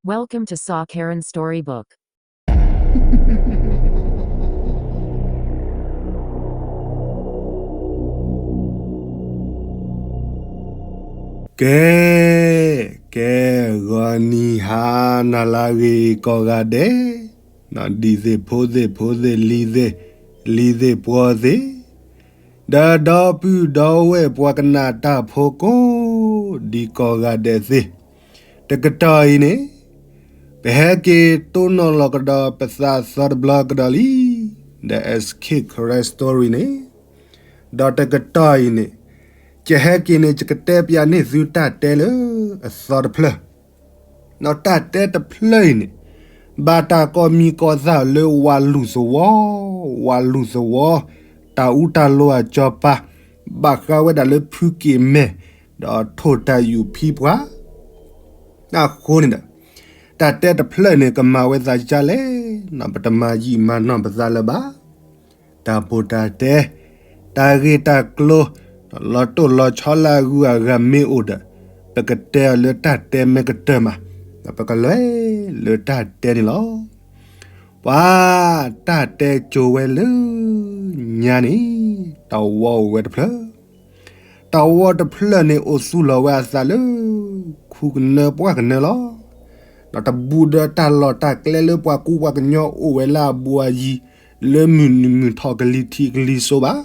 Welcome to Saw Karen Storybook. ကဲ, ကဲ, ဂီၤနံၤဟါနၤလၢအဂ့ၤကိးဂၤဒဲး, ဒံၣ်သ့ၣ်ဖိသ့ၣ်ဖိသ့ၣ် လံၤသ့ၣ်, လံၤသ့ၣ်ပှီၤသ့ၣ်, ဒီးဒီပုၢ်ဒီဝဲၢ်ပှၤကနၣ်တၢ်ဖိကိးဒံကိးဂၤဒဲးသ့ၣ်, တကတီၢ်အံၤန့ၣ် ပဟဲက့ၤတိၢ်နီၣ်လီၤကဒီးပသးသီတဘျီကဒီးလံ, the Escape Karen Story န့ၣ်, ဒီးတကတီၢ်အံၤန့ၣ် ယဟဲက့ၤန့ၣ် ယကတဲပျးန့ၢ်သုတၢ်တဲလၢအသီတဖျၢၣ်, ဒီးတၢ်တဲတဖျၢၣ်အံၤန့ၣ် ဘၣ်တၢ်ကိးမံၤကိးသၣ်လၢဝၤလူၢ်သဝီ, ဝၤလူၢ်သဝီ, တၢ်အူတၢ်လိၤအစီၤပၤ, ဘၣ်ဃးဝဲဒၣ်လၢဖုက့ၤမဲာ်, ဒီးထိၣ်တၢ်ယူၢ်ဖံပှၤ အဃိန့ၣ်ဒီး တၢ်တဲတဖျၢၣ်န့ၣ် ကမၤဝဲသးဒ်လဲၣ်, ပတမၤယံာ်မၤနီၢ်ပသးလၢၤဘၣ်. တၢ်ပိၢ်တၢ်တဲ, တၢ်ဂ့ၢ်တၢ်ကျိၤ, လီၤတိၢ်လီၤဆီလၢအဂုၤအဂၤမ့ၢ်အိၣ်ဒီး ပကတဲအီၤလၢတၢ်တဲမ့ၢ်ကတၢၢ်မး, ဒီးပကလဲၤလၢတၢ်တဲန့ၣ်လီၤ. ပှၤတၢ်တဲကၠိၤဝဲလၢညါန့ၣ် တဝီအိၣ်ဝဲတဖျၢၣ် တဝီတဖျၢၣ်န့ၣ် အိၣ်သူၣ်လီၤဝဲအသးလၢ ခူကနၢပှၢ်ကနၢလီၤ. ဒီးတဘူးဒီးတၢ်လီၢ်တၢ်ကျဲလၢပှၤကူပှၤကညီအိၣ်ဝဲလၢအဘူးအယံၤ လၢမုၢ်နုာ်မုၢ်ထီၣ်ကလံၤထံးကလံၤစိးဘၣ်.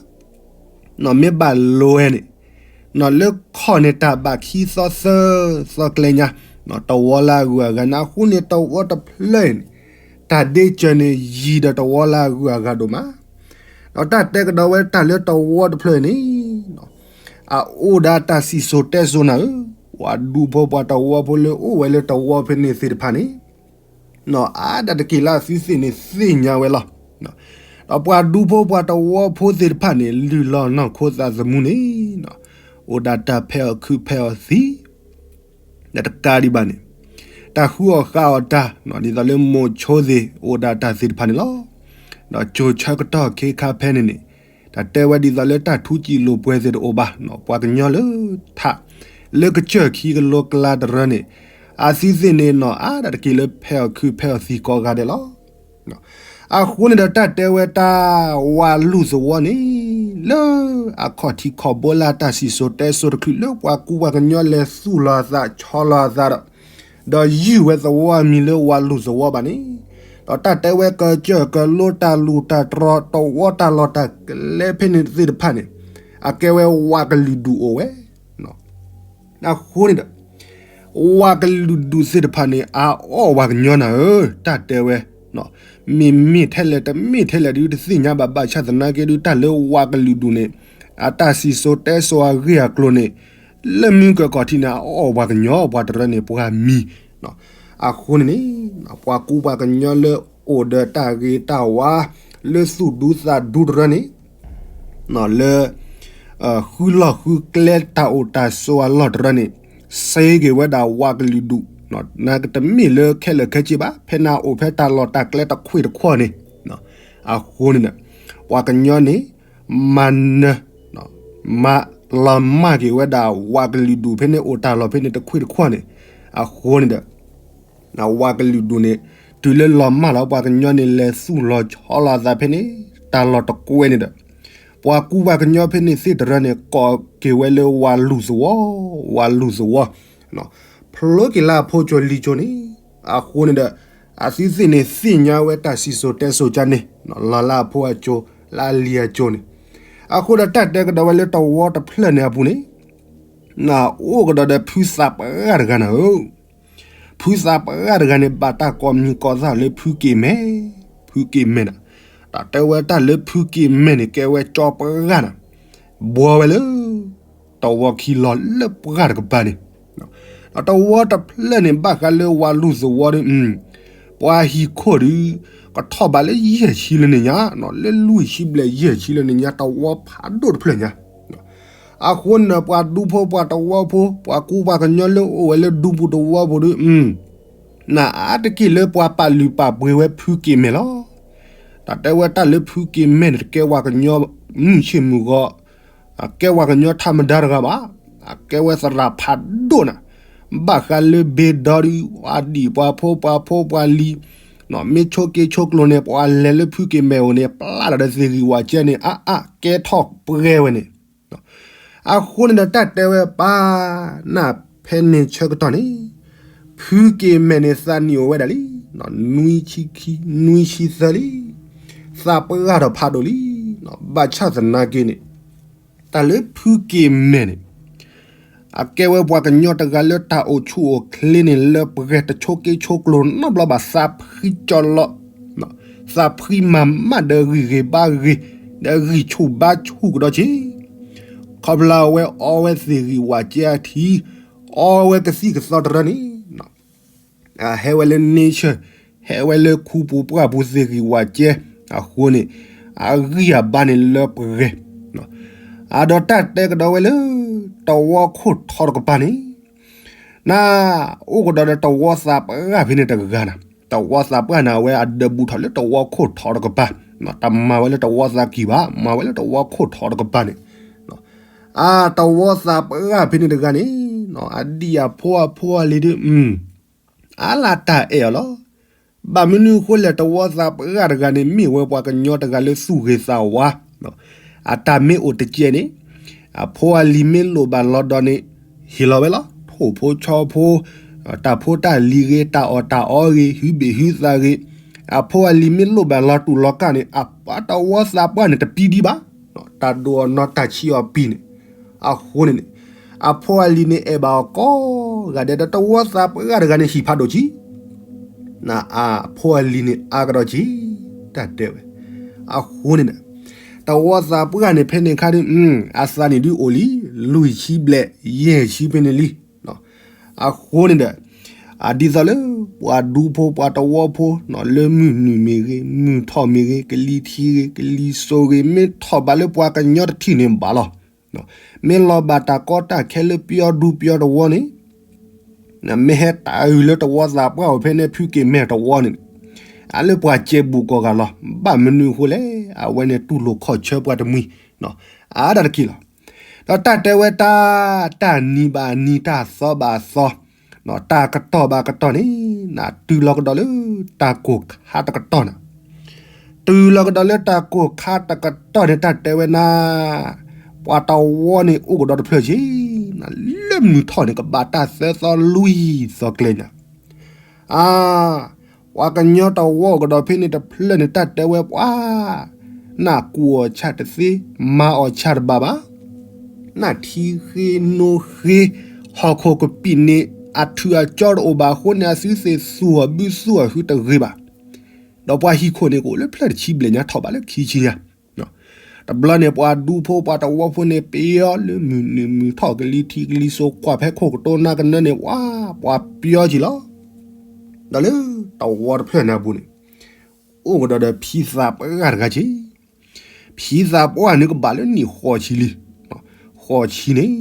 နီၢ်မ့ၢ်ဘၣ်လိဝဲန့ၣ်, နီၢ်လၢခီၣ်န့ၣ်တၢ်ဘၣ်ခံသီသၢသီကျဲညါ, နီၢ်တဝီလၢအဂုၤအဂၤန့ၣ် အဃိန့ၣ်တဝီတဖျၢၣ်န့ၣ် တၢ်ဒ့စၢၤန့ၣ် ယံၤဒီးတဝီလၢအဂုၤအဂၤဒိၣ်မး. ဒီးတၢ်တဲကဒီးဝဲတၢ်လၢတဝီတဖျၢၣ်န့ၣ်, အအိၣ်ဒီးတၢ်စံၣ်စိၤတဲစိၤနၤဧၢ, ပှၤဒူဖိပှၤတဝီဖိလၢအိၣ်ဝဲလၢတဝီဖဲန့ၣ်သ့ၣ်တဖၣ်န့ၣ်, နီၢ်အါဒၣ်တက့ၢ်လၢအသုသ့ၣ်န့ၣ်သ့ၣ်ညါဝဲလီၤ. ဒီးပှၤဒူဖိပှၤတဝီဖိသ့ၣ်တဖၣ်န့ၣ် လုၢ်လီၤနီၢ်ခိသးသမူန့ၣ်, အိၣ်ဒၣ်တၢ်ဖဲးအီၣ်ခုးဖဲးအီၣ်သံ ဒီးတကးဒံးဘၣ်န့ၣ်, တၢ်ဃုအီၣ်ဃုအီတၢ် ဒ်သိးလၢမိၤဆိသ့ၣ်အိၣ်ဒၣ်တၢ်သ့ၣ်တဖၣ်န့ၣ်လီၤ. ဒီးကၠိၤဆၢကတီၢ်ခ့ခါဖဲန့ၣ်န့ၣ်, တၢ်တဲဝဲဒ်သိးလၢတၢ်ထူးစံာ်လိာ်ပှဲၤသ့ၣ်တအိၣ်ဘၣ်, ပှၤကညီလၢထး လၢကစၢၢ်ခံကလိကျါတရၢန့ၣ်, အသုသ့ၣ်န့ၣ် နီၢ်အါဒၣ်တက့ၢ်လၢဖဲးအီၣ်ခုးဖဲးအီၣ်သံကိးဂၤဒဲးလီၤ. အဃိန့ၣ်ဒီးတၢ်တဲဝဲတၢ်ဝၤလူၢ်သဝီန့ၣ်, လၢအခီၣ်ထံးခီၣ်ဘိလၢအတၢ်စံၣ်စိၤတဲစိၤတချုးလၢပှၤကူပှၤကညီလဲၤသူၣ်လီၤအသးဆီလီၤအသးဒီး, ဒီးယုၢ်ဝဲသဝီအမံၤလၢဝၤလူၢ်သဝီဘၣ်န့ၣ်, ဒီးတၢ်တဲဝဲကစၢၢ်ကလိတၢ်လူၢ်တၢ်တြီတဝီတၢ်လီၢ်တၢ်ကျဲဖဲန့ၣ်သ့ၣ်တဖၣ်န့ၣ်, အကဲဝဲဝၤကလုာ်ဒူၣ်အိၣ်ဝဲ အဃိန့ၣ်ဒီး ဝၤကလုာ်ဒူၣ်သ့ၣ်တဖၣ်န့ၣ် အအီၣ်ဝၤကညီနၤဧၢ, တၢ်တဲဝဲ, မ့မ့ၢ်ထဲလဲၣ်တမ့ၢ်ထဲလဲၣ်ဒုးတသ့ၣ်ညါဘၣ် ဘၣ်ဆၣ်သနာ်က့ဒုး တၢ်လၢဝၤကလုာ်ဒူၣ်န့ၣ် အတၢ်စံၣ်စိၤတဲစိၤအဂ့ၢ်အကျိၤန့ၣ် လၢမုၢ်ကၢၢ်ကီၢ်ထံးန့ၣ် အအီၣ်ပှၤကညီ ပှၤတရၢန့ၣ် ပှၤမံၤ, အဃိန့ၣ်န့ၣ် ပှၤကူပှၤကညီလၢအိၣ်ဒီးတၢ်ဂ့ၤတၢ်ဝါ လၢသူၣ်ဒူသးဒူတရၢန့ၣ် လၢ ဃုလီၢ်ဃုကျဲတၢ်အိၣ်တၢ်ဆိးအလီၢ်တရၢန့ၣ် စ့က့ၤဝဲဒၣ်ဝၤကလုာ်ဒူၣ်, နကတမ့ၢ်လၢခဲလၢာ်ခဲဆ့ဘၣ် ဖဲန့ၣ်အိၣ်ဖဲတၢ်လီၢ်တၢ်ကျဲတခွ့ၣ်တခွီၣ်န့ၣ်, အဃိန့ၣ်ဒီး ပှၤကညီန့ၣ် မၤနၢၤ မၤလီၤမၢ်က့ၤဝဲဒၣ်ဝၤကလုာ်ဒူၣ်ဖဲန့ၣ်အိၣ်တၢ်လီၢ်ဖဲန့ၣ်တခွ့ၣ်တခွီၣ်န့ၣ်, အဃိန့ၣ်ဒီး ဝၤကလုာ်ဒူၣ်န့ၣ် တုၤလၢလီၤမၢ်လီၤ ပှၤကညီန့ၣ် လဲၤသူၣ်လီၤဆီလီၤအသးဖဲန့ၣ် တၢ်လီၢ်တကွဲန့ၣ်ဒီး ပှၤကူပှၤကညီဖဲန့ၣ်သ့ၣ်တရၢန့ၣ် ကိးက့ၤဝဲလၢဝၤလူၢ်သဝီ, ဝၤလူၢ်သဝီ, ဖျိက့ၤလၢအဖိကၠိလံၤကၠိန့ၣ်, အဃိန့ၣ်ဒီး အသုသ့ၣ်န့ၣ်သ့ၣ်ညါဝဲတၢ်စံၣ်စိၤတဲစိၤကန့ၣ် လီၤလၢအဖိအကၠိ လၢအလံၤအကၠိန့ၣ်, အဃိဒီးတၢ်တဲကဒီးဝဲလၢတဝီတဖျၢၣ်န့ၣ်အပူၤန့ၣ် နအိၣ်ကဒီးဒီးဖုသးပှၢ်တဂၤနၤဧၢ, ဖုသးပှၢ်တဂၤန့ၣ် ဘၣ်တၢ်ကိးမံၤကိးသၣ်လၢဖုက့ၤမဲာ်, ဖုက့ၤမဲာ်နၤ, တၢ်တဲဝဲတၢ်လၢဖုက့ၤမဲာ်န့ၣ် ကဲဝဲကၠီပှၢ်နၤ, ဘှီဝဲလၢ တဝီခံလီၤလၢပှၢ်တကပၤန့ၣ်, ဒီးတဝီတဖျၢၣ်န့ၣ် ဘၣ်ဃးလၢဝၤလူၢ်သဝီဒီး ပှၤဟံၣ်ခိၣ်ဒီး ကထီၣ်ဘးလၢယဲၢ်ဆံလၢန့ၣ်ညါ, လၢလွံၢ်ဆံဘျဲၣ်ယဲၢ်ဆံလၢန့ၣ်ညါ တဝီဖးဒိၣ်တဖျၢၣ်ညါ, အဃိန့ၣ် ပှၤဒူဖိပှၤတဝီဖိ ပှၤကူပှၤကညီလၢအိၣ်ဝဲလၢဒူပူၤတဝီပူၤဒီး နအါတက့ၢ်လၢပှၤပာ်လုၢ်ပာ်ပှ့ၤဝဲဖုက့ၤမဲာ်လီၤ. တၢ်တဲဝဲတၢ်လၢဖုက့ၤမဲာ်န့ၣ် တကဲဝၤကညီမုၢ်ဆ့ၣ်မုၢ်ဂီၤ, အကဲဝၤကညီထးမဒါတဂၤဘၣ်, အကဲဝဲသရၣ်ဖးဒိၣ်နၤ, ဘၣ်ဃးလၢဘ့ဒီဒုး ပှၤဒံၣ်ပှၤဖိ ပှၤဖိပှၤလံၤ, မ့ၢ်ဆိးက့ဆိးကျိၤန့ၣ် ပှၤလဲၤလၢဖုက့ၤမဲာ်အိၣ်န့ၣ် ပျၢ်ဒီးသ့ၣ်ဂံၢ်ဝးကဲန့ၣ် အါအါ ကဲထီၣ်ပှဲၤဝဲန့ၣ်. အဃိန့ၣ်ဒီးတၢ်တဲဝဲပၢ် နၢ်ဖဲန့ၣ်ဆၢကတီၢ်န့ၣ် ဖုက့ၤမဲာ်န့ၣ်သးနံၣ်အိၣ်ဝဲဒၣ်လံ နွံဆံခံ နွံဆံသၢလံ, သးပှၢ်ထီၣ်ဖးဒိၣ်လံ. ဘၣ်ဆၣ်သနာ်က့န့ၣ် တၢ်လၢဖုက့ၤမဲာ်န့ၣ် အကဲဝဲပှၤကညီတဂၤလၢတၢ်အိၣ်ဆူၣ်အိၣ်ချ့န့ၣ် လၢပှဲၤတဆိးက့ဆိးကျိၤနီတဘျီဘၣ် သးဖှံကၠီလီၤ, သးဖှံမၤမၣ်ဒီးဂံၢ်ဂ့ၤဘါဂ့ၤ ဒီးဂံၢ်ဆူၣ်ဘါဆူၣ်ကဒီးက့ၤ, ခီဖျိအဝဲအီဝဲသ့ၣ်ဂံၢ်ဝးကဲအထံး အီဝဲကသံၣ်ကသီတရၢန့ၣ် ဟဲဝဲလၢ nature ဟဲဝဲလၢခူပူၤပှၢ်ပူၤသ့ၣ်ဂံၢ်ဝးကဲ, အဃိန့ၣ် အဂံၢ်အဘါန့ၣ်လၢပှဲၤ, အဒီးတၢ်တဲကဒီးဝဲလၢ တဝီခိၣ်ထီတကပၤန့ၣ် န အိၣ်ကဒီးဒီးတဝီသးပှၢ်ဖဲန့ၣ်တဂၤနၤ, တဝီသးပှၢ်န့ၣ် အဝဲအဒၢးဘူးထီၣ်လၢတဝီခိၣ်ထီတကပၤ, တမၤဝဲလၢတဝီသးကံၢ်ဘၣ်, မၤဝဲလၢတဝီခိၣ်ထီတကပၤန့ၣ်, အတဝီသးပှၢ်ဖဲန့ၣ်တဂၤန့ၣ် အဒံၣ်အဖိအဖိအလံၤဒုး အါလၢတၢ်အဲၣ်အီၤလီၤ. ဘၣ်မနုၤအဃိလဲၣ် တဝီသးပှၢ်တဂၤန့ၣ် မ့ၢ်ဝဲပှၤကညီတဂၤလၢသူၣ်ဂ့ၤသးဝါ, အတၢ်မ့ၢ်အိၣ်တကဲးန့ၣ် အဖိအလံၤမ့ၢ်လိၣ်ဘၣ်လီၤဒီးန့ၣ် ဟ့ၣ်လီၤဝဲလီၤ. ထိၣ်ဖိဆီဖိ, တၢ်ဖိတၢ်လံၤဂ့ၤ, တၢ်အီၣ်တၢ်အီဂ့ၤ, ဟုဘ့ၣ်ဟုသးဂ့ၤ, အဖိအလံၤမ့ၢ်လိၣ်ဘၣ်လီၤတူၢ်လီၤကာ်န့ၣ် အတဝီသးပှၢ်န့ၣ်တပံဒံးဘၣ်, တၢ်ဒိၣ်အီၤနီတၢ်ဆံးအီၤပံၤန့ၣ်, အဃိန့ၣ်န့ၣ် အဖိအလံၤန့ၣ်အဲၣ်ဘၣ်အီၤကိးဂၤဒဲး ဒီးတဝီသးပှၢ်တဂၤန့ၣ်ဟံၣ်ဖးဒိၣ်ကံ နအဖိအလံၤန့ၣ်အါကဒီးကံ, တၢ်တဲဝဲ, အဃိန့ၣ် တဝီသးပှၢ်န့ၣ်ဖဲန့ၣ်ခါဒုး အသးန့ၣ်ဒုးအိၣ်လံ လွံၢ်ဆံဘျဲၣ် ယဲၢ်ဆံဖဲန့ၣ်လံ, အဃိန့ၣ်ဒီး အဒ်သိးလၢ ပှၤဒူဖိပှၤတဝီဖိ လၢမုၢ်နုာ်မ့ၢ်ဂ့ၤ မုၢ်ထီၣ်မ့ၢ်ဂ့ၤ ကလံၤထံးဂ့ၤ ကလံၤစိးဂ့ၤ မ့ၢ်ထီၣ်ဘၣ်လၢပှၤကညီတထံၣ်န့ၣ်ဘၣ်လီၤ. မ့ၢ်လီၤဘၣ်တၢ်ကီတၢ်ခဲလၢပယီၤဒူပယီၤတဝီန့ၣ် မ့ၢ်ဟဲတၢ်အုၣ်လၢတဝီသးပှၢ်အိၣ်ဖဲန့ၣ် ဖုက့ၤမဲာ်တဝီန့ၣ် အလၢပှၤစဲဘူးကိးဂၤလီၤ. ဘၣ်မနုၤအဃိလဲၣ် အဝဲန့ၣ်တူၢ်လိာ်ခီၣ်ဆၢပှၤတမှံၤ အါဒၣ်တက့ၢ်လီၤ. ဒီးတၢ်တဲဝဲတၢ် တၢ်နံၤဘၣ်နံၤ တၢ်သီဘၣ်သီ တၢ်ကတီၢ်ဘၣ်ကတီၢ်န့ၣ် နတုၤလီၤကဒီးလၢတၢ်ကိၢ်ခါတကတီၢ်နၤ တုၤလီၤကဒီးလၢတၢ်ကိၢ်ခါတကတီၢ်န့ၣ် တၢ်တဲဝဲနၤ ပှၤတဝီန့ၣ်အိၣ်ကဒီးတဖျၢၣ်ဆ့ လၢမုၢ်ထီၣ်န့ၣ် ကဘၣ်တၢ်သၢသီလွံၢ်သီကျဲနၤ အါ ပှၤကညီတဝီအိၣ်ကဒီးဖဲန့ၣ်တဖျၢၣ်န့ၣ် တၢ်တဲဝဲပှၤ နၢ်ကူၣ်အီၣ်ဆၣ်တသ့ မၤအီၣ်ဆၣ်တဘၣ်ဘၣ် နၢ်ထံဃ့နိဃ့ ဟီၣ်ခိၣ်ကပံာ်န့ၣ် အထူၣ်အကၠီတအိၣ်ဘၣ်အဃိန့ၣ် အသုသ့ၣ်သူၣ်အီၤဘုသူၣ်အီၤဟုတဂ့ၤဘၣ်. ဒီးပှၤဟံၣ်ခိၣ်န့ၣ် ကအိၣ်လၢဖျၢၣ်တဆံဘျဲၣ်ညါ ထီၣ်ဘးလၢခံဆံညါ တဘျီန့ၣ် ပှၤဒူဖိပှၤတဝီဖိန့ၣ် ပယီၤလၢမုၢ်နုာ်မုၢ်ထီၣ်ကလံၤထံးကလံၤစိးကွၢ်ဖဲခိၣ်ကတိၤနါကနၢန့ၣ် ပှၤပယီၤကံလီၤ. ဒီးလၢတဝီတဖျၢၣ်န့ၣ်အပူၤန့ၣ် အိၣ်ကဒီးဒီးဖံသးပှၢ်တဂၤက့ ဖံသးပှၢ်န့ၣ်ကဘၣ်လၢနံၣ်ဃိးဆံလံ. ဃိးဆံန့ၣ်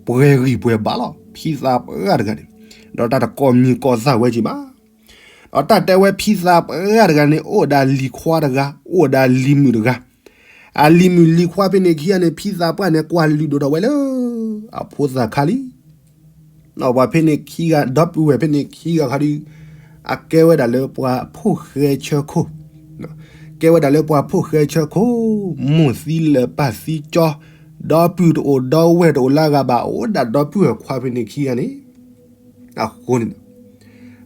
ပှဲၤဂံၢ်ပှဲၤဘါလီၤ ဖံသးပှၢ်တဂၤန့ၣ် ဒီးတၢ်တကိးမံၤကိးသၣ်ဝဲက့ဘၣ်. ဒီးတၢ်တဲဝဲဖံသးပှၢ်တဂၤန့ၣ် အိၣ်ဒၣ်လံၤခွါတဂၤ အိၣ်ဒၣ်လံၤမုၣ်တဂၤ အလံၤမုၣ်လံၤခွါဖဲန့ၣ်ခံဂၤန့ၣ် ဖံသးပှၢ်န့ၣ် ကွၢ်လုၢ်ဒိၣ်ထီၣ်ဝဲလၢ အဖိသၣ်ခါလံ ပှၤဖဲန့ၣ်ခံဂၤ ဒီပုၢ်ဝဲၢ်ဖဲန့ၣ်ခံဂၤခါဒုး အကဲဝဲဒၣ်လၢပှၤဖိၣ်ဃဲဆၢခိၣ် ကဲဝဲဒၣ်လၢပှၤဖိၣ်ဃဲဆၢခိၣ် မိၢ်သံလၢာ်ပၢ်သံကၠီ ဒီပုၢ်တအိၣ်ဒီဝဲၢ်တအိၣ်လၢအဂၤဘၣ် အိၣ်ဒၣ်ဒီပုၢ်ဝဲၢ်ခွါဖဲန့ၣ်ခံဂၤန့ၣ် အဃိန့ၣ်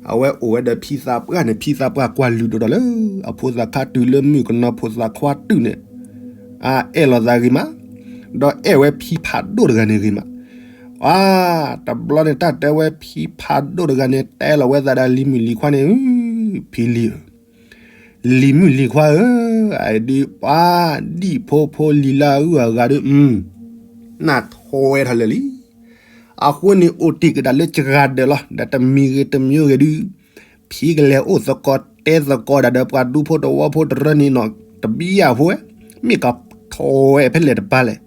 အဝဲအိၣ်ဝဲဒီးဖံသးပှၢ်န့ၣ် ဖံသးပှၢ်ကွၢ်လုၢ်ဒိၣ်ထီၣ်လၢ အဖိသၣ်ခါတုၤလၢမုၣ်ကနီၤဖိသၣ်ခွါတုၤန့ၣ် အအဲၣ်လိာ်သးဂ့ၤမး ဒီးအဲၣ်ဝဲဖံဖးဒိၣ်တဂၤန့ၣ်ဂ့ၤမး အါ တဘျီန့ၣ် တၢ်တဲဝဲဖံဖးဒိၣ်တဂၤန့ၣ် တဲလီၤဝဲသးဒီးလံၤမုၣ်လံၤခွါန့ၣ် ဖံလံၤဧၢ လံၤမုၣ်လံၤခွါဧၢ, အဒုးပှၤဒံၣ်ဖိဖိလံၤလၢအဂုၤအဂၤဒီး နၢ်ထီၣ်ဝဲထီၣ်လၢာ်လံ. အဃိန့ၣ် အိၣ်တ့ၢ်ကဒါလၢစှၤဒၢးလီၤ. ဒီးတမံၤဂ့ၤတမံၤဂ့ၤဒုး ဖံကလဲၤအိၣ်သကိးတဲသကိးဒၣ်ဒီးပှၤဒူဖိတဝီဖိတရၢန့ၣ်နီၤ တဘံယၢ်ဖိဝဲ မ့ၢ်ကထီၣ်ဝဲဖဲလဲၣ်တပၤလဲၣ်.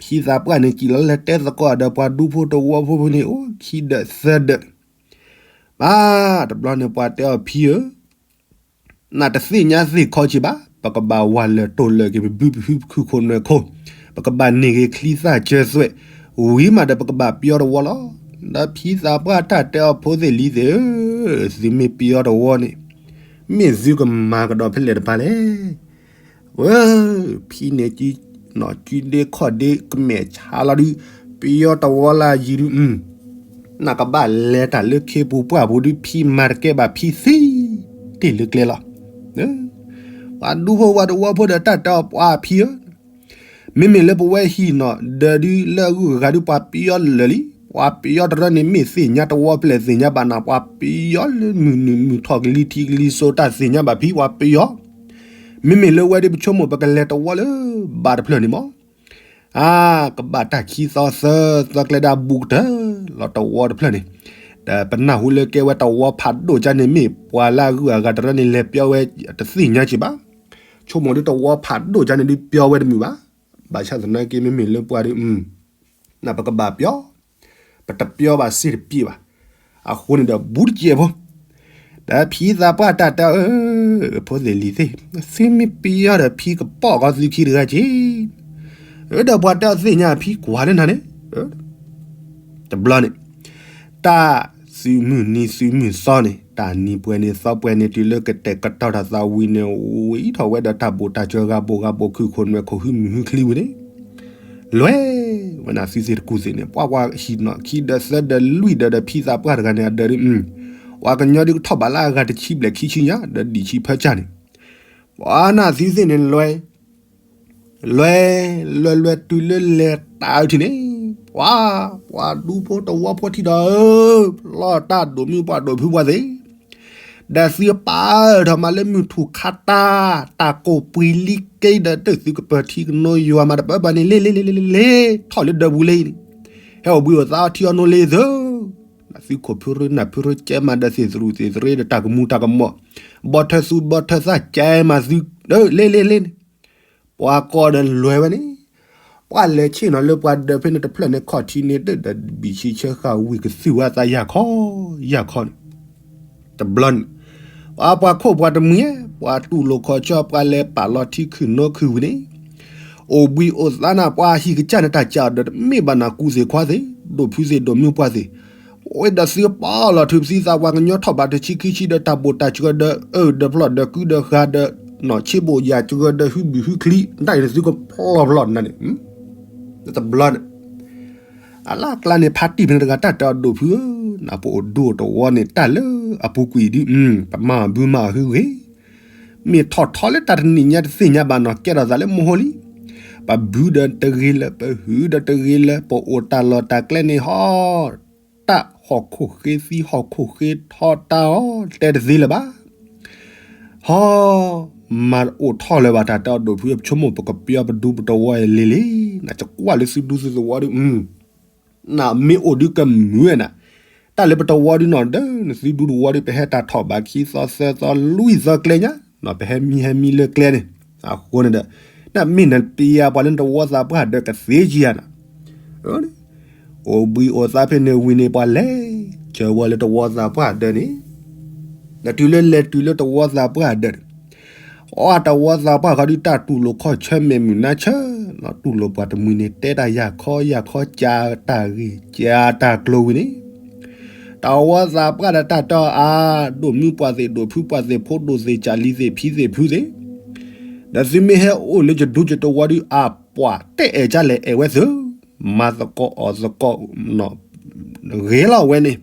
ဖံသးပှၢ်န့ၣ် ကံၣ်လီၤလဲၤတဲသကိးဒီးပှၤဒူဖိတဝီဖိန့ၣ် အိၣ်ခံဒၢးသၢဒၢး ဘၣ်တဘျီန့ၣ် ပှၤတဲအီၤဖံဧၢ, နတသ့ၣ်ညါသ့ၣ်ခီက့ဘၣ်, ပကဘၣ်ဝၢ်လၢာ်တိၢ်လၢာ်က့ၤ ပဘုပဟုပခုခိၣ်နွဲၣ်ခိၣ်, ပကဘၣ်န့ၢ်ဂ့ၤချံသၣ်စၢၤသွဲၣ်, ဝံၤမးဒီးပကဘၣ်ပယီတဝီလီၤ. ဒီးဖံသးပှၢ်တၢ်တဲအီၤ ဖိသ့ၣ်လံၤသ့ၣ်ဧၢ, သုမ့ၢ်ပယီၤတဝီန့ၣ် မ့ၢ်သုကမၤကဒီးဖဲလဲၣ်တပၤလဲၣ်. ဝဲ, ဖံန့ၣ် စုဒ့ခီၣ်ဒ့ကမဲာ်ဆါလီၤဒုး, ပယီၤတဝီလၢယံၤဒုး, နကဘၣ်လဲၤတၢ်လၢခ့ပူၤပှၢ်ပူၤဒုး ဖံမၤတကဲဘၣ်ဖံသ့, တ့ၢ်လၢကျဲလီၤ. ပှၤဒူဖိပှၤတဝီဖိဒီးတၢ်တဲအီၤ ပှၤဖံဧၢ, မ့မ့ၢ်လၢပဝဲဟံၣ်နီၤ ဒီးဒုးလၢအဂုၤအဂၤဒုး ပှၤပယီၤလၢာ်လံ, ပှၤပယီၤတရၢန့ၣ် မ့ၢ်သ့ၣ်ညါတဝီဖဲလဲၣ်သ့ၣ်ညါဘၣ်နၤ, ပှၤပယီၤလၢမုၢ်နုာ်မုၢ်ထီၣ်ကလံၤထံးကလံၤစိး တၢ်သ့ၣ်ညါဘၣ်ဖံ ပှၤပယီၤ. မ့မ့ၢ်လၢဝဲဒုး ပဆိကမိၣ် ပကလဲၤတဝီလၢဘၣ်တဖျၢၣ်န့ၣ်မး, အါ, ကဘၣ်တၢ်ခံသီသၢသီကျဲဒၣ် ဘူးကတၢၢ်လီၤတဝီတဖျၢၣ်န့ၣ်, ဒီးပနၢ်ဟူလၢကဲဝဲတဝီဖးဒိၣ်ကါန့ၣ် မ့ၢ်ပှၤလၢအဂုၤအဂၤတရၢန့ၣ် လဲၤပယီၤဝဲတသ့ၣ်ညါက့ၤဘၣ်. ဆိကမိၣ်ဒုး တဝီဖးဒိၣ်ကါန့ၣ်ဒုး ပယီၤဝဲတမုာ်ဘၣ်. ဘၣ်ဆၣ်သနာ်က့ မ့မ့ၢ်လၢပှၤဒုး နပကဘၣ်ပယီၤ, ပတပယီၤဘၣ်စ့ၢ်တပျ့ၤဘၣ်. အဃိန့ၣ်ဒီး ဘူးတစဲးဖိ, ဒီးဖံသးပှၢ်တၢ်တဲအီၤ ဖိသ့ၣ်လံၤသ့ၣ်, သုမ့ၢ်ပယီၤဒီး ဖံကပိာ်ကီၤသုခံတဂၤက့ၤ. ဒီးပှၤတဲအီၤ သ့ၣ်ညါဖံကွၢ်လၢနၤန့ၣ်, တဘျီန့ၣ် တၢ်သုးမုၢ်နံၤသုးမုၢ်သီန့ၣ် တၢ်နံၤပှဲၤန့ၣ်သီပှဲၤန့ၣ် တုၤလၢကတဲာ်ကတီၤတၢ်သးဝံၤန့ၣ် ဝံၤထီၣ်ဝဲဒီးတၢ်ဘိၣ်တၢ်စၢၤ ဂၤဘိၣ်ဂၤဘိၣ် ခုၣ်ခိၣ်နွဲၣ်ခိၣ် ဟုမုၢ်ဟုချံဝံၤန့ၣ် လွဲၢ်ဝဲနၤ သုသ့ၣ်တကူၣ်သ့ၣ်န့ၣ် ပှၤကွၢ်ဟံၣ်နီၤ ခံဒၢးသၢဒၢးလွံၢ်ဒၢးဒီး ဖံသးပှၢ်တဂၤန့ၣ် အဒၢးဒုး, ပှၤကညီဒုးကထီၣ်ဘးလၢအဂၤတဆံဘျဲၣ်ခံဆံညါ ဒီးဒံၣ်ဆံဖၢကၢ်န့ၣ်, ပှၤနၤ သုသ့ၣ်န့ၣ်လွဲၢ် လွဲၢ် လွဲၢ်လွဲၢ်တုၤလၢလဲၤတၢ်အုၣ်ထံၣ်န့ၣ်, ပှၤ ပှၤဒူဖိတဝီဖိထံဒီးဧၢ, လီၢ်တၢ်ဒိၣ်မုၢ်ပှၢ်ဒိၣ်ဖုပှၢ်သ့ၣ်, ဒီးသုအပာ်ထီၣ်မးလၢမုၢ်ထူၣ်ခါတၢ် တၢ်ကိၢ်ပှံၤလံက့ဒီး တုၤသုကပၢၤထံကနိယွၤမးတပၢၢ်ဘၣ်န့ၣ် လ့လ့လ့လ့လ့ ထီၣ်လၢဒၢးပူၤလ့န့ၣ်, ဟဲအိၣ်ဘှံးအိၣ်သါအီထံအီနိလ့သု, သုခိၣ်ဖုရၢနၢ်ဖုရၢကဲမးဒီးသ့ၣ်သရူးသ့ၣ်သရ့ဒီးတၢ်ကမူၤတၢ်ကမီၤ, ဘီထၢသူဘီထၢသၣ်ကဲမးသု, လ့လ့လ့န့ၣ် ပှၤကိးဒီးလွဲၢ်ဝဲန့ၣ်, ပှၤလဲၤဆ့ၣ်နီၤလၢပှၤဒၢးဖဲန့ၣ်တဖျၢၣ်န့ၣ် ခီၣ်ထံးန့ၣ် တၢ်ဒီးဘံၣ်ဆံဆၢဃာ်ဝံၤကသုၣ်ဝဲသးယၢ်ခီ, ယၢ်ခီန့ၣ်, တဘျီန့ၣ်, ပှၤပှၤခိၣ်ပှၤတမှံၤ, ပှၤတူၢ်လိာ်ခီၣ်ဆၢ ပှၤလဲၤပာ်လီၤထံခုၣ်နိခုၣ်ဝံၤန့ၣ်, အိၣ်ဘှံးအိၣ်သါနၤ ပှၤဟံၣ်ကစၢ်န့ၣ် တၢ်ကးအီၤဒီးတမ့ၢ်ဘၣ်နၤ ကူသ့ၣ်ခွါသ့ၣ်, ဒိၣ်ဖုသ့ၣ်ဒိၣ်မုၢ်ပှၢ်သ့ၣ်, ဝဲဒီးသုပာ်လီၤထုးပသံသးပှၤကညီထီၣ်ဘးတဆံခံဆံဒီးတၢ်ဘိၣ်တၢ်စှၤဒီး အၢၣ်ဒီးဖျီၣ်ဒီးကုဒီးဃာ်ဒီး နီၢ်ဆ့ဘိၣ်ယာ်စှၤဒီးဟုဘံၣ်ဟုချံ နတၢ်အံၤန့ၣ်သုကဖျီၣ်ဖျီၣ်နၤန့ၣ်, တဘျီန့ၣ် အလၢ်ကျါန့ၣ် ဖါတံၢ်ဖဲန့ၣ်တဂၤတၢ်တဲအီၤဒိၣ်ဖုဧၢ, နပအိၣ်ဒူအိၣ်တဝီန့ၣ် တၢ်လၢအပူၤကွံာ်ဒုး ပမၤဘုမၤဟုဂ့ၤ, မ့ၢ်ထီၣ်ထီလၢတၢ်တနံၣ်ညါတသ့ၣ်ညါဘၣ်နီၤ ကဲထီၣ်သးလၢမဟိလံ, ပဘုဒီးတဂ့ၤလၢၤ ပဟုဒီးတဂ့ၤလၢၤ ပအိၣ်တၢ်လီၢ်တၢ်ကျဲန့ၣ်ဟီ တၢ်ဟီၣ်ခိၣ်ဃ့သံဟီၣ်ခိၣ်ဃ့ထီတၢ်အီၤ တဲတသ့လၢၤဘၣ် ဟီ, မၤအိၣ်ထီၣ်လၢၤဘၣ် တၢ်တဲအီၤဒိၣ်ဖု ပဆိကမိၣ်ပကပယီၤပဒူပတဝီအံၤလံၤလံၤ, နကကွၢ်လၢသုဒူသုသဝီဒုး, နမ့ၢ်အိၣ်ဒုးကမုာ်ဝဲနၤ, တၢ်လၢပတဝီဒုးနီၢ်ဒၢ နသုဒူတဝီဒုး ပဟဲတၢ်ထီၣ်ဘးခံသီသၢသီလွံၢ်သီကျဲညါ, ပဟဲမံဟဲမံလၢကျဲန့ၣ်, အဃိန့ၣ်ဒီး နမ့ၢ်နပယီၤပှၤလၢနတဝီသးပှၢ်ဒၢးကသ့ကယၤနၤ အိၣ်ဘှံးအိၣ်သါဖဲန့ၣ်ဝံၤန့ၣ် ပှၤလဲၤစၢၤဝဲလၢတဝီသးပှၢ်ဒၢးန့ၣ်, ဒီးတုၤလၢလဲၤတုၤလၢတဝီသးပှၢ်ဒၢးန့ၣ်, အတဝီသးပှၢ်ဃီဒုး တၢ်တူၢ်လိာ်ခီၣ်ဆၢမဲာ်မုာ်နါဆၢ, တူၢ်လိာ်ပှၤတမှံၤန့ၣ် တဲတၢ်ယၢ်ခီယၢ်ခီ ကၢ်တၢ်ဂ့ၢ်ကၢ်တၢ်ကျိၤဝံၤန့ၣ် တဝီသးပှၢ်ဒီးတၢ်တဲအီၤ အါ, ဒိၣ်မုၢ်ပှၢ်သ့ၣ် ဒိၣ်ဖုပှၢ်သ့ၣ် ဖိဒိၣ်သ့ၣ် ကၢ်လံၤသ့ၣ် ဖံသ့ၣ်ဖုသ့ၣ်, ဒီးသုမ့ၢ်ဟဲအိၣ်လၢယဒူယတဝီဒုး အပှၤတဲအဲၣ်ကလဲၣ်အဲၣ်ဝဲသု, မၤသကိးအီၣ်သကိး ဂ့ၤလီၤဝဲန့ၣ်,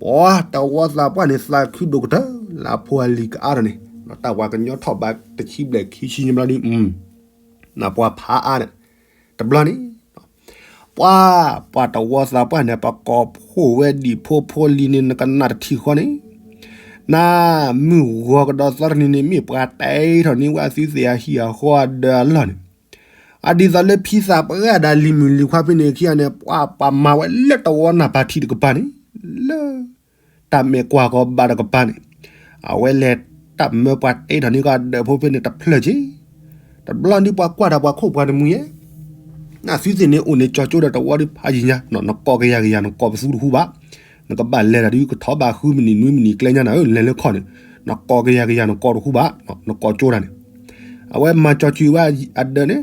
ပှၤတဝီသးပှၢ်န့ၣ် သးခုဒိၣ်ကတၢၢ် လၢအဖိအလံၤကအါထီၣ်န့ၣ်, တၢ်ပှၤကညီထီၣ်ဘးတဆံဘျဲၣ်ခံဆံညါဘျီဒုး နပှၤဖးအါန့ၣ်, တဘျီန့ၣ်, ပှၤ, ပှၤတဝီသးပှၢ်န့ၣ် ပကိးဖှိၣ်ဝဲဒံၣ်ဖိဖိလံၤန့ၣ် နကနၣ်တထံၣ်ဃီန့ၣ်, နမုၢ်ဂီၤကဒီးသီတနံၤန့ၣ် မ့ၢ်ပှၤတဲထီၣ်န့ၢ်ဝဲသုသ့ၣ်အဟံၣ်အဃီအဒၢးအလီၢ်န့ၣ်, အဒ်သိးလၢဖံသးပှၢ်ဒၣ်လံၤမုၢ်လံၤခွါဖဲန့ၣ်ခံဂၤန့ၣ် ပှၤပှၤမၤဝဲလၢတဝီနၢ်ပၢ်ထံးတကပၤန့ၣ်, လၢ တၢ်မဲာ်ကွၢ်ကီၤဘၣ်တကပၤန့ၣ်, အဝဲလဲၤတၢ်မၢပှၤတဲထီၣ်န့ၢ်ကီးအဒၢးဖိဖဲန့ၣ်တဖျၢၣ်က့ၤ, တဘျီဒုးပှၤကွၢ်တၢ်ပှၤခိၣ်ပှၤတမှံၤယဲ, နသုသ့ၣ်န့ၣ်အိၣ်န့ၣ် ကၠီကၠိဒီးတဝီဒုးဖးယံၤညါ, နကိးကယၤကယၤ နကိးပသူတဟူဘၣ်, နကဘၣ်လဲၤတၢ်ဒုးကထီၣ်ဘးဃုမံးနံးနွံမံးနံးကျဲညါနၤဧၢ လဲၤလၢခီၣ်န့ၣ်, နကိးကယၤကယၤ နကိးတဟူဘၣ်, နကိးကၠိတၢ်န့ၣ်, အဝဲမၤကၠီကၠိဝဲအဒၢးန့ၣ်,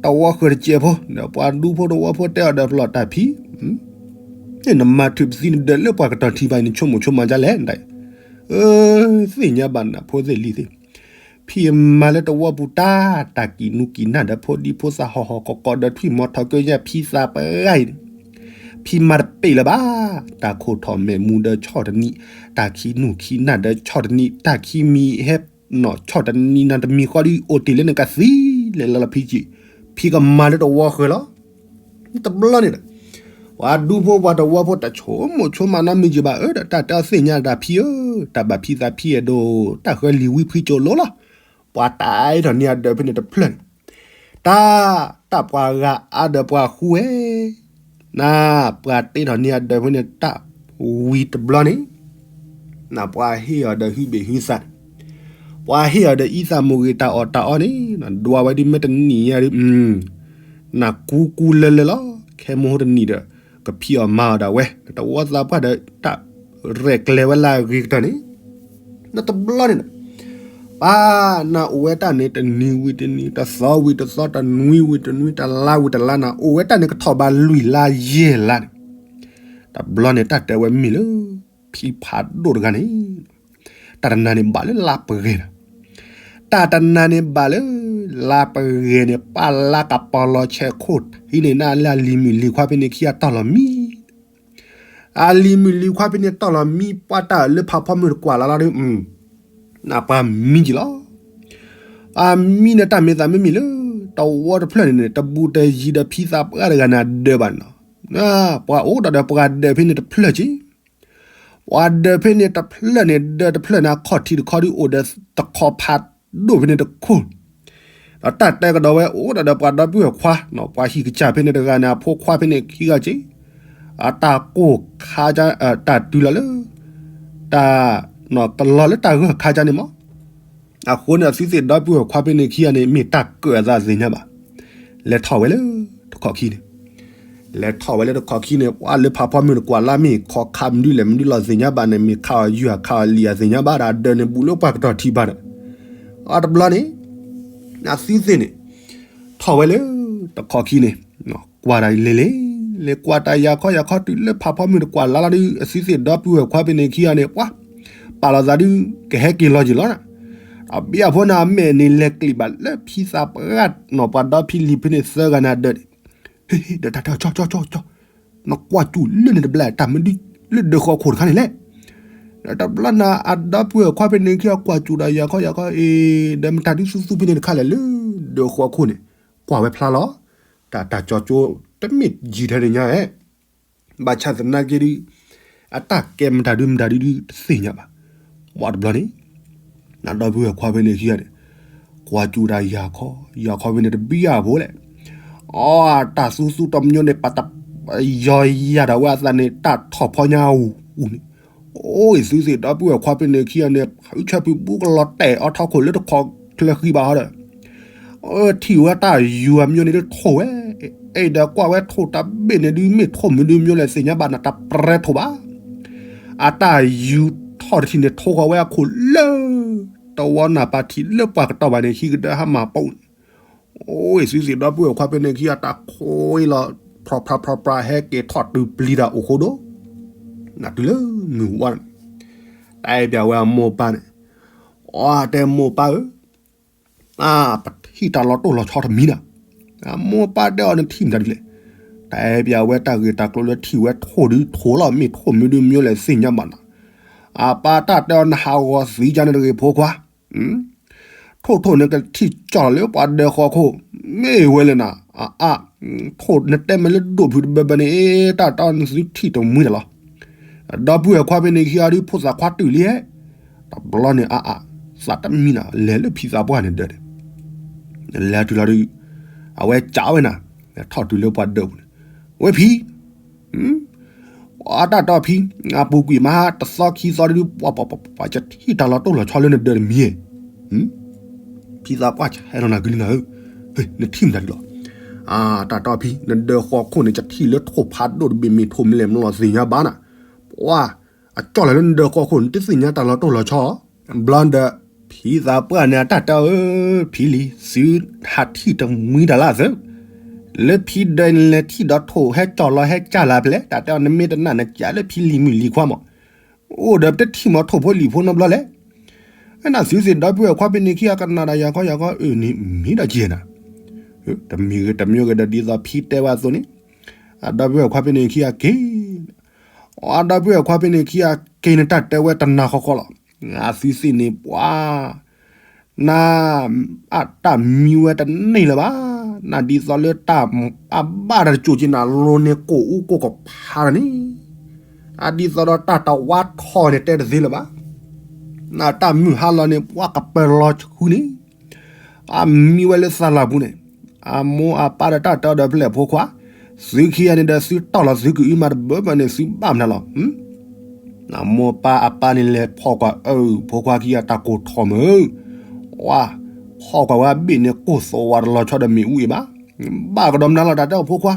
တဝီဃၢၤတစဲးဖိ, ဒီးပှၤဒူဖိတဝီဖိတဲအီၤဒီးပလီၢ်တၢ်ဖံး နမၤထုးပသံနဒၢးလၢပှၤကတီၤထံဘၣ်အံၤ နဆိကမိၣ်ဆိကမးဒ်လဲၣ်နတၢ်, အၢ သ့ၣ်ညါဘၣ်နဖိသ့ၣ်လံၤသ့ၣ်, ဖံအမၤလၢတဝီပူၤတၢ်, တၢ်ကံးနူကံးနၢ်ဒီးဖိဒံဖိသၣ်ဟီၣ်ဟီၣ်ကီးကီးဒီးထွံၣ်မီၤထီၣ်ကၢယၢ်ဖံသးပှၢ်အံၤန့ၣ်, ဖံမၤတပ့ၢ်လၢၤဘၣ်, တၢ်ခိၣ်ထီၣ်မဲာ်မူဒီးဆီၣ်တနံၤ, တၢ်ခံနူၢ်ခံနၢ်ဒီးဆီၣ်တနံၤ, တၢ်ခံမံၤဟဲနီၣ်ဆီၣ်တနံၤနၤတမံၤဃီဒီးအိၣ်တ့ၢ်လၢနကသံလဲၤလီၤလီၤဖံကံ, ဖံကမၤလၢတဝီဃၢၤလီၤ. တဘျီန့ၣ်ဒီး ပှၤဒူဖိပှၤတဝီဖိတၢ်ဆိကမိၣ်ဆိကမးနီတမံၤက့ၤဘၣ်အၢဒီး တၢ်တဲအီၤသ့ၣ်ညါတၢ်ဖံဧၢ, တၢ်ဘၣ်ဖံသးဖံအဲၣ်ဒိး, တၢ်ဃၢလံာ်ဝံဖှံကၠိလိၤလီၤ. ပှၤတၢ်အဲၣ်ထီၣ်န့ၢ်အဒၢးဖဲန့ၣ်တဖျၢၣ်န့ၣ်, တၢ်, တၢ်ပှၤဂၤအါဒီးပှၤဃူဝဲ, နၢ်, ပှၤတ့ထီၣ်န့ၢ်အဒၢးဖဲန့ၣ်တၢ်ဝံၤတဘျီန့ၣ် နၢ် ပှၤဟ့ၣ်အီၤဒီးဟုဘ့ၣ်ဟုသးန့ၣ်, ပှၤဟ့ၣ်အီၤဒီးအံသၣ်မိၢ်ဂ့ၤတၢ်အီၣ်တၢ်အီန့ၣ် ဒွးဝဲဒ်မ့ၢ်တနံၤညါဒ်, နၢ် ကူကူလၢလၢလီၤ. ခဲမုၢ်ဟိတနံၤဒီး ကဖံးအီၣ်မၤအီၣ်ဒၣ်ဝဲ တဝီသးပှၢ်ဒီးတၢ်ရဲၣ်ကျဲၤဝဲလၢအဂ့ၤကတၢၢ်န့ၣ်, နတဘျီန့ၣ်ဒီး ပၢ်နၢ်အိၣ်ဝဲတၢ်န့ၣ် တနံၤဝံၤတနံၤ တသီဝံၤတသီ တနွံဝံၤတနွံ တလါဝံၤတလါ နၢ် အိၣ်ဝဲတၢ်န့ၣ် ကထီၣ်ဘးလွံၢ်လါယဲၢ်လါန့ၣ်, တဘျီန့ၣ် တၢ်တဲဝဲမ့ၢ်လၢ ဖံဖးဒိၣ်တဂၤန့ၣ် တၢ်တနၤန့ၣ်ဘၣ်လၢလါပဂဲၤဒီး, တၢ်တနၤန့ၣ်ဘၣ်လၢ လါပဂဲၤန့ၣ် ပၢ်လါကပီၤလီၤဆဲးခိၣ်ထံးန့ၣ် နၢ်လၢအလံၤမုၣ်လံၤခွါဖဲန့ၣ်ခံဂၤတီၢ်လီၤမံ, အလံၤမုၣ်လံၤခွါဖဲန့ၣ်တီၢ်လီၤမံ ပှၤတၢ်လၢဖးဖီမုၢ်တကွၢ်လၢ်လီၤဒီး နၢ် ပှၤမံက့ၤလီၤ. အမံန့ၣ်တၢ်မ့ၢ်သးမ့ၢ်မံၤလၢ တဝီတဖျၢၣ်န့ၣ်န့ၣ် တဘူးတယံၤဒီးဖံသးပှၢ်တဂၤန့ၣ်အဒၢးဘၣ်န့ၣ်လီၤ. ပှၤအိၣ်ဒီးပှၤဒၢးဖဲန့ၣ်တဖျၢၣ်က့ၤ, ပှၤဒၢးဖဲန့ၣ်တဖျၢၣ်န့ၣ် ဒၢးတဖျၢၣ်န့ၣ် အခီၣ်ထံးတခီဒုးအိၣ်ဒီးတခီဖးဒိၣ်ဖဲန့ၣ်တခိၣ်, ဒီးတၢ်တဲကဒီးဝဲအိၣ်ဒီးပှၤဒီပုၢ်ဝဲၢ်ခွါ, ပှၤဟံၣ်ကစၢ်ဖဲန့ၣ်တဂၤန့ၣ် အဖိခွါဖဲန့ၣ်ခံဂၤက့ၤ, အတၢ်ကိၢ်ခါ, တၢ်တုၤလီၤလၢ တၢ်, ကလီၤလၢတၢ်ဂၢၢ်ခါကန့ၣ်မး, အဃိန့ၣ် အသုသ့ၣ်ဒီပုၢ်ဝဲၢ်ခွါဖဲန့ၣ်ခံဂၤန့ၣ် မ့ၢ်တၢ်ကၢၣ်အသးသ့ၣ်ညါဘၣ်, လဲၤထီၣ်ဝဲလၢတခီၣ်ခံန့ၣ်, လဲၤထီၣ်ဝဲလၢတခီၣ်ခံန့ၣ် ပှၤလၢဖးဖီမုၢ်တကွၢ်လၢ် မ့ၢ်ခီခါမနုၤလဲၣ်မနုၤလီၤသ့ၣ်ညါဘၣ်န့ၣ် မ့ၢ်ခးအီၤယူၢ်ခးအီၤလံၤအသ့ၣ်ညါဘၣ်ဒီး အဒၢးန့ၣ်ဘူးလၢပှၤကတီၢ်ထံဘၣ်ဒီး, အတဘျီန့ၣ် အသုသ့ၣ်န့ၣ် ထီၣ်ဝဲလၢတခီၣ်ခံန့ၣ် ကွၢ်တၢ်လဲၤလဲၤ, လဲၤကွၢ်တၢ်ယၤခီယၤခီတုၤလၢဖးဖီမုၢ်တကွၢ်လၢ်လီၤဒုး အသုသ့ၣ်ဒီပုၢ်ဝဲၢ်ခွါဖဲန့ၣ်ခံဂၤန့ၣ် ပှၤ ပာ်လီၤသးဒုး ကဟဲက့ၤလီၤက့ၤလီၤနၤ, အဘျီအဖိန့ၣ် အမဲာ်န့ၣ်လဲၤကျံးဘၣ်လၢဖံသးပှၢ်နီၤ ပှၤဒီဖံလံၤဖဲန့ၣ်သၢဂၤန့ၣ်အဒၢးန့ၣ်, ဒီးတၢ်တဲအီၤ ကၠီကၠီကၠီကၠီ, နကွၢ်စူၣ်လၢန့ၣ်တဘျီ တၢ်မနုၤလၢဒၢးဃီခိၣ်တခါန့ၣ်လဲၣ်, ဒီးတဘျီန့ၣ် အဒီပုၢ်ဝဲၢ်ခွါဖဲန့ၣ်ခံဂၤကွၢ်စူၣ်ဒီးယၤခီယၤခီ အ့ ဒီးမတၤဒုးသူသူဖဲန့ၣ်တခါလဲၣ်လၢဒၢးဃီခိၣ်န့ၣ်, ကွၢ်ဝဲဖျါလီၤ, တၢ်တၢ်ကၠီကၠီ တမ့ၢ်ယံာ်ထဲန့ၣ်ညါဧါ ဘၣ်ဆၣ်သနာ်က့ဒုး အတၢ်ကဲမတၤဒုးမတၤဒုးဒုးတသ့ၣ်ညါဘၣ်, ပှၤတဘျီန့ၣ် နဒီပုၢ်ဝဲၢ်ခွါဖဲန့ၣ်ခံဂၤန့ၣ် ကွၢ်စူၣ်တၢ်ယၤခီ, ယၤခီဖဲန့ၣ်တဘံယၤဖိလဲၣ်, အတၢ်သူသူတမညိန့ၣ် ပာ်တၢ်ယီၤယၤဒီးဝဲအသးန့ၣ် တၢ်ထီၣ်ဖီညါအူအူန့ၣ်, အိၣ်အံၤသုသ့ၣ်ဒီပုၢ်ဝဲၢ်ခွါဖဲန့ၣ်ခံဂၤန့ၣ် ဖုဆၢဖုဘူးကလီၤတဲာ်အီထီၣ်ခိၣ်လၢတခီချၢဃံဘၣ်ဟီဒီး ထံၣ်ဝဲတၢ်ယူၤအမညိန့ၣ်ဒုးထိၣ်ဝဲ, အဲၣ်ဒီးကွၢ်ဝဲထိၣ်တၢ်ဘ့ၣ်န့ၣ်ဒုးမ့ၢ်ထိၣ်မုၢ်ဒုးမညိလဲၣ်သ့ၣ်ညါဘၣ်နတၢ်ပြဲထိၣ်ဘၣ်, အတၢ်ယူၤထီၣ်တထံၣ်န့ၣ် ထိၣ်ဃီဝဲအခိၣ်လၢ တဝီနၢ်ပၢ်ထံးလၢပှၤကတီၢ်ဘၣ်န့ၣ် ဟံးကဒၢဟါမၢ်ပူၤန့ၣ်, အိၣ်အံၤသုသ့ၣ်ဒီပုၢ်ဝဲၢ်ခွါဖဲန့ၣ်ခံဂၤတၢ်ခိၣ်အံၤလီၤ ဖြီဖြီဖြီဖြီဟဲက့ၤထီၣ်တုၤပျံၤတၢ်အိၣ်ဃိဒီး နတုၤလၢမုၢ်ဝါန့ၣ် တၢ်အဲၣ်ပၠးဝဲအမိၢ်ပၢ်န့ၣ်, အတဲမိၢ်ပၢ်ဧၢ, ပထံၣ်တၢ်လီၤတိၢ်လီၤဆီတမံၤနၤ, အမိၢ်ပၢ်တဲအီၤနထံၣ်မတၤဒ်လဲၣ်, တၢ်အဲၣ်ပၠးဝဲတၢ်ဂ့ၢ်တၢ်ကျိၤလၢထံၣ်ဝဲထိၣ်ဒုးထိၣ်လီၤ မ့ၢ်ထိၣ်မုၢ်ဒုးမညိလဲၣ်သ့ၣ်ညါဘၣ်နၤ, အပၢ်တၢ်တဲအီၤနဟးဂီၤသံကန့ၣ်တဂ့ၤဖိခွါ ထိၣ်ထိၣ်န့ၣ်ကထံၣ်ကၠီၣ်လၢပှၤဒၢးဃီခိၣ်, မ့ၢ်ဝဲလဲၣ်နၤ, အအါ, ထိၣ်နတဲမ့ၢ်လၢဒိၣ်ဖုးတဘၢဘၢန့ၣ် တၢ်တီနသုထံၣ်တမှံတၢ်လီၤ, ဒီပုၢ်ဝဲၢ်ခွါဖဲန့ၣ်ခံဂၤဒုးဖိသၣ်ခွါတုၤလံဟဲ, တဘျီန့ၣ်အအါ, သးတမံနၤ လဲၤလၢဖံသးပှၢ်န့ၣ်ဒၢးန့ၣ်, လဲၤတုၤလီၤဒုး, အဝဲကးဝဲနၤ, ထီၣ်တုၤလၢပှၤဒၢးပူၤန့ၣ်, ဝဲဖံ ပှၤတၢ်တီဖံ, အပူၤကွံာ်မဟါတသီခံသီဒုး ပှၤပှၤပှၤပှၤ ယထံၣ်တၢ်လီၤတိၢ်လီၤဆီလၢနဒၢးတမံၤ, ဖံသးပှၢ်ဆဲးလီၤနၤကလံနၤဧၢ, နထံၣ်မတၤဒုးလီၤ, တၢ်တီဖံ နဒၢးဃီခိၣ်န့ၣ် ယထံၣ်လၢထိၣ်ဖးဒိၣ်တဘ့ၣ်မ့ၢ်ထိၣ်မနုၤလဲၣ်မနုၤလီၤသ့ၣ်ညါဘၣ်နၤ, ပှၤ အကၠီၣ်လၢနဒၢးဃီခိၣ် နတသ့ၣ်ညါတၢ်လီၤတိၢ်လီၤဆီ ဘျီဒီး ဖံသးပှၢ်န့ၣ်အတၢ်တဲအီၤဧၢ, ဖံလံၤ သုဟးထံၣ်တမှံတၢ်လၢအသၢ, လၢဖံဒၢးနလဲၤထံၣ်ဒီးထိၣ်ဟဲကၠီၣ်လီၤဟဲကၠၢ်လၢ်ဖဲလဲၣ်, တၢ်တဲအီၤ နမ့ၢ်တနာ်နကးလၢဖံလံၤမုၣ်လံၤခွါမး, အိၣ်ဒီးပတထံၣ်မးထိၣ်ဖိလံၤဖိနီတဘျီလဲၣ်. နသုသ့ၣ်ဒီပုၢ်ဝဲၢ်ခွါဖဲန့ၣ်ခံဂၤကနၣ်ဒီးယၤခီယၤခီ အၢ န့ၣ်မ့ၢ်ဒီးက့ၤနၤ, တမံၤဂ့ၤတမံၤဂ့ၤဒီးဒ်သိးဖံတဲဝဲအသိးန့ၣ်, အဒီပုၢ်ဝဲၢ်ခွါဖဲန့ၣ်ခံဂၤက့ၤ အဒီပုၢ်ဝဲၢ်ခွါဖဲန့ၣ်ခံဂၤက့ၤန့ၣ် တၢ်တဲဝဲတနၤဃီဃီလီၤ. အသုသ့ၣ်န့ၣ်ပှၤ န အတၢ်မံဝဲတန့ၢ်လၢၤဘၣ်. နဒ်သိးလၢတၢ်အဘၣ်တၢ်တစိၤက့ၤနၤလိၤန့ၣ် ကိၣ်အူကိၣ်ကဖးလီၤန့ၣ်, အဒ်သိးဒီးတၢ်တဝါထီၣ်န့ၣ်တဲတသ့လၢၤဘၣ်. နတၢ်မုၢ်ဟါလီၤန့ၣ် ပှၤကပၢၤလီၤဆူန့ၣ် အမံဝဲလၢသးလၢ်ပူၤန့ၣ်, အမိၢ်အပၢ်ဒီးတၢ်တဲအီၤဒီးဖဲလဲၣ်ဖိခွါ, သုခံဂၤန့ၣ်ဒီးသုတီၢ်လီၤသုကအုမးတဘၢဘၢန့ၣ် သုဘၣ်မနုၤလီၤ. အမိၢ်ပၢ်အပၢ်န့ၣ်လဲၤဖီၣ်ကွၢ်အၢ ဖိခွါခံဂၤတၢ်ကိၢ်ထီၣ်မုၢ်, ဝါ, ဖီၣ်ကွၢ်ဝဲအဘ့ၣ်န့ၣ်ကိၢ်သဝးတလီၤဆီဒီးမ့ၣ်အူအံၤဘၣ်. ဘၣ်ကဒီးမနုၤလီၤ တၢ်တဲအီၤဖိခွါ,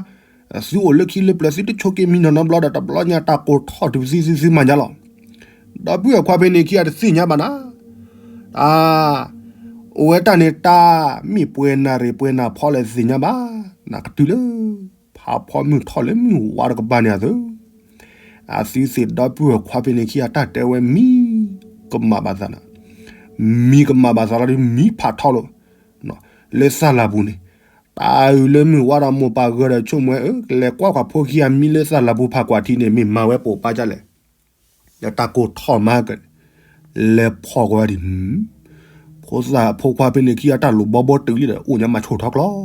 သုအိၣ်လၢခံလၢပျၢၤ သုတဆိးက့ၤမံနီၤနီတဘျီဒီး တဘျီညါတၢ်ကိၢ်ထီၣ်တုၤပသံသုသုမၤညါလီၤ. ဒီပုၢ်ဝဲၢ်ခွါဖဲန့ၣ်ခံဂၤတသ့ၣ်ညါဘၣ်နၤ, တၢ် အိၣ်ဝဲတၢ်န့ၣ်တၢ်မ့ၢ်ပှဲၤနၢ်ရ့ၣ်ပှဲၤနၢ်ဖီလဲၣ်သ့ၣ်ညါဘၣ်, နကတုၤလၢ ဖးဖီမုၢ်ထီၣ်လၢမုၢ်ဝါတကပၤန့ၣ်အသိး, အသုသ့ၣ်ဒီပုၢ်ဝဲၢ်ခွါဖဲန့ၣ်ခံဂၤတၢ်တဲဝဲမံကမၣ်ဘၣ်သးနၤ, မံကမၣ်ဘၣ်သးလီၤဒီးမံဖးထီလိာ် လၢသးလၢ်ပူၤန့ၣ်, တၢ်အုၣ်လၢမုၢ်ဝါဒီးမိၢ်ပၢ်ဂၢၢ်ဒီးဆိကမိၣ်ဝဲ အၢ ကလဲၤကွၢ်ကွၢ်ဖိခံဂၤမံလၢသးလၢ်ပူၤဖးကွၢ်ထံန့ၣ် မ့ၢ်မၤဝဲပိာ်ပာ်ဒ်လဲၣ် ဒီးတၢ်ကိၢ်ထီၣ်မၤက လဲၤဖီၣ်ကွၢ်ဝဲဒၣ်, ဖိသၣ်ဖိခွါဖဲန့ၣ်ခံဂၤတၢ်လိၣ်ဘီဘီတုၤလံဒီး အိၣ်ညါမၤဆိၣ်ထီၣ်ကျီ,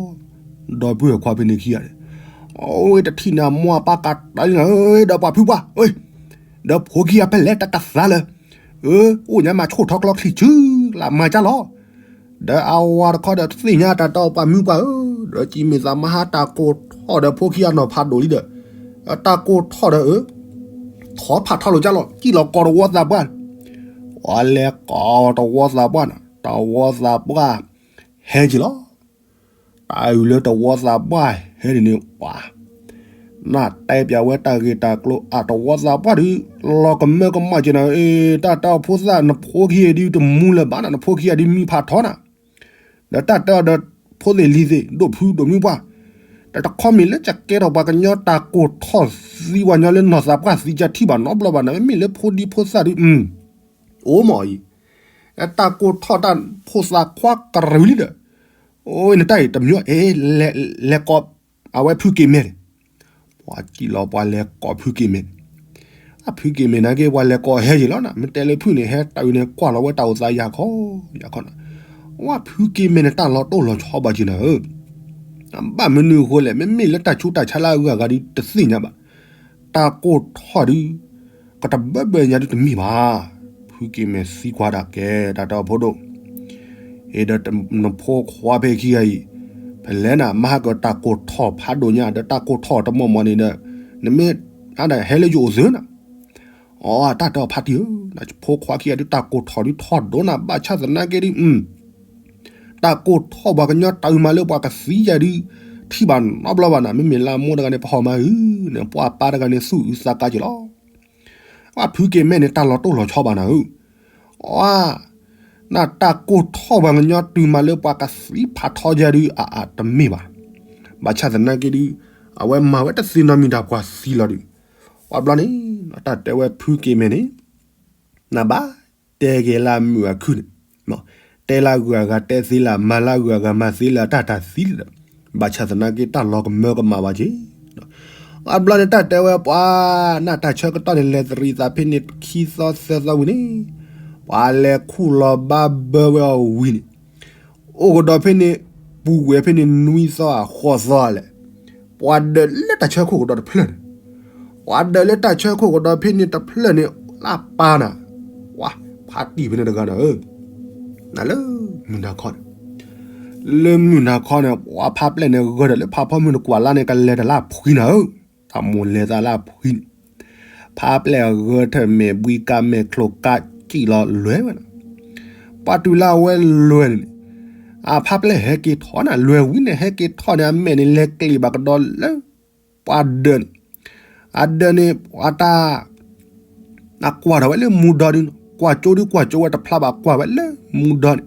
ဒီပုၢ်ဝဲၢ်ခွါဖဲန့ၣ်ခံဂၤန့ၣ်, အဝဲတထံၣ်န့ၣ်အမိၢ်အပၢ်ကးတၢ်လံနၤဧၢ, ဒီးပှၤဖုပှၢ်ဧၢ, ဒီးဖိခံဂၤဖဲလဲၣ်တၢ်ကသါလၢ, အၢ အိၣ်ညါမၤဆိၣ်ထီၣ်ကျီချံၣ်ဆူလၢမၤကၢ်လီၤ ဒီးအဝၤတခီဒီးသ့ၣ်ညါတၢ်တဲအီၤပှၤမုၢ်ပှၢ်ဧၢ, ဒီးကံမ့ၢ်သးမဟါတၢ်ကိၢ်ထီၣ်ဒီးဖိခံဂၤနီၤဖးဒိၣ်လံဒီး, တၢ်ကိၢ်ထီၣ်ဒီးအၢ, ထီၣ်ဖးထီလိာ်ကၢ်လီၤ ကံၣ်လီၤကိးတဝီသးပှၢ်, ပှၤလဲၤကိးတဝီသးပှၢ်နၤ, တဝီသးပှၢ် ဟဲက့ၤလီၤ တၢ်အုၣ်လၢတဝီသးပှၢ်ဟဲန့ၣ်န့ၣ် ပှၤ နတဲပျးဝဲတၢ်ဂ့ၢ်တၢ်ကျိၤ အတဝီသးပှၢ်ဒုး လီၤကမၢကမၣ်က့ၤနၤ, တၢ်တဲအီၤဖိသၣ်နဖိခံဂၤဒုးတမူလၢၤဘၣ်နၤ, နဖိခံဂၤဒုးမံဖးထီနၤ, ဒီးတၢ်တဲအီၤဒီးဖိသ့ၣ်လံၤသ့ၣ် ဒိၣ်ဖုဒိၣ်မုၢ်ပှၢ်, တခီမ့ၢ်လၢကကဲထီၣ်ပှၤကညီတၢ်ကိၢ်ထီၣ်သံပှၤကညီလၢနီၢ်သးပှၢ်သံကထံၣ်ဘၣ်နီတဘျီဘၣ်နၤ, မ့မ့ၢ်လၢဖိဒံဖိသၣ်ဒုး အိၣ်မးအံၤ တၢ်ကိၢ်ထီၣ်တၢ်ဖိသၣ်ခွါကရၢလံဒီး, အိၣ်နတၢ်အံၤတမံၤအံၤ လဲၤကိး အဝဲဖုက့ၤမဲာ်န့ၣ်, ပှၤကံၣ်လီၤပှၤလဲၤကိးဖုက့ၤမဲာ်န့ၣ်, အဖုက့ၤမဲာ်နာ်က့ ပှၤလဲၤကိးဟဲယံာ်လီၤနၤ, မ့ၢ်တဲလၢဖုန့ၣ် ဟဲတၢ်အုၣ်န့ၣ် ကွၢ်လီၤဝဲတၢ်အိၣ်သးယၤခီ, ယၤခီနၤ, ဝဲဖုက့ၤမဲာ်န့ၣ် တၢ်လီၤတိၢ်လီၤဆီဘၣ်က့ၤနၤဧၢ, ဘၣ်မနုၤအဃိလဲၣ်, မ့မ့ၢ်လၢတၢ်ဆူးတၢ်ဆါလၢအဂၤဂၤဒုးတသ့ၣ်ညါဘၣ် တၢ်ကိၢ်ထီၣ်ဒုး ကတဘၢဘၢညါဒုးတမ့ၢ်ဘၣ်. ဖုက့ၤမဲာ်သံကွၢ်ဒၣ်ကဲ တၢ်တဲအီၤဖိဒိၣ်, အ့ဒီးနဖိခွါဖဲခံဂၤအံၤ, ဖဲလဲၣ်နၤ မဟါကတၢ်ကိၢ်ထီၣ်ဖးဒိၣ်ညါ ဒီးတၢ်ကိၢ်ထီၣ်တမီၢ်မီၢ်န့ၣ်ဒီး, နမ့ၢ်အဒၣ်ဟဲလၢယအိၣ်သုနၤ, အတၢ်တဲအီၤဖါတံၢ်ဧၢ, ဖိခွါခံဂၤဒုးတၢ်ကိၢ်ထီၣ်ဒုးထီၣ်ဒိၣ်နၤ ဘၣ်ဆၣ်သနာ်က့ဒုး တၢ်ကိၢ်ထီၣ်ပှၤကညီတၢ်အုၣ်မးလၢပှၤကသံယၤဒုး ထံၣ်ဘၣ်နီတဘျီဘၣ်နၤ, မ့မ့ၢ်လၢအမိၢ်တဂၤန့ၣ် ပဟီၣ်မၤအုၣ်န့ၣ် ပှၤအပၢ်တဂၤန့ၣ် သူၣ်အုးသးကါက့ၤလီၤ. အဖုက့ၤမဲာ်န့ၣ် တၢ်လီၤတိၢ်လီၤဆီဘၣ်နၤဧၢ, အ နတၢ်ကိၢ်ထီၣ်ပှၤကညီတုၤမးလၢပှၤကသံဖးထီယၤဒုး အအတမ့ၢ်ဘၣ်. ဘၣ်ဆၣ်သနာ်က့ဒုး အဝဲမၤဝဲတသ့နီတမံၤတၢ်ပှၤသံလီၤဒုး, ပှၤဘျီန့ၣ် တၢ်တဲဝဲဖုက့ၤမဲာ်န့ၣ် နဘၣ်တဲက့ၤလၢအမုာ်အခုၣ်န့ၣ်, တဲလၢအဂုၤအဂၤတဲသ့လၢ မၤလၢအဂုၤအဂၤမၤသ့လၢ တၢ်တၢ်သံလံဒီး, ဘၣ်ဆၣ်သနာ်က့တၢ်လီၤကမၢကမၣ်ဘၣ်က့ၤ, အဘျီန့ၣ်တၢ်တဲဝဲပှၤ နတၢ်ဆၢကတီၢ်န့ၣ် လဲၤတရံးသးဖဲန့ၣ်ခံသီသၢသီဝံၤန့ၣ်, ပှၤလဲၤခူၣ်လီၤဘၣ်ဘၢဝဲအီၤဝံၤန့ၣ် အိၣ်ကဒီးဖဲန့ၣ် ပူၤကွံာ်ဖဲန့ၣ်နွံသီဧါဃိးသီဧါလဲၣ်, ပှၤဒၢးလၢတၢ်ဆၢခိၣ်ကဒီးတဖျၢၣ်န့ၣ်, ပှၤဒၢးလၢတၢ်ဆၢခိၣ်ကဒီးဖဲန့ၣ်တဖျၢၣ်န့ၣ် လၢပၢ်နၤ, ဝါ ဖါတံၢ်ဖဲန့ၣ်တဂၤနၤဧၢ, နလၢမုၢ်နၤခီန့ၣ်, လၢမုၢ်နၤခီန့ၣ် ပှၤဖါပျဲၢ်န့ၣ်ဂၢၢ်ဒီးလၢဖးဖီမုၢ်နကွၢ်လါန့ၣ် ကလဲၤတၢ်လၢအဖှံနၤဧၢ, တၢ်မိၣ်လဲၤသးလၢအဖှံန့ၣ် ဖါပျဲၢ်အဂၢၢ်ထၢၣ်မဲာ်ဘှံးကါမဲာ်ချိကါကံၣ်လီၤလွဲဝဲနၤ, ပှၤတုၤလၢအဝဲလွဲန့ၣ်န့ၣ်, အဖါပျဲၢ်ဟဲက့ၤထီၣ်နၤ လွဲဝံၤန့ၣ် ဟဲက့ၤထီၣ်န့ၣ် အမဲာ်န့ၣ်လဲၤကျ့ၤဘၣ်ကဒီးလၢ ပှၤဒၢးန့ၣ်, အဒၢးန့ၣ် ပှၤတၢ် အကွၢ်ထီၣ်ဝဲလၢမူဒီဒု, ကွၢ်ကၠိဒုကွၢ်ကၠိဝဲတဖျါဘၣ် ကွၢ်ဝဲလၢမူဒီန့ၣ်,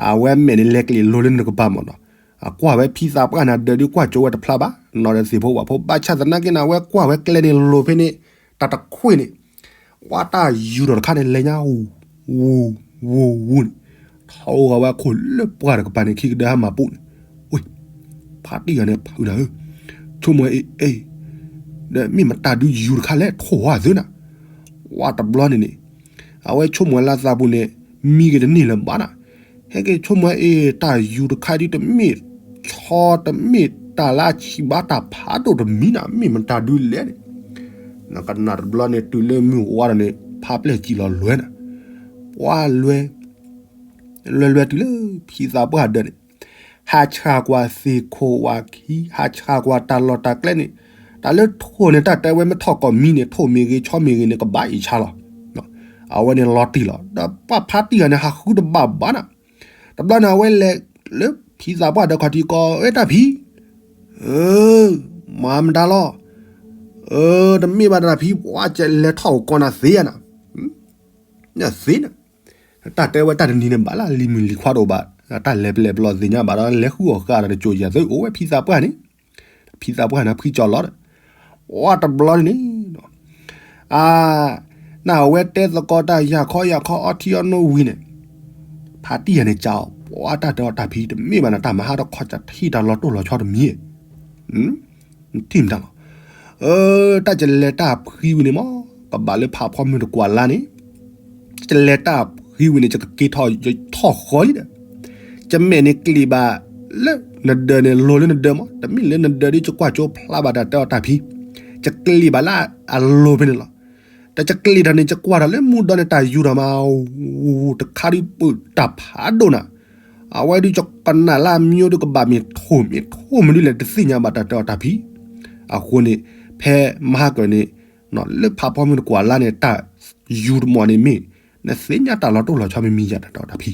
အဝဲအမဲာ်န့ၣ်လဲၤကျ့ၤလိၤလၢနကပၤမၢ်နီၤ, အကွၢ်ဝဲဖံသးပှၢ်န့ၣ် အဒၢးဒုးကွၢ်ကၠိဝဲတဖျါဘၣ်, နီၢ်ဒီးသ့ၣ်ဖိဝၣ်ဖိ ဘၣ်ဆၣ်သနာ်က့န့ၣ် အဝဲကွၢ်ဝဲကျဲန့ၣ်လိၤဖဲန့ၣ် တၢ်တခွ့ၣ်န့ၣ် ဝါတၢ်ယူၤထီၣ်တခါန့ၣ် လဲၤညါ ဝူၤ ဝူၤ ဝူၤန့ၣ် ထီၣ်ဂီၤဝဲအခိၣ်လၢပှၢ်တကပၤန့ၣ် ခံကဒၢဟါမၢ်ပူၤန့ၣ်, ဝ့ၢ် ဖါတံၢ်ဂၤန့ၣ် ဖုနၤဧၢ, ဆိကမိၣ်အ့ၣ်အ့ၣ်, ဒီးမ့ၢ်မတၤဒုးယူၤတခါလဲၣ် ထိၣ်ဝါသုနၤ, ဝါတဘျီန့ၣ်န့ၣ် အဝဲဆိကမိၣ်လၢသးပူၤန့ၣ် မံက့ၤတန့ၢ်လၢၤဘၣ်နၤ, ဟဲက့ၤဆိကမိၣ်အ့ၣ် တၢ်ယူၤတခါဒုးတမ့ၢ် ဆီတမ့ၢ်တၢ်လၢအဆံးဘၣ် တၢ်ဖးဒိၣ်တမံၤနၤ မ့ၢ်မတၤဒုးလဲၣ်န့ၣ်, ကနၣ်တဘျီန့ၣ် တုၤလၢမုၢ်ဝါဒီးန့ၣ် ဖါပျဲၢ်စံၣ်လီၤလွဲနၤ, ပှၤလွဲ လွဲလွဲတုၤလၢဖံသးပှၢ်ဒၢးန့ၣ် ဟးဆှၣ်ကွၢ်သ့ၣ်ခိၣ်ဝၣ်ခံ ဟးဆှၣ်ကွၢ်တၢ်လီၢ်တၢ်ကျဲန့ၣ်, တၢ်လၢထိၣ်န့ၣ် တၢ်တဲဝဲမ့ၢ်ထီၣ်ကိးမံၤန့ၣ် ထိၣ်မ့ၢ်ဂ့ၤ ဆီမ့ၢ်ဂ့ၤန့ၣ် ကဘၣ်အ့ၣ်ဆါလီၤ, အဝဲန့ၣ်လီၤတံၢ်လီၤ ဒီးပှၤဖါတံၢ်ဂၤန့ၣ် ဟးဃုတဘၣ်ဘၣ်နၤ, တဘျီန့ၣ် အဝဲလဲၤလၢဖံသးပှၢ်ဒီးခီၣ်ထံးကီး အဲၣ်တၢ်ဖံ မၤမတၤလီၤ, တမ့ၢ်ဘၣ်တၢ်ဖံ ပှၤကလဲၤထီၣ်အိၣ်ကီးနၤသ့နၤ, နသ့နၤ, တၢ်တဲဝဲတၢ်တနံၤန့ၣ် ဘၣ်လၢလံၤမုၢ်လံၤခွါတအိၣ်ဘၣ်, တၢ်လဲၤပလဲၤပလီၢ်သ့ၣ်ညါဘၣ်ဒီး လဲၤဃုအီၣ်ဃာ်ဒီးတစိၤယၤသ့ အိၣ်ဝဲဖံသးပှၢ်န့ၣ်, ဖံသးပှၢ်န့ၣ်ဖံကၠီလီၤဒီး, ပှၤတဘျီန့ၣ်န့ၣ် အါ, နၢ်အဝဲတဲသကိးတၢ်ယၤခီယၤခီအီထံအီနိဝံၤန့ၣ်, ဖါတံၢ်ယၤန့ၣ်ကးအီၤ ပှၤတၢ်တဲအီၤတၢ်ဖံ တမ့ၢ်ဘၣ်နၤ တၢ်မၤဟးထီၣ်ခီၣ်ကၠီထံၣ်တၢ်လီၤတိၢ်လီၤဆီတမံၤ, ထံၣ်မတၤလီၤ, တၢ်ကလဲၤတၢ်ဖှံဝံၤန့ၣ်မး ကဘၣ်လၢဖးဖီမုၢ်တကွၢ်လါန့ၣ်, ကလဲၤတၢ်ဖှံဝံၤန့ၣ် ကက့ၤထီၣ်ယထီၣ်ဃီလံဒီး ကမဲာ်န့ၣ်ကျံးဘၣ်လၢနဒၢးန့ၣ် လိၤလၢနဒၢးမး တမ့ၢ်လၢနဒၢးဒ်ယကွၢ်ကၠိဖျါဘၣ်တၢ်တဲအီၤတၢ်ဖံ, ယကျံးဘၣ်လၢအလိၤဖဲန့ၣ်လီၤ. တၢ်ယကျံးထီၣ်န့ၣ် ယကွၢ်ထီၣ်လၢမူဒီန့ၣ် တၢ်ယူၤထီၣ်မး တခါဒုးပၢၢ်တၢ်ဖးဒိၣ်နၤ, အဝဲဒုးယကနၣ်လၢအမံၤဒုးကဘၣ်မ့ၢ်ထိၣ်မ့ၢ်ထိၣ်မနုၤလဲၣ် တသ့ၣ်ညါဘၣ်တၢ်တဲအီၤတၢ်ဖံ, အဃိန့ၣ် ဖဲမဟါကၢၤန့ၣ် လၢဖးဖီမုၢ်တကွၢ်လါန့ၣ် တၢ်ယူၤတမီၢ်န့ၣ်မ့ၢ် နသ့ၣ်ညါတၢ်လီၤတိၢ်လီၤဆီမံၤမံၤယၤတၢ်တဲအီၤတၢ်ဖံ,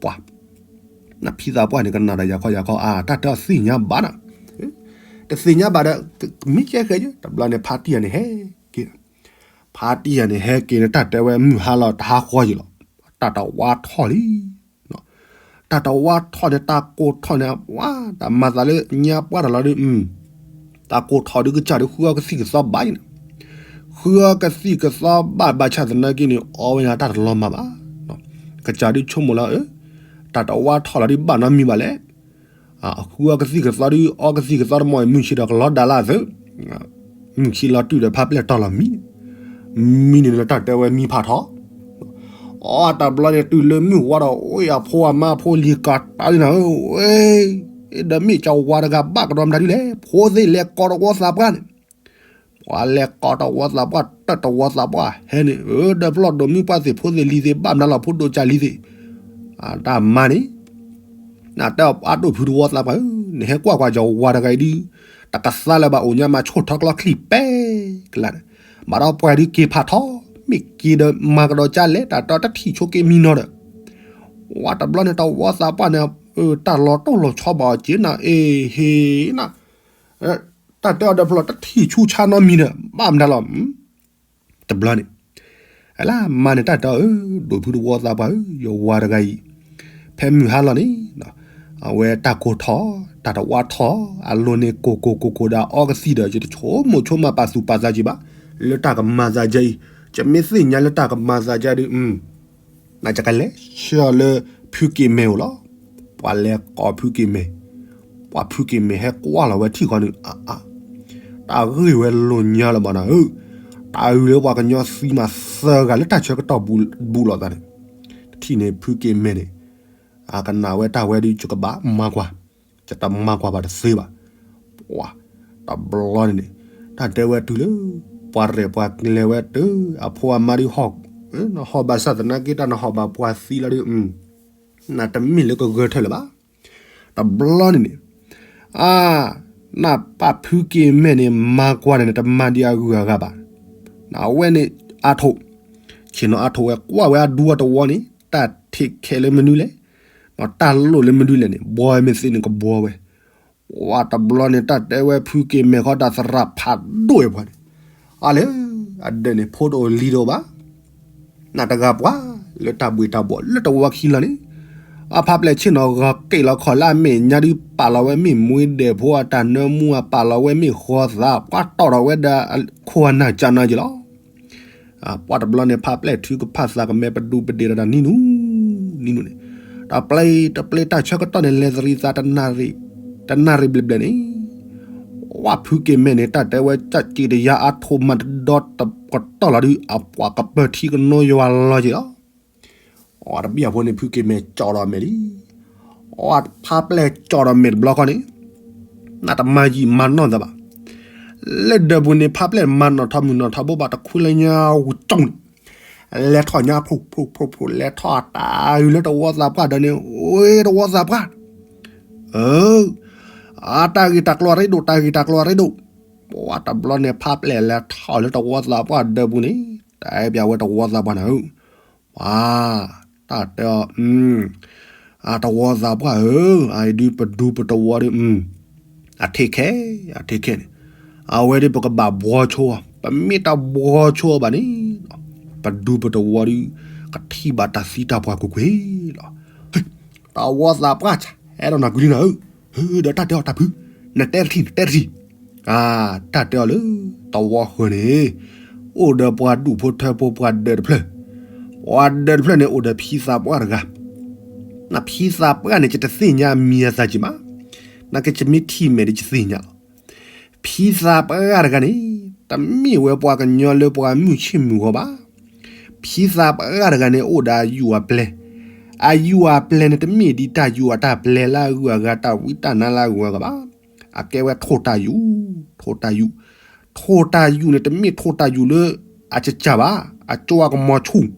ပှၤ နဖံသးပှၢ်န့ၣ် ကနၣ်ဒီးယၤခီယၤခီ အါ တၢ်တဲအီၤသ့ၣ်ညါဘၣ်နၤ, တသ့ၣ်ညါဘၣ်ဒီး မ့ၢ်ကဲဃဲယ တဘျီန့ၣ် ဖါတံၢ်ယၤန့ၣ်ဟဲက့ၤ, ဖါတံၢ်ယၤန့ၣ်ဟဲက့ၤန့ၣ် တၢ်တဲဝဲမုၢ်ဟါလီၤတဟါဃီယံၤလီၤ, တၢ်တဝါထီၣ်လံ တၢ်တဝါထီၣ်န့ၣ် တၢ်ကိၢ်ထီၣ်န့ၣ် ဝါ တၢ်မၤသးလၢညါပှၢ်တၢ်လီၤဒုး, တၢ်ကိၢ်ထီၣ်ဒုးကစၢ်ဒုးဃုအီကသံၣ်ကသီဘၣ်အံၤန့ၣ်, ဃုအီကသံၣ်ကသီဘၣ်ဘၣ်ဆၣ်သနာ်က့န့ၣ် အီဝဲန့ၣ်တၢ်တလီၤမၢ်ဘၣ်, ကစၢ်ဒုးဆိကမိၣ်လၢ တၢ်တဝါထီၣ်လီၤဒုးဘၣ်နီတမံၤဘၣ်လဲၣ် အဃုအီကသံၣ်ကသီဒုး အီကသံၣ်ကသီတမီၢ်အံၤ မုၢ်ဆ့ၣ်ဒီးကလီၤဒၣ်လၢအသး, မုၢ်ဆ့ၣ်လီၤတုၤဒီးဖးပျဲၢ်တီၢ်လီၤမံ, မံန့ၣ်လၢတၢ်တဲဝဲမံဖးထီၣ်, အီတဘျီန့ၣ် တုၤလၢမုၢ်ဝါဒီး အိၣ်အဖိအမါဖိလံၤကၤတၢ်လံနၤဧၢ, ဒီးမ့ၢ်ကဝၤတဂၤဘၣ်ကဒီးမတၤဒ်လဲၣ် ဖိသ့ၣ်လဲၤကိးတဝီသးပှၢ်န့ၣ် ပှၤလဲၤကိးတဝီသးပှၢ် တၢ်တဝီသးပှၢ်ဟဲန့ၣ် ဒီးဖျီၣ်ဒိးမုၢ်ပှၢ်သ့ၣ်ဖိသ့ၣ်လံၤသ့ၣ် ဘၣ်မနုၤလီၤဖိဒိၣ်ကၢ်လံၤသ့ၣ်, တၢ်မၤန့ၣ် နတဲအီၤအဒိၣ်ဖုတဝီသးပှၢ်ဧၢ, နဟဲကွၢ်ကွၢ်ကဝၤတဂၤအံၤဒုး တကသါလၢၤဘၣ် အိၣ်ညါမၤဆိၣ်ထီၣ်ကျီချံပဲကလါန့ၣ်, ဘၣ်ဒီးပှၤဒုးက့ၤဖးထီၣ် မ့ၢ်က့ၤဒီးမၤကဒီးကၢ်လဲၣ် တၢ်တီတထံၣ်ဆိက့ၤမံနီၤဒီး ဝါတဘျီန့ၣ် တဝီသးပှၢ်န့ၣ် တၢ်လီၤတိၢ်လီၤဆီဘၣ်အီၤက့ၤနၤ အ့ဟ့နၤ တၢ်တဲအီၤဒီးဖျီၣ်တထံၣ်ဆူၣ်ဆါနီတမံၤဒီး ဘၣ်မတၤလီၤ. တဘျီန့ၣ် အလၢမါန့ၣ် တၢ်တဲအီၤဧၢ, ဒိၣ်ဖုတဝီသးပှၢ်ဧၢ, ယဝၤတဂၤအံၤ ဖဲမုၢ်ဟါလီၤန့ၣ် အဝဲတၢ်ကိၢ်ထီၣ် တၢ်တဝါထီၣ် အလိၤန့ၣ်ကိၢ်ကိၢ်ကိၢ်ကိၢ်ဒီးအီကသံၣ်ဒီး ယတဆိကမိၣ်ဆိကမးပာ်သူၣ်ပာ်သးက့ၤဘၣ် လၢတၢ်ကမၤသးဒ်အံၤ, ယမ့ၢ်သ့ၣ်ညါလၢတၢ်ကမၤသးဒ်အံၤဒုး နကလဲၤဆှၢအီၤလၢဖုက့ၤမဲာ်အိၣ်လီၤ. ပှၤလဲၤကိးဖုက့ၤမဲာ်, ပှၤဖုက့ၤမဲာ်ဟဲကွၢ်လီၤဝဲထံၣ်ဃီန့ၣ် အါအါ, တၢ်ဂ့ၢ်ဝဲလိာ်ညါလၢၤဘၣ်နၤဧၢ, တၢ်အုၣ်လၢပှၤကညီသံမၤသၢဂၤလၢတၢ်ဆၢကတီၢ်ဘူးလိာ်သးန့ၣ်, တထံၣ်န့ၣ်ဖုက့ၤမဲာ်န့ၣ် အကနၣ်ဝဲတၢ်ဝဲဒုး ယကဘၣ်မၤကွၢ်, ယတမၤကွၢ်ဘၣ်တသ့ဘၣ်. ပှၤတဘျီန့ၣ်န့ၣ် တၢ်တဲဝဲတုၤလၢ ပှၤရဲၣ်ပှၤကျဲၤဝဲတုၤ အဖိအမါဒုး ဟီၣ်ဘၣ်ဆၣ်သနာ်က့ တၢ်နဟီၣ်ဘၣ်ပှၤသံလီၤဒုး နတမ့ၢ်လၢကဂၢၢ်ထၢၣ်လၢၤဘၣ်. တဘျီန့ၣ်န့ၣ် အါ နပာ်ဖုက့ၤမဲာ်န့ၣ် မၤကွၢ်န့ၣ် နတမၤဒံးအဂုၤအဂၤဘၣ်. နအဝဲန့ၣ်အါထိၣ်, ဆ့ၣ်နီၤအါထိၣ်ဝဲကွၢ်ဝဲအဒူအတဝီန့ၣ် တၢ်ထံၣ်ခဲလၢမနုၤလဲၣ်, တၢ်လိၣ်လၢမနုၤလဲၣ်န့ၣ် ဘှီဝဲမ့ၢ်သ့န့ၣ်ကဘှီဝဲ ဝါတဘျီန့ၣ် တၢ်တဲဝဲဖုက့ၤမဲာ်ခီတၢ်သရၣ်ဖးဒိၣ်အံၤပှၤန့ၣ်, အါလၢ အဒၢးန့ၣ် ဖိတအိၣ်လံၤတအိၣ်ဘၣ်, နတဂၤပှၤ လၢတၢ်ဘှ့ၣ်တၢ်ဘှီၣ်လၢတဝီခံလီၤန့ၣ်, အဖါပျဲၢ်ဆ့ၣ်နီၤဂီၤက့ၣ်လီၤခီၣ်လၢအမဲာ်ညါဒုး ပာ်လီၤဝဲမ့ၢ်မူဒဲးဖိအတၢ်နၢမူ အပာ်လီၤဝဲမ့ၢ်ဃီသး ပှၤတီၢ်ထီၣ်ဝဲဒီးအခိၣ်အနၢ်ကၢ်နၢ်က့ၤလီၤ. ပှၤတဘျီန့ၣ် ဖါပျဲၢ်ထုကဖၣ်သးကမဲပဒူပဒ့ၣ်ဒီးတၢ်နံၤနူၤ, နံၤနူၤန့ၣ်, တၢ်ပျဲတပျဲတၢ်ဆၢကတီၢ်န့ၣ် လဲၤသရံးသး တနၣ်ရံၣ်ဘျဲၣ်ဘျဲၣ်န့ၣ်, ဝဲဖုက့ၤမဲာ်န့ၣ် တၢ်တဲဝဲ ကၠၢ်က့ၤတယါအါ ထိၣ်မၤတဒီတကတီၢ်လီၤဒုး အပှၤကပၢၢ်ထံကနိယွၤလီၤက့ၤလီၤ. အတဘျီဖိန့ၣ် ဖုက့ၤမဲာ်ကၠီၣ်ဒီးမဲာ်လံ. အဖါပျဲၢ်ကၠီၣ်ဒီးမဲာ်တဘျီဃီန့ၣ်, နတမၤယံာ်မၤနီၢ်သးဘၣ်. လၢဒၢးပူၤန့ၣ် ဖါပျဲၢ်မၤနီၣ်ထီၣ်မုၢ်နီၣ်ထီၣ်ဘိဘၣ် တခွံလၢညါဝံၤကၠီၣ်န့ၣ်, လဲၤထီၣ်ညါဖျိဖျိဖျိဖျိ လဲၤထီၣ်တၢ်အုးလၢတဝီသးပှၢ်ဒီးန့ၣ်, အိတဝီသးပှၢ်, အၢ, အတၢ်ဂ့ၢ်တၢ်ကျိၤရ့ဒိၣ် တၢ်ဂ့ၢ်တၢ်ကျိၤရ့ဒိၣ်. ပှၤတဘျီန့ၣ် ဖါပျဲၢ်လဲၤထီၣ်လၢတဝီသးပှၢ်ဒၢးပူၤန့ၣ်, တၢ်အဲၣ်ပၠးဝဲတဝီသးပှၢ်န့ၣ်ဧၢ, ပှၤ, တၢ်တဲအီၤ, အတဝီသးပှၢ်ဧၢ, အအံၤဒုးပဒူပတဝီဒီး, အထ့ခဲ, အထ့ခဲန့ၣ်, အဝဲဒုးပကဘၣ်ဘှီဆိအီၤ, ပမ့ၢ်တဘှီဆိအီၤဘၣ်န့ၣ်, ပဒူပတဝီဒီး, ကထံၣ်ဘၣ်တၢ်သံတၢ်ပှၢ်ကွ့ၢ်ကွ့ၢ်လီၤ. တဝီသးပှၢ် အဲၣ်ဒိးနၤကွံာ်လံနၤဧၢ, ဒီးတၢ်တဲအီၤတၢ်ဖု, နတဲတထံၣ် နတဲတထံၣ် အတၢ်တဲအီၤလၢ တဝီဃၢၤန့ၣ်, အိၣ်ဒီးပှၤဒူၣ်ဖိထၢဖိပှၤဒၢးတဖျၢၣ်, ပှၤဒၢးတဖျၢၣ်န့ၣ် အိၣ်ဒီးဖံသးပှၢ်တဂၤ, နဖံသးပှၢ်န့ၣ် ယတသ့ၣ်ညါအမံၤအသၣ်က့ၤမး, နကယမ့ၢ်ထံၣ်မဲာ်ဒီးယသ့ၣ်ညါလီၤ. ဖံသးပှၢ်တဂၤန့ၣ်, တမ့ၢ်ဝဲပှၤကညီလၢပှၤမုၢ်ဆ့ၣ်မုၢ်ဂီၤဘၣ်. ဖံသးပှၢ်တဂၤန့ၣ် အိၣ်ဒီးအယူၢ်အပျဲၢ်, အယူၢ်အပျဲၢ်န့ၣ် တမ့ၢ်ဒ်တၢ်ယူၢ်အတၢ်ပျဲလၢအဂုၤအဂၤတၢ်ဝံတၢ်နါလၢအဂုၤအဂၤဘၣ်. အကဲဝဲထိၣ်တၢ်ယူၢ်, ထိၣ်တၢ်ယူၢ်, ထိၣ်တၢ်ယူၢ်န့ၣ် တမ့ၢ်ထိၣ်တၢ်ယူၢ်လၢအကစၢ်ဘၣ်, အကၠိအကမီၤဆူၣ်,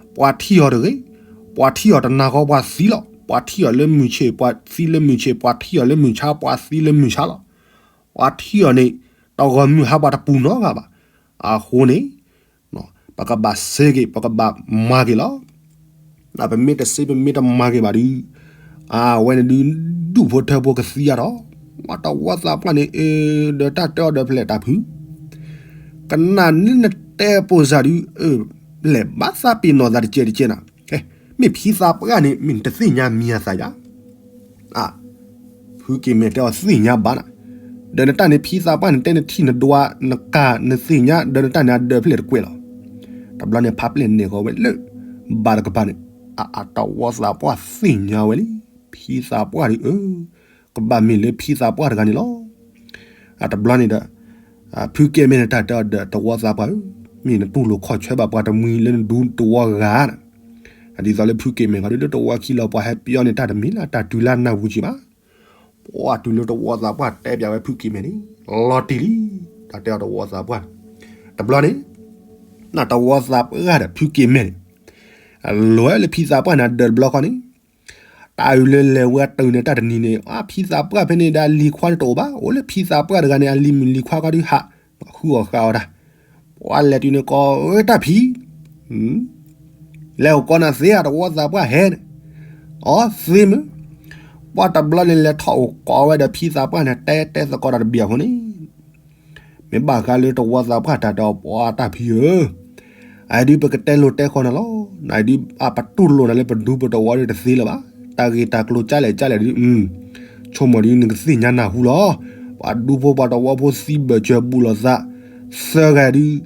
ပှၤထံၣ်အီၤတဂ့ၤ, ပှၤထံၣ်အီၤတနၤဃီပှၤသံလီၤ, ပှၤထံၣ်အီၤလၢမုၢ်ဆ့ၣ်ပှၤသံလၢမုၢ်ဆ့ၣ်, ပှၤထံၣ်အီၤလၢမုၢ်ဆါပှၤသံလၢမုၢ်ဆါလီၤ. ပှၤထံၣ်အီၤန့ၣ်, တဂီၤမုၢ်ဟါပှၤတပူၤနီတဂၤဘၣ်. အဃိန့ၣ်, ပကဘၣ်စ့က့ၤ ပကဘၣ်မၤက့ၤလီၤ. ပမ့ၢ်တစ့ပမ့ၢ်တမၤက့ၤဘၣ်ဒုး, အဝဲန့ၣ်ဒုး, ဒူၣ်ဖိထၢဖိကသံအါထီၣ်, တဝီသးပှၢ်န့ၣ်, ဒီးတၢ်တဲအီၤဒီးဖျဲၣ်တၢ်ဖု ကနၣ်န့ၣ်နတဲပိာ်စၢ်ဒုး, ဖျဲၣ်ဘၣ်သးပ့ၤနီၣ်သးတကဲးတကဲးနၤ, မ့ၢ်ဖံသးပှၢ်န့ၣ် မ့ၢ်နတသ့ၣ်ညါမံၤအသးယၤ, ဖုက့ၤမဲာ်တဲအီၤသ့ၣ်ညါဘၣ်နၤ, ဒီးနတၢ်န့ၣ်ဖံသးပှၢ်န့ၣ် တဲနထံၣ်နဒွးနကၤနသ့ၣ်ညါ ဒီးနတၢ်န့ၣ်အဒၢးဖျဲၣ်တကွဲးလီၤ. တဘျီန့ၣ်ဖါပျဲၢ်နဲၣ်ဃီဝဲလၢ, ဘၣ်တကပၤန့ၣ်, အတဝီသးပှၢ်သ့ၣ်ညါဝဲလံ, ဖံသးပှၢ်ဒုးဧၢ, ကဘၣ်မ့ၢ်လၢဖံသးပှၢ်တဂၤန့ၣ်လီၤ. အတဘျီန့ၣ်ဒီး, ဖုက့ၤမဲာ်န့ၣ်တၢ်တဲအီၤဒီးတဝီသးပှၢ်ဧၢ, မ့ၢ်နတူၢ်လိာ်ခီၣ်ဆၢဘၣ်ပှၤတမှံၤလၢနဒူတဝီဂၤ, ဒ်သိးလၢဖုက့ၤမဲာ်ဂၤဒုး လၢတဝီခံလီၤပှၤဟဲပျီန့ၣ် တၢ်တမ့ၢ်လၢတၢ်တုၤလၢနၢ်ဟူက့ၤဘၣ်. ပှၤတုၤလၢတဝီသးပှၢ်တဲပၠးဝဲဖုက့ၤမဲာ်န့ၣ်, လီၤတံၢ်လံ, တၢ်တဲအီၤတဝီသးပှၢ်န့ၣ်, တဘျီန့ၣ်, နတဝီသးပှၢ်ဒီးဖုက့ၤမဲာ်န့ၣ်, အလဲၤလၢဖံသးပှၢ်န့ၣ်အဒၢးတဘျီဃီန့ၣ်, တၢ်အုးလၢလဲၤဝဲတုၤန့ၣ်တၢ်တနံၤန့ၣ် အဖံသးပှၢ်ဖဲန့ၣ်ဒီးအလံၤခွါန့ၣ်တအိၣ်ဘၣ်, အိၣ်လၢဖံသးပှၢ်တဂၤန့ၣ် အလံၤမုၣ်လံၤခွါဃီဒုးဟး, ဃုအီၣ်ဃာ်အီၣ်တၢ်, ပှၤလဲၤတုၤန့ၣ်ကိးဝဲတၢ်ဖံ လဲၤအိၣ်ကိးနၤသ့ဧါ တဝီသးပှၢ်ဟဲန့ၣ်, အီသ့မုၢ်, ပှၤတဘျီန့ၣ်လဲၤထီၣ်အိၣ်ကိးဝဲဒီးဖံသးပှၢ်န့ၣ် တဲတဲသကိးတၢ်တဘျီအဃိန့ၣ်, မ့ၢ်ဘၣ်ဃးလၢတဝီသးပှၢ်တၢ်တဲအီၤပှၤတၢ်ဖံဧၢ, အအံၤဒုးပကတဲလိၤတဲဃီနၤလီၤ, နအံၤဒုးအပတူၢ်လိာ်နၤလၢပဒူပတဝီဒုးတသ့လၢၤဘၣ်, တၢ်ဂ့ၢ်တၢ်ကျိၤကၠါလဲၣ်ကၠါလဲၣ်ဒုး, ဆိကမိၣ်ဒုးနကသ့ၣ်ညါနၢ်ဟူလီၤ, ပှၤဒူဖိပှၤတဝီဖိသံဘၢၣ်စၢၤဘူးလိာ်သး, သၢဂၤဒုး,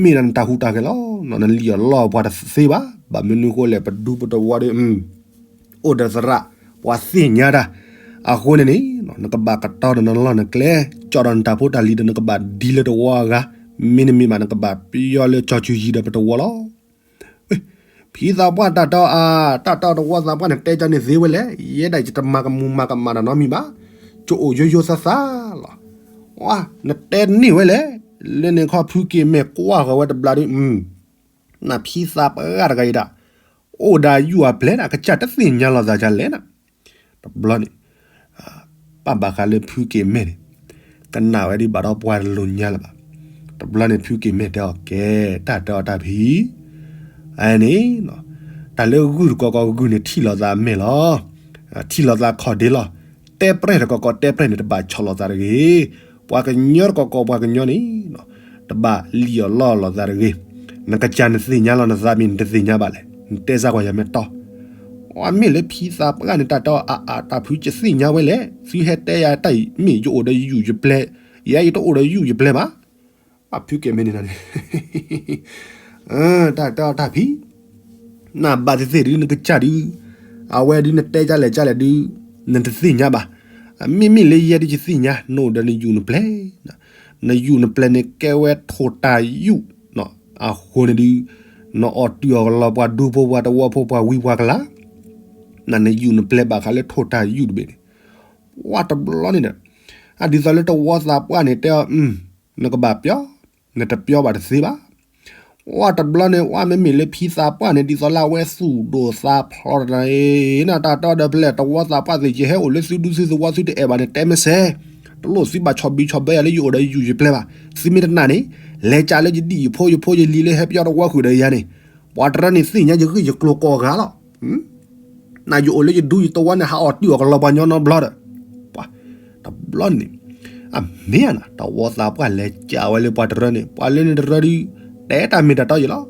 မ့ၢ်ဒၣ်နတၢ်ဟူးတၢ်ဂဲၤလီၤ, နလံၣ်အီၣ်လီအီၣ်ပှၤတသ့ဘၣ်, ဘၣ်မနုၤဃိလဲၣ် ပဒူပတဝီဒုး အိၣ်ဒီးသရၣ်, ပှၤသ့ၣ်ညါတၢ်, အဃိန့ၣ်န့ၣ်, နကဘၣ်ကတီၤဒီးနလီၢ်နကျဲ, ကၠီဒီးနတၢ်ဖိတၢ်လံၤဒီးနကဘၣ်ဒ်လၢတဝီအဂၤ, မ့တမ့ၢ်ဘၣ် နကဘၣ်ပယီၤလၢကၠီၤကူၤယံၤဒီးပတဝီလီၤ. ဖံသးပှၢ်တၢ်တဲအီၤ, တၢ်တဲအီၤတဝီသးပှၢ်န့ၣ် တဲကၠီန့ၣ်သ့ဝဲလဲၣ်, ယဲဒၣ်ယတမၤကမူၤမၤကမၣ်တၢ်နီတမံၤဘၣ်, ကအိၣ်ယိယိသးသးလီၤ. နတဲန့ၢ်ဝဲလဲၣ်, လၢန့ၣ်ခီဖုက့ၤမဲာ်ကွၢ်ဃီၤဝဲတဘျီဒုး, နဖံသးပှၢ်တဂၤအံၤဒၣ်, အိၣ်ဒီးယူၢ်အပျဲၢ်ဒၣ် ကစၢ်တသ့ၣ်ညါလိာ်သးဒ်လဲၣ်နၤ, တဘျီန့ၣ်, ပၢ်ဘၣ်ဃးလၢဖုက့ၤမဲာ်န့ၣ်, ကနၣ်ဝဲဒ်ဘၣ်ဒီးပှၤတလိၤညါလၢၤဘၣ်, တဘျီန့ၣ်ဖုက့ၤမဲာ်တဲအီၤကဲ, တၢ်တဲအီၤတၢ်ဖံ အန့ၣ်, တၢ်လၢဂုၢ်တကီကီဂုၢ်န့ၣ်ထံၣ်လိာ်သးအမဲာ်လီၤ, ထံၣ်လိာ်သးခီၣ်ဒ့လီၤ, တဲပြဲၢ်တကီကီတဲပြဲၢ်န့ၣ် တဘၣ်ဆီၣ်လိာ်သးတဂ့ၤ, ပှၤကညီတကီကီပှၤကညီန့ၣ်, တဘၣ်လံၣ်အီၣ်လီအီၣ်လိာ်သးတဂ့ၤ, နကစၢ်နသ့ၣ်ညါလီၤနသးမ့ၢ်နတသ့ၣ်ညါဘၣ်လဲၣ်, နတဲစၢ်ကွၢ်ယၤမ့ၢ်တီ, ပှၤမ့ၢ်လၢဖံသးပှၢ်န့ၣ် တၢ်တဲအါအါ တၢ်ဖုကသ့ၣ်ညါဝဲလဲၣ်, သုဟဲတဲယၤတၢ်အံၤ မ့ၢ်ယအိၣ်ဒီးယုၢ်ယပျဲၢ်, ယဲယတအိၣ်ဒီးယုၢ်ယပျဲၢ်ဘၣ်. ပှၤဖုက့ၤမဲန့ၣ်န့ၣ် တၢ်တဲအီၤတၢ်ဖံ နဘၣ်သ့ၣ်သ့ၣ်ဒုး နကစၢ်ဒုး, အဝဲဒုးနတဲကလဲၣ်ကလဲၣ်ဒုး နတသ့ၣ်ညါဘၣ်. မ့မ့ၢ်လၢယဲဒုးယသ့ၣ်ညါ နအိၣ်ဒီးနယုၢ်နပျဲၢ်, နယုၢ်နပျဲၢ်န့ၣ် ကဲဝဲထိၣ်တၢ်ယူၢ်, အဃိန့ၣ်ဒုး နအီၣ်တုာ်အီၣ်ကလီ ပှၤဒူဖိပှၤတဝီဖိပှၤဝံပှၤကလၤ, နယုၢ်နပျဲၢ်ဘၣ်ဃးလၢထိၣ်တၢ်ယူၢ်တဘ့ၣ်န့ၣ်, ပှၤတဘျီန့ၣ်ဒီး အဒ်သိးလၢတဝီသးပှၢ်န့ၣ် တဲအီၤ နကဘၣ်ပျီ, နတပျီဘၣ်တသ့ဘၣ်. ပှၤတဘျီန့ၣ် ပှၤမ့မ့ၢ်လၢဖံသးပှၢ်န့ၣ် ဒ်သိးလၢအဝဲသူၣ်ဒိၣ်သးဖျိးတၢ်န့ၣ် နတၢ်တဲအီၤဒီးဖဲလဲၣ် တဝီသးပှၢ်သ့ၣ်က့ၤဟဲအိၣ်လၢသုဒူသုသဝီသုတအဲၣ်ဘၣ်န့ၣ် တဲမ့ၢ်စဲး, တလိၣ်သုဘၣ်ဆီၣ်ဘံၣ်ဆီၣ်ဘၢယၤလၢယအိၣ်ဒီးယုၢ်ယပျဲၢ်ဘၣ်. သုမ့ၢ်တနာ်န့ၣ် လဲၤကးလၢယဒံၣ်ယဖိယဖိယလံၤလၢဟဲပျီတဝီဃုာ်ဒီးယၤန့ၣ်, ပှၤတရၢန့ၣ်သ့ၣ်ညါယဂ့ၢ်ယကျိၤကိးဂၤလီၤ. နယအိၣ်လၢယဒူယသဝီန့ၣ် ဟးအီၣ်တုာ်အီၣ်ကလီပှၤညီနီတဘျီဒီး, ပှၤတဘျီန့ၣ် အမ့ၢ်ဧါနီၤ တဝီသးပှၢ်လဲၤကးဝဲလၢပှၤတရၢန့ၣ် ပှၤလၢန့ၣ်တရၢဒုး တဲတၢ်မ့ၢ်တၢ်တီယံၤလီၤ.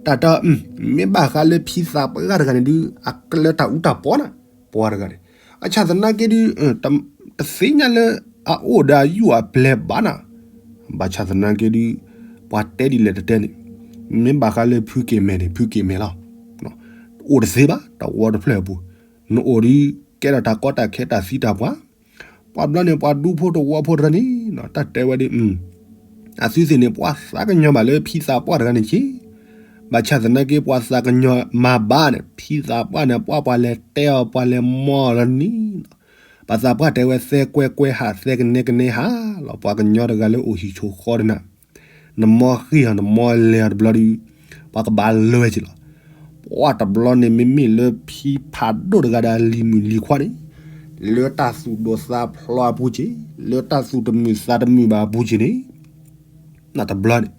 တၢ်တဲ မ့ၢ်ဘၣ်ဃးလၢဖံသးပှၢ်တဂၤန့ၣ်ဒုး အကလၢတၢ်အူတၢ်ပီနၤ, ပှၤတဂၤန့ၣ် အဆၣ်သနာ်က့ဒုး တသ့ၣ်ညါလၢအအိၣ်ဒီးအယုၢ်အပျဲၢ်ဘၣ်နၤ, ဘၣ်ဆၣ်သနာ်က့ဒုး ပှၤတဲဒ်လဲၣ်တတဲန့ၣ်, မ့ၢ်ဘၣ်ဃးလၢဖုက့ၤမဲာ်န့ၣ် ဖုက့ၤမဲာ်လီၤ. အိၣ်တသ့ဘၣ် တဝီတဖျၢၣ်အပူၤ, နအိၣ်ဒုး ကဲထီၣ်တၢ်ကီတၢ်ခဲတၢ်သံတၢ်ပှၢ်, ပှၤဘျီန့ၣ် ပှၤဒူဖိတဝီဖိတရၢန့ၣ် တၢ်တဲဝဲဒုး အသုသ့ၣ်န့ၣ် ပှၤသးကညီၤဘၣ်လၢဖံသးပှၢ်တဂၤန့ၣ်က့, ဘၣ်ဆၣ်သနာ်က့ ပှၤသးကညီၤမၤဘၣ်န့ၣ် ဖံသးပှၢ်န့ၣ် ပှၤပှၤလဲၤတဲအီၤပှၤလဲၤမီၢ်လီၤန့ၣ်, ပှၤသးပှၢ်တဲဝဲသဲကွဲကွဲ ဟးသဲကနဲကနဲဟးလီၤ ပှၤကညီတဂၤလၢအိၣ်ဟံၣ်ဆိးဃီဒီးနၤ, နမီၢ်ဃ့ၢ်အီၤ နမီၢ်လဲၤအီၤတဘျီဒုး ပှၤကဘၣ်လၢဝဲက့ၤလီၤ. ပှၤတဘျီန့ၣ် မ့မ့ၢ်လၢဖံဖးဒိၣ်တဂၤဒီးအလံၤမုၣ်လံၤခွါန့ၣ်, လၢတၢ်သူၣ်ဒိၣ်သးဖျိးအပူၤက့ၤ, လၢတၢ်သူၣ်တမုာ်သးတမုာ်ဘၣ်အပူၤက့ၤန့ၣ်, နတဘျီန့ၣ်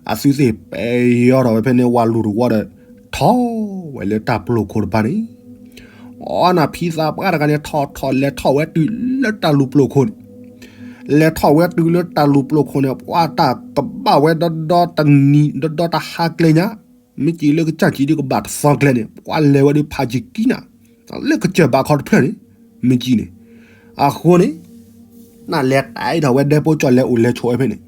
အသုသ့ၣ်ပဲယီထီၣ်ဝဲဖဲန့ၣ် ဝၤလူၢ်တဝီဒီး ထီၣ်ဝဲလၢတၢ်ပျိာ်ခိၣ်တဖၣ်န့ၣ်, အီနၤဖံသးပှၢ်တဂၤန့ၣ် ထီၣ်ထီၣ်လဲၤထီၣ်ဝဲတုၤလၢတၢ်လူၤပျိာ်ခိၣ်န့ၣ်, လဲၤထီၣ်ဝဲတုၤလၢတၢ်လူၤပျိာ်ခိၣ်န့ၣ် ပှၤတၢ်ကဘၣ်ဝဲဒီဒီတနံၤ ဒီဒီတဟါကျဲညါ, မ့ၢ်ကံၤလၢကစၢ်ကံၤဒုးကဘၣ်တသီကျဲန့ၣ် ပှၤလဲၤဝဲဒုးဖးကံၤကံၤနၤ, လၢကစၢၢ်ဘးခီတဖျၢၣ်န့ၣ် မ့ၢ်ကံၤန့ၣ်, အဃိန့ၣ် နလဲၤတၢ်အံၤထီၣ်ဝဲဒဲဖိကၠီၣ်လဲၤအိၣ်လဲၤဆိးဝဲဖဲန့ၣ်,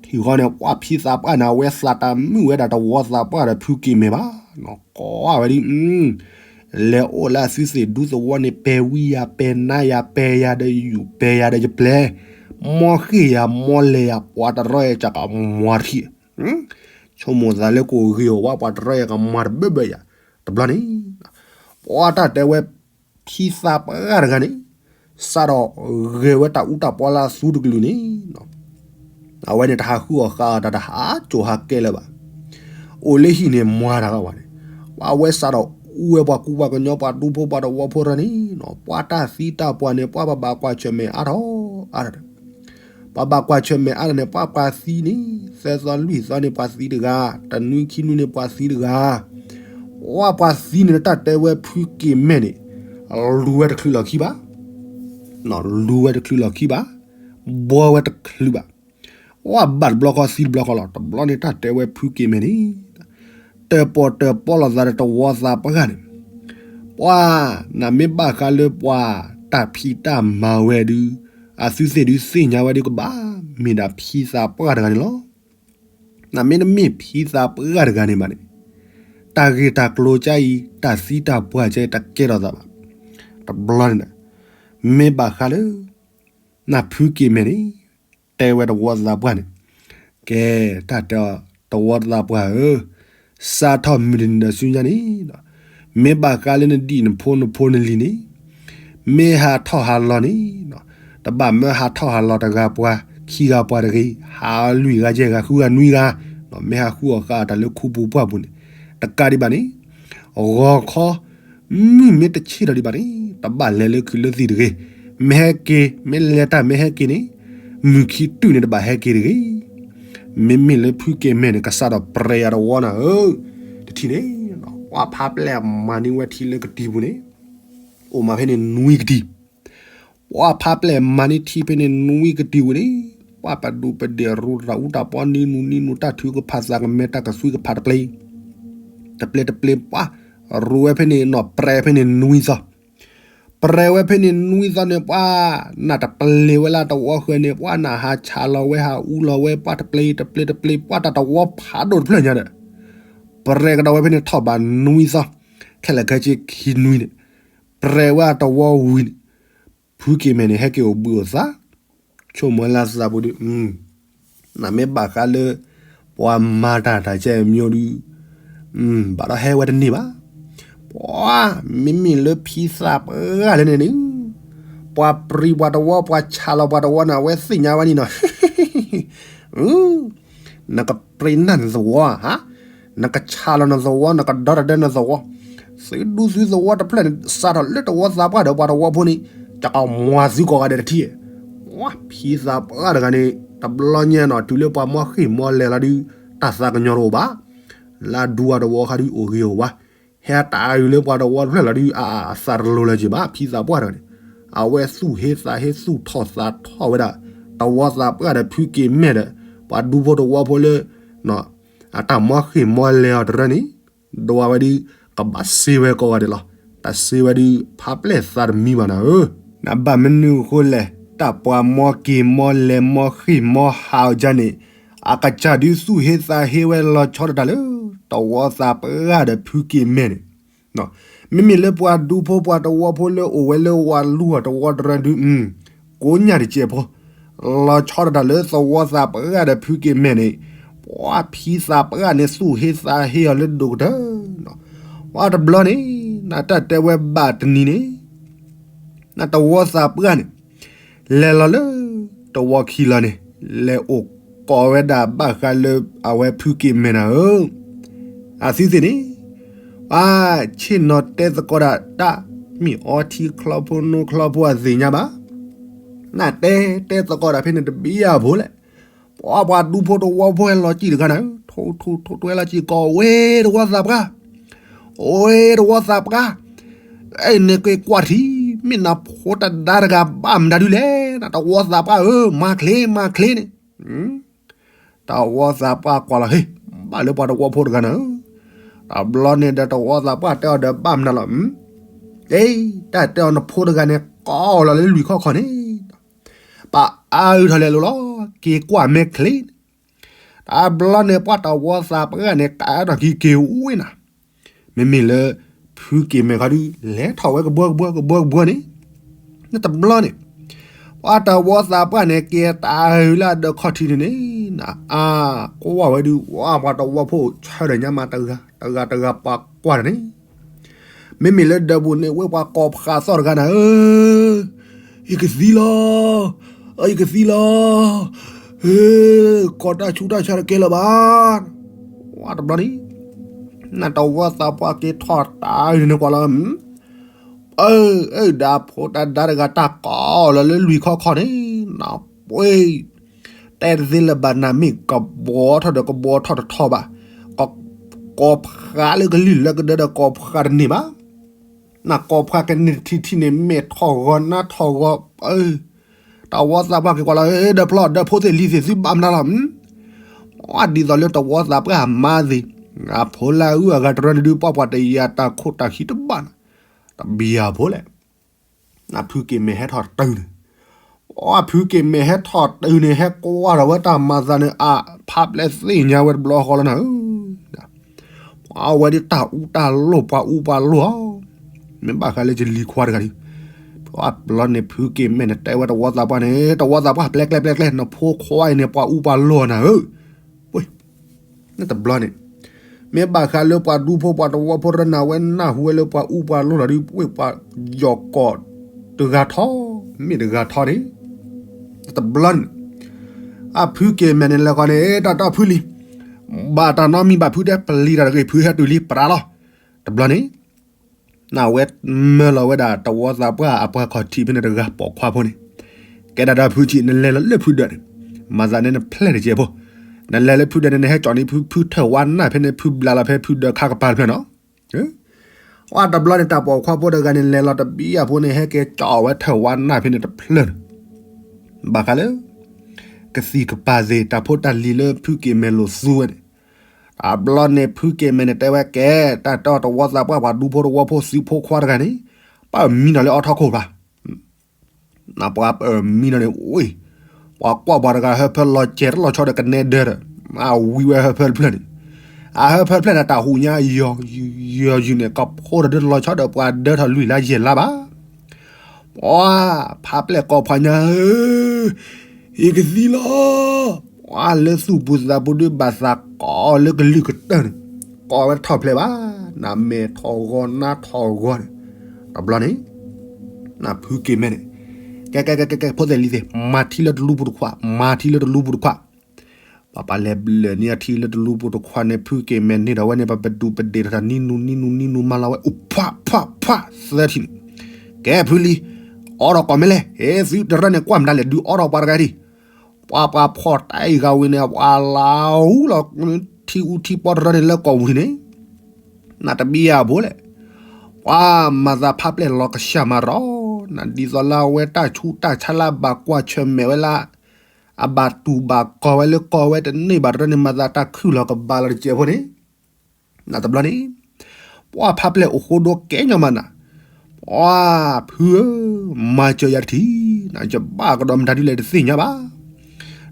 ထံဃီန့ၣ် ပှၤဖံသးပှၢ်န့ၣ် အဝဲသးတၢ်မုာ်ဝဲဒၣ်တဝီသးပှၢ်ဒီးဖုက့ၤမဲာ်ဘၣ်, ကိးဝဲဒုး, လဲၤအိၣ်လၢအသုသ့ၣ်ဒူသဝီန့ၣ် ပဲာ်ဝံယၤ ပဲာ်နါယၤ ပဲာ်ယၤဒီးယုၢ်ပဲာ်ယၤဒီးယပျဲၢ်, မီၢ်ဃ့ၢ်ယၤမီၢ်လဲၤယၤ ပှၤတရီယၤကမၤထံၣ်, ဆိကမိၣ်သးလၢကအိၣ်ဂ့ၤအိၣ်ဝါ ပှၤတရီယၤကမၤတဘၢဘၢယၤ, တဘျီန့ၣ် ပှၤတၢ်တဲဝဲ ဖံသးပှၢ်တဂၤန့ၣ် စးထီၣ်ဂဲၤဝဲတၢ်အူတၢ်ပီလၢအသူတကလုာ်န့ၣ်, အဝဲန့ၣ်တဟးဃုအီၣ်ဃါအီၣ်တၢ် တဟးစိာ်ဟးကဲလၢၤဘၣ်, အိၣ်လၢဟံၣ်န့ၣ်မၤတၢ်ဘၣ်ဝဲန့ၣ်, ပှၤဝဲစးထီၣ်အူဝဲပှၤကူပှၤကညီ ပှၤဒူဖိပှၤတဝီဖိတဂၤန့ၣ်, ပှၤတၢ်သံတၢ်ပှၢ်န့ၣ် ပှၤဘၣ်ဘၣ်ကွၢ်ဆၢၣ်မဲာ်အါထီၣ်အါထီၣ် ပှၤဘၣ်ကွၢ်ဆၢၣ်မဲာ်အါထီၣ်န့ၣ် ပှၤပှၤသံန့ၣ် သၢသီလွံၢ်သီန့ၣ် ပှၤသံတဂၤ, တနွံခံနွံန့ၣ် ပှၤသံတဂၤ, ပှၤပှၤသံန့ၣ် တၢ်တဲဝဲဖုက့ၤမဲာ်န့ၣ် လူၤဝဲတချုးလီၢ်ခံဘၣ်, လူၤဝဲတချုးလီၢ်ခံဘၣ်, ဘှီဝဲတချုးဘၣ်, ပှၤဘၣ်တဘျီဃီသံတဘျီဃီလီၤ. တဘျီန့ၣ် တၢ်တဲဝဲဖုက့ၤမဲာ်န့ၣ် တၢၣ်ပီၣ်တၢၣ်ပီလိာ်သးဒီးတဝီသးပှၢ်တဂၤန့ၣ်, ပှၤ, နမ့ၢ်ဘၣ်ဃးလၢပှၤတၢ်ဖံးတၢ်မၤဝဲဒုး, အသုသ့ၣ်ဒုးသ့ၣ်ညါဝဲဒုးကဘၣ်မ့ၢ်ဒၣ်ဖံသးပှၢ်တဂၤန့ၣ်လီၤ. နမ့ၢ်တမ့ၢ်ဖံသးပှၢ်တဂၤန့ၣ်ဘၣ်န့ၣ်, တၢ်ဂ့ၢ်တၢ်ကျိၤကအံၤ တၢ်သံတၢ်ပှၢ်ကအံၤ တကဲထီၣ်သးဘၣ်. တဘျီန့ၣ်, မ့ၢ်ဘၣ်ဃးလၢ နဖုက့ၤမဲာ်န့ၣ် တဲဝဲတဝီသးပှၢ်န့ၣ်, ကဲ, တၢ်တဲအီၤ တဝီသးပှၢ်ဧၢ, စးထီၣ်မုၢ်တနံၤဒီးဆူညါန့ၣ်, မ့ၢ်ဘၣ်ဃးလၢနဒံၣ်နဖိနဖိနလံၤန့ၣ်, မ့ၢ်ဟးထီၣ်ဟးလီၤန့ၣ်, တဘၣ်မၢဟးထီၣ်ဟးလီၤတဂၤပှၤ ခံဂၤပှၤတဂ့ၤ, ဟးလွံၢ်ဂၤယဲၢ်ဂၤဃုဂၤနွံဂၤ, မ့ၢ်ဟးဃုအီၣ်ဃါအီၣ်တၢ်လၢခူပူၤပှၢ်ပူၤန့ၣ်, တကးဒံးဘၣ်န့ၣ်, ဂီၤခီ မုၢ်မ့ၢ်တဆ့ၣ်ထီၣ်ဒံးဘၣ်န့ၣ် တဘၣ်လဲၤလၢခုးလၢသံၣ်တဂ့ၤ. မ့ၢ်ဟဲက့ၤ မ့ၢ်လဲၤတၢ်မ့ၢ်ဟဲက့ၤန့ၣ် မုၢ်ခံတုၤန့ၣ်တဘၣ်ဟဲက့ၤတဂ့ၤ. မ့မ့ၢ်လၢဖုက့ၤမဲာ်န့ၣ် ကစးထီၣ်ပြဲၤယၤတဝီနၤဧၢ, တထံၣ်န့ၣ်, ပှၤဖးပျဲၢ်မၤန့ၢ်ဝဲထံလၢကတံၤပူၤန့ၣ်, အိၣ်မးဖဲန့ၣ်နွံကတံၤ ပှၤဖးပျဲၢ်မၤန့ၢ်ထံဖဲန့ၣ်နွံကတံၤဝံၤန့ၣ်, ပှၤပဒူးပဒ့ၣ်ရူတၢ်အူတၢ်ပီနံၤနူနံၤနူ တၢ်ထုကဖၣ်သးကမဲတၢ်ကသွံကဖၣ်တပျ့ၤ, တပျ့ၤတပျ့ၤပှၤ, ရူးဝဲဖဲန့ၣ်နီၤ ပြဲးဖဲန့ၣ်နွံသီ ပြဲးဝဲဖဲန့ၣ်နွံသီန့ၣ် ပှၤနၢ်တပျ့ၤဝဲလၢတဝီဃၢၤန့ၣ် ပှၤနၢ်ဟးဆးလီၤဝဲ ဟးအူလီၤဝဲ ပှၤတပျ့ၤတပျ့ၤတပျ့ၤ ပှၤတၢ်တဝီဖးဒိၣ်တဖျၢၣ်ညါဒီး ပြဲးကဒီးဝဲဖဲန့ၣ်ထီၣ်ဘးနွံသီ ခဲလၢာ်ခဲဆ့ခံနွံန့ၣ် ပြဲးဝဲအတဝီဝံၤန့ၣ် ဖုက့ၤမဲာ်န့ၣ် ဟဲက့ၤအိၣ်ဘှံးအိၣ်သါ ဆိကမိၣ်လၢသးပူၤဒီး နမ့ၢ်ဘၣ်ဃးလၢ ပှၤမၤတၢ်တၢ်ကဲမံၤဒီး ဘၣ်ဒီးဟဲဝဲတန့ၢ်ဘၣ်. ပှၤမ့မ့ၢ်လၢဖံသးပှၢ်လၢန့ၣ်န့ၣ် ပှၤပြံပှၤတဝီ ပှၤဆးလီၤပှၤတဝီန့ၣ် အဝဲသ့ၣ်ညါဝဲန့ၣ်နီၤ နကပြံနၢ်နသဝီဧါ, နကဆးလီၤနသဝီ နကဒီတဒၢနသဝီ, သုဒူသုသဝီတဖျၢၣ်န့ၣ် စးထီၣ်လၢတဝီသးပှၢ်ဒီးပှၤတဝီဖိန့ၣ် ကကမွၤသုကိးဂၤဒဲးတထံၣ်, ဖံသးပှၢ်တဂၤန့ၣ် တဘျီညါနီၤ တုၤလၢပှၤမီၢ်ဃ့ၢ်မီၢ်လဲၤလီၤဒုး တၢ်သးကညီၤတအိၣ်ဘၣ်, လၢဒူအတဝီခါဒုးအိၣ်ဂ့ၤအိၣ်ဝါ, ဟဲတၢ်အုၣ်လၢပှၤတဝီတဖျၢၣ်လီၤဒုး အသးတလိၤလၢၤက့ၤဘၣ် ဖံသးပှၢ်တဂၤန့ၣ်, အဝဲသူၣ်ဟ့သးဟ့သူၣ်ထီၣ်သးထီၣ်ဝဲဒၣ် တဝီသးပှၢ်ဒီးဖုက့ၤမဲာ်ဒီး ပှၤဒူဖိတဝီဖိလၢ အတၢ်မီၢ်ဃ့ၢ်မီၢ်လဲၤအီၤတရၢန့ၣ်, ဒိးဝဲဒုး ကဘၣ်စ့ဝဲကိးဂၤဒဲးလီၤ. တၢ်စ့ဝဲဒုး ဖးပျဲၢ်သးတမံဘၣ်နၤဧၢ, နဘၣ်မနုၤအဃိလဲၣ်, တၢ်ပှၤမီၢ်က့ၤမီၢ်လဲၤမီၢ်ဃ့ၢ်မီၢ်ဟးအီၤဒ်န့ၣ်, အကစၢ်ဒုးသူၣ်ဟ့သးဟ့ဝဲလီၤဆီဒၣ်တၢ်လၢ တဝီသးပှၢ်ဒီးဖုက့ၤမဲာ်န့ၣ် မ့မ့ၢ်လၢပှၤဒူဖိပှၤတဝီဖိလၢအိၣ်ဝဲလၢဝၤလူၤအီၤတဝီတရၢဒုး ကိးညၣ်တစဲးဖိ, လီၤဆီဒၣ်တၢ်လၢသဝီသးပှၢ်ဒီးဖုက့ၤမဲာ်န့ၣ်, ပှၤဖံသးပှၢ်န့ၣ်သူၣ်ဟ့သးဟ့အီၤလၢဒိၣ်ကတၢၢ်, ပှၤတဘျီန့ၣ် နတၢ်တဲဝဲဘၣ်တနံၤန့ၣ်, နတဝီသးပှၢ်န့ၣ် လဲၤလီၤလၢ တဝီခံလီၤန့ၣ်, လဲၤအိၣ်ကိးဝဲဒၣ်ဘၣ်ဃးလၢအဝဲဖုက့ၤမဲာ်နၤဧၢ, အသုသ့ၣ်န့ၣ် ပှၤဆ့ၣ်နီၤတဲသကိးဒၣ်တၢ်, မ့ၢ်အီထံချီဖိနိချီဖိအသ့ၣ်ညါဘၣ်, နတဲတဲသကိးဒၣ်ဖဲန့ၣ်တဘံယၢ်ဖိလဲၣ်, ပှၤပှၤဒူဖိတဝီဖိဟဲလီၤစံၣ်တဂၤနၤ, ထိထိထိထိဟဲလီၤစံၣ်ကိးဝဲတဝီသးပှၢ်, အိၣ်တဝီသးပှၢ်, အဲန့ၣ်က့ၤကွၢ်ထံ, မ့ၢ်နဖိတဒါတဂၤဘၣ်မတၤဒုလဲၣ်, နတဝီသးပှၢ်ဧၢ, မၤချ့မၤချ့န့ၣ် တဝီသးပှၢ်ကွၢ်လီၤဟ့ၣ်, ဘၣ်လၢပှၤတဝီဖိတဂၤနၤ, တဘျီန့ၣ်ဒီးတဝီသးပှၢ်တဲအီၤဒီးဘၣ်မနုၤလီၤ, အ့ တၢ်တဲအီၤနဖိတဂၤန့ၣ် ကိးလီၤလၢလွံၢ်ခီၣ်ခီၣ်န့ၣ်, ပအါအုထီၣ်လဲၤလိၤလီၤ, က့ၤကွၢ်မဲာ်ချ့န့ၣ်, တဘျီန့ၣ်ပှၤတဝီသးပှၢ်န့ၣ် ကးထီၣ်ခံက့ၤဝ့နၤ, မ့မ့ၢ်လၢ ဖုက့ၤမဲာ်ခီဒုး လဲၤထီၣ်ဝဲကဘှီကဘှီကဘှီကဘှီန့ၣ်, နတဘျီန့ၣ် ပှၤတဝီသးပှၢ်န့ၣ် က့ၤတၢ်အုၣ်လၢအဒၢးခီၣ်ထံးန့ၣ်န့ၣ်, နအါကွၢ်ဝဲဒုး ဝဲပှၤတဝီဖိဆၢဒီးညါမးတဂၤတဂၤတဂၤ ပှၤကွၢ်တၢ်န့ၣ်, မ့မ့ၢ်လၢဒၢးပူၤန့ၣ် ဝဲပှၤကိးဖးသီၣ်တဂၤနၤဧၢ, ယကသံလီၤ, ယကသံလီၤ, ကိးတၢ်ဆူးတၢ်ဆါတကဲလၢၤဘၣ်, ဝဲတဘျီန့ၣ် နတဝီသးပှၢ်က့ၤထီၣ်တၢ်အုၣ်န့ၣ်ကွၢ်လီၤ, အၢ အၢ ဒၣ်ဖိတၢ်ဒါတဂၤတၢ်ကိးလီၤလၢလွံၢ်ခီၣ်ခီၣ်န့ၣ်, နပှ့ၤ တဲတသ့လၢၤဘၣ် နမ့ၢ်ကဘှီထီၣ်ဒီးကဘှီထီၣ်တထီၣ်ဘၣ်, ကိးဖှါလၢကလံၢ်လၢကဒၢဒီးကိးဖှါတန့ၢ်ဘၣ်, နကိးဖှါကန့ၢ်တထံၣ်ထံၣ်န့ၣ် မဲာ်ထီၣ်ဂီၤနါထီၣ်ဂီၤ, တဝီသးပှၢ်က့ၤကွၢ်လီၤ, ဒၢးဖျီၣ်ဒၢးဖိသ့ၣ်လံၤသ့ၣ်သုဘၣ်မနုၤလီၤ, ဒ်သိးလၢတဝီသးပှၢ်မါသ့ၣ်, အဖိလၢအအုၣ်အဂၤတရၢန့ၣ်ဒုး ပှၤပှၤတယာ်တၢ်ခိၣ်တၢ်ခံတဘၣ်န့ၣ်, တဘံယၢ်ဖိလဲၣ် နဖုက့ၤမဲာ်ဟဲထီၣ်တုၤန့ၣ်, ပှၤဖုက့ၤမဲာ်ဟဲထီၣ်တုၤန့ၣ် ဟဲကွၢ်ထီၣ်ဝဲတၢ်မၤသးန့ၣ် အဖးပျဲၢ်သ့ၣ်ညါဝဲတဘျီဃီလီၤနၤဧၢ, ပှၤဝဲဒၣ်တၢ်အူတၢ်လိၣ်ပှၤအူပှၤလိၣ်ဧါ, မ့ၢ်ဘၣ်ဃးလၢယလံၤခွါတဂၤဒုး, ပှၤဘျီန့ၣ်ဖုက့ၤမဲာ်န့ၣ် တဲဝဲတဝီသးပှၢ်န့ၣ်, တဝီသးပှၢ်ပျဲကျဲပျဲကျဲ နဖိခွါအံၤန့ၣ် ပှၤအူပှၤလိၣ်နၤဧၢ, နတဘျီန့ၣ်, မ့ၢ်ဘၣ်ဃးလၢပှၤဒူဖိပှၤတဝီဖိတရၢနၤ ဝဲနၢ်ဟူဝဲလၢပှၤအူပှၤလိၣ်လီၤဒုး ဝ့ၢ်ပှၤယီၤကိးတဂၤထီၣ်, မ့ၢ်တဂၤထီၣ်န့ၣ်, တဘျီန့ၣ်, အဖုက့ၤမဲာ်န့ၣ်လဲၤဃီန့ၣ် တၢ်တီၢ်ဖုလံၤ, ဘၣ်တၢ်နီတမံၤဘၣ်ဖုတဲ ပလံၤတၢ်တဂ့ၤ ဖုဟဲတုၤလံ ပြးလီၤ, တဘျီန့ၣ် နဝဲမၢလီၤဝဲဒၣ်တဝီသးပှၢ်အပှၤခီၣ်ထံးဖဲန့ၣ်တဂၤပိာ်ခွါဖိန့ၣ်, ကဲဒၣ်ဒီးဖုဆံး နလဲၤလီၤလၢဖုဒၢးန့ၣ်, မၤသးန့ၣ်နဖျဲၣ်တကဲးဖိ, နလဲၤလၢဖုဒၢးန့ၣ် နဟဲကၠီၣ်န့ၢ်ဖုထၢၣ်ဝါနၢ်ဖဲန့ၣ် ဖုဘျးလီၤဖဲဖုဒၢးခါကပၤတဖျၢၣ်နီၤ, အတဘျီန့ၣ် တၢ်ပိာ်ခွါဖိတဂၤန့ၣ် လဲၤလီၤတဘံယၢ်ဖိန့ၣ် ဟဲက့ၤကၠီၣ်ဝဲထၢၣ်ဝါနၢ်ဖဲန့ၣ်တဖျၢၣ်န့ၣ်, ဘၣ်ဃးလၢ ကသံၣ်ကပၤသ့ၣ် တၢ်ဖိတၢ်လံၤလၢဖုက့ၤမဲာ်လိာ်သူဝဲန့ၣ်, တဘျီန့ၣ် ဖုက့ၤမဲာ်န့ၣ်တဲဝဲကဲ, တၢ်တဲအီၤတဝီသးပှၢ် ပှၤဒူဖိတဝီဖိ သုးဖိခွါတဂၤန့ၣ်, ပမံနီၤလၢအီထီၣ်ခိၣ်ဘၣ်. နပှၤပမံနီၤန့ၣ်ဝ့ၢ်, ပှၤကွၢ်ပှၤတဂၤဟၢဖၢလီၤစဲၤတလီၤဆီဒီးကနဲဒၢဒီး, အဝံဝဲဟၢဖၢတဖျၢၣ်န့ၣ်, အဟၢဖၢတဖျၢၣ်န့ၣ် တၢ်ဟူညါယီၤယီၤယုာ်န့ၣ် ကဖိတဒၢတလီၤဆီဒီးပှၤဒၢထီၣ်လွံၢ်လါယဲၢ်လါဘၣ်. ပှၤဖးပျဲၢ်ကိးဖးညါဧၢ, ယကသံလီၤ. ပှၤလၢသူၣ်ပူၤသးပူၤဒုးဘၣ်သးကိးလၢကလုာ်ကတၢၢ်န့ၣ်, ကိးဝဲတထီၣ်ဖျဲးဘၣ်, နမဲာ်ထီၣ်ဂီၤနါထီၣ်ဂီၤန့ၣ်, တဘျီန့ၣ်, နဖုက့ၤမဲာ်န့ၣ်, ကဲကဲကဲကဲ ဖိသ့ၣ်လံၤသ့ၣ်, မၤထံလၢတလူပူၤတခွး, မၤထံလၢတလူပူၤတခွး ပှၤပှၤလဲၤဘျၢၣ်န့ၢ်အထံလၢတလူပူၤတခွးန့ၣ် ဖုက့ၤမဲာ်န့ၢ်ဒီးဝဲန့ၣ် ပှၤပဒူးပဒ့ၣ်ထီၣ်တၢ်နံနူနံနူနံနူမၤလီၤဝဲ အိၣ်ဖှးဖှးဖှးသၢထံၣ်န့ၣ်, ကဲဖုလံၤ, အိးထီၣ်ကိးမ့ၢ်လဲၣ်, ဟဲသုတရၢန့ၣ် ကွၢ်မတၤလဲၣ် ဒုးအိးထီၣ်ပှၤတဂၤဒံး, ပှၤပှၤဖီၣ်တၢ်အံၤဂၤဝံၤန့ၣ် ပှၤလၢအူလီၤ ထံအူထံပီတရၢန့ၣ်လၢကိာ်ပူၤထံးန့ၣ်, နတဘံယၤဖိလဲၣ် ပှၤမၤသးဖးပျဲၢ်လီၤကဆှၣ်မးရီ, နဒ်သိးလၢအဝဲတၢ်ဆူးတၢ်ဆါလၢအဘၣ်ကွၢ်ဆၢၣ်မဲာ်ဝဲလၢ အဘၣ်တူၢ်ဘၣ်ကီၤဝဲလၢကီၢ်ဝဲတန့ၢ်ဘၣ်တရၢန့ၣ် မၤသးတၢ်ခုၣ်လီၤကဘၣ်လီၤတစဲးဖိန့ၣ်, နတဘျီန့ၣ်, ပှၤဖးပျဲၢ်အိၣ်ဃိဒိကဲညီမးနၤ, ပှၤဖုဧၢ, မၤစၢၤယၤတထံၣ်, နယဘၣ်ကဒီးမတၤဒုလဲၣ်တသ့ၣ်ညါဘၣ်,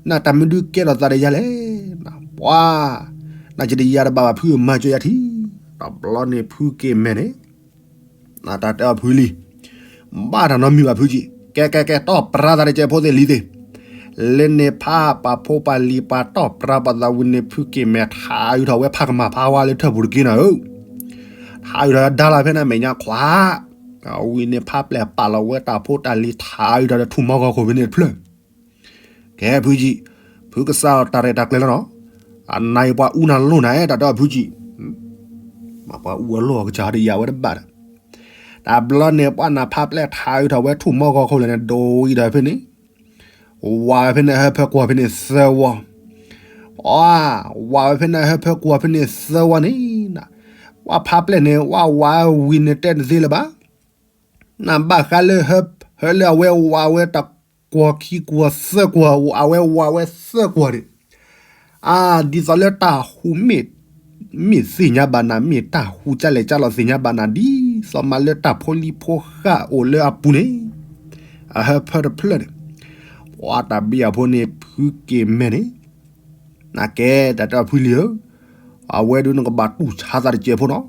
နတၢ်မနုၤဒုးကဲထီၣ်သးဒီးယၤလဲၣ်, ပှၤ, နယတယၤတဘၣ်ဘၣ်ဖုဧၢ မၤစၢၤယၤတထံၣ်, တဘျီန့ၣ်ဖုက့ၤမဲာ်န့ၣ် နတၢ်တဲအီၤဖုလံၤ, ဘၣ်တၢ်နီတမံၤဘၣ်ဖုက့ၤ, ကဲကဲကဲ တီၢ်ပြါသးတကဲး ဖိသ့ၣ်လံၤသ့ၣ်, လၢန့ၣ်ဖးပာ်ဖိပာ်လံၤပှၤတီၢ်ပြါပှၤသးဝံၤန့ၣ် ဖုက့ၤမဲာ်ထးအုးထီၣ်ဝဲဖးကမၣ်ဖးဝါလၢထၢၣ်ပူၤတက့ၢ်နၤဧၢ, ထးအုးထီၣ်ဒါလီၤဖဲန့ၣ်မဲာ်ညါခွါ, အဝံၤန့ၣ်ဖးပျဲၢ်ပာ်လီၤဝဲတၢ်ဖိတၢ်လံၤထးအုးထီၣ်ဒီးထူၣ်မီၢ်ဂီၤခိၣ်ဖဲန့ၣ်တဖျၢၣ် ကဲဖုကံ, ဖုကစၢ်အီၤတၢ်ရဲၣ်တၢ်ကျဲၤလီၤနီၤ, အနၤအံၤပှၤအူနၤလိၣ်နၤ တၢ်ဒီးဖုကံ, မ့ၢ်ပှၤအူအလိၣ်အကစၢ်ဒီးယၤဝဲတဘၣ်ဒီး, တဘျီန့ၣ်ပှၤနၤဖးပျဲၢ်ထးအုးထီၣ်ဝဲထူၣ်မီၢ်ဂီၤခိၣ်လဲၣ်န့ၣ် ဒိအံၤဒီးဖဲန့ၣ်, ဝးဝဲဖဲန့ၣ်ဟၢဖၢကွၢ်ဖဲန့ၣ်သၢဝီ, အ, ဝးဝဲဖဲန့ၣ်ဟၢဖၢကွၢ်ဖဲန့ၣ်သၢဝီန့ၣ်, ပှၤဖးပျဲၢ်န့ၣ် ဝးဝးဝံၤန့ၣ်တဲတသ့လၢၤဘၣ် နဘၣ်ဃးလၢ ဟၢလၢအဝဲဝးဝဲတၢ်ကွီၢ်ခံကွီၢ်သၢကွီၢ် အဝဲဝးဝဲသၢကွီၢ်န့ၣ်, အါ ဒ်သိးလၢတၢ်ဟူးမ့ၢ်သ့ၣ်ညါဘၣ်နၤ မ့ၢ်တၢ်ဟူးကၢလဲၤကၢလီၤသ့ၣ်ညါဘၣ်နၤ ဒ်သိးမးလၢတၢ်ဖိလံၤဖိဃၢ်အိၣ်လၢအပူၤန့ၣ်, အဟၢဖၢတဖျၢၣ်န့ၣ်, ပှၤတၢ်ဘံၣ်အဖိန့ၣ် ဖုက့ၤမဲာ်န့ၣ် နကဲတၢ်တဲဖုလံၤဧၢ, အဝဲဒုးနကဘၣ်တူၢ်ဆါသးတစဲးဖိနီၤ,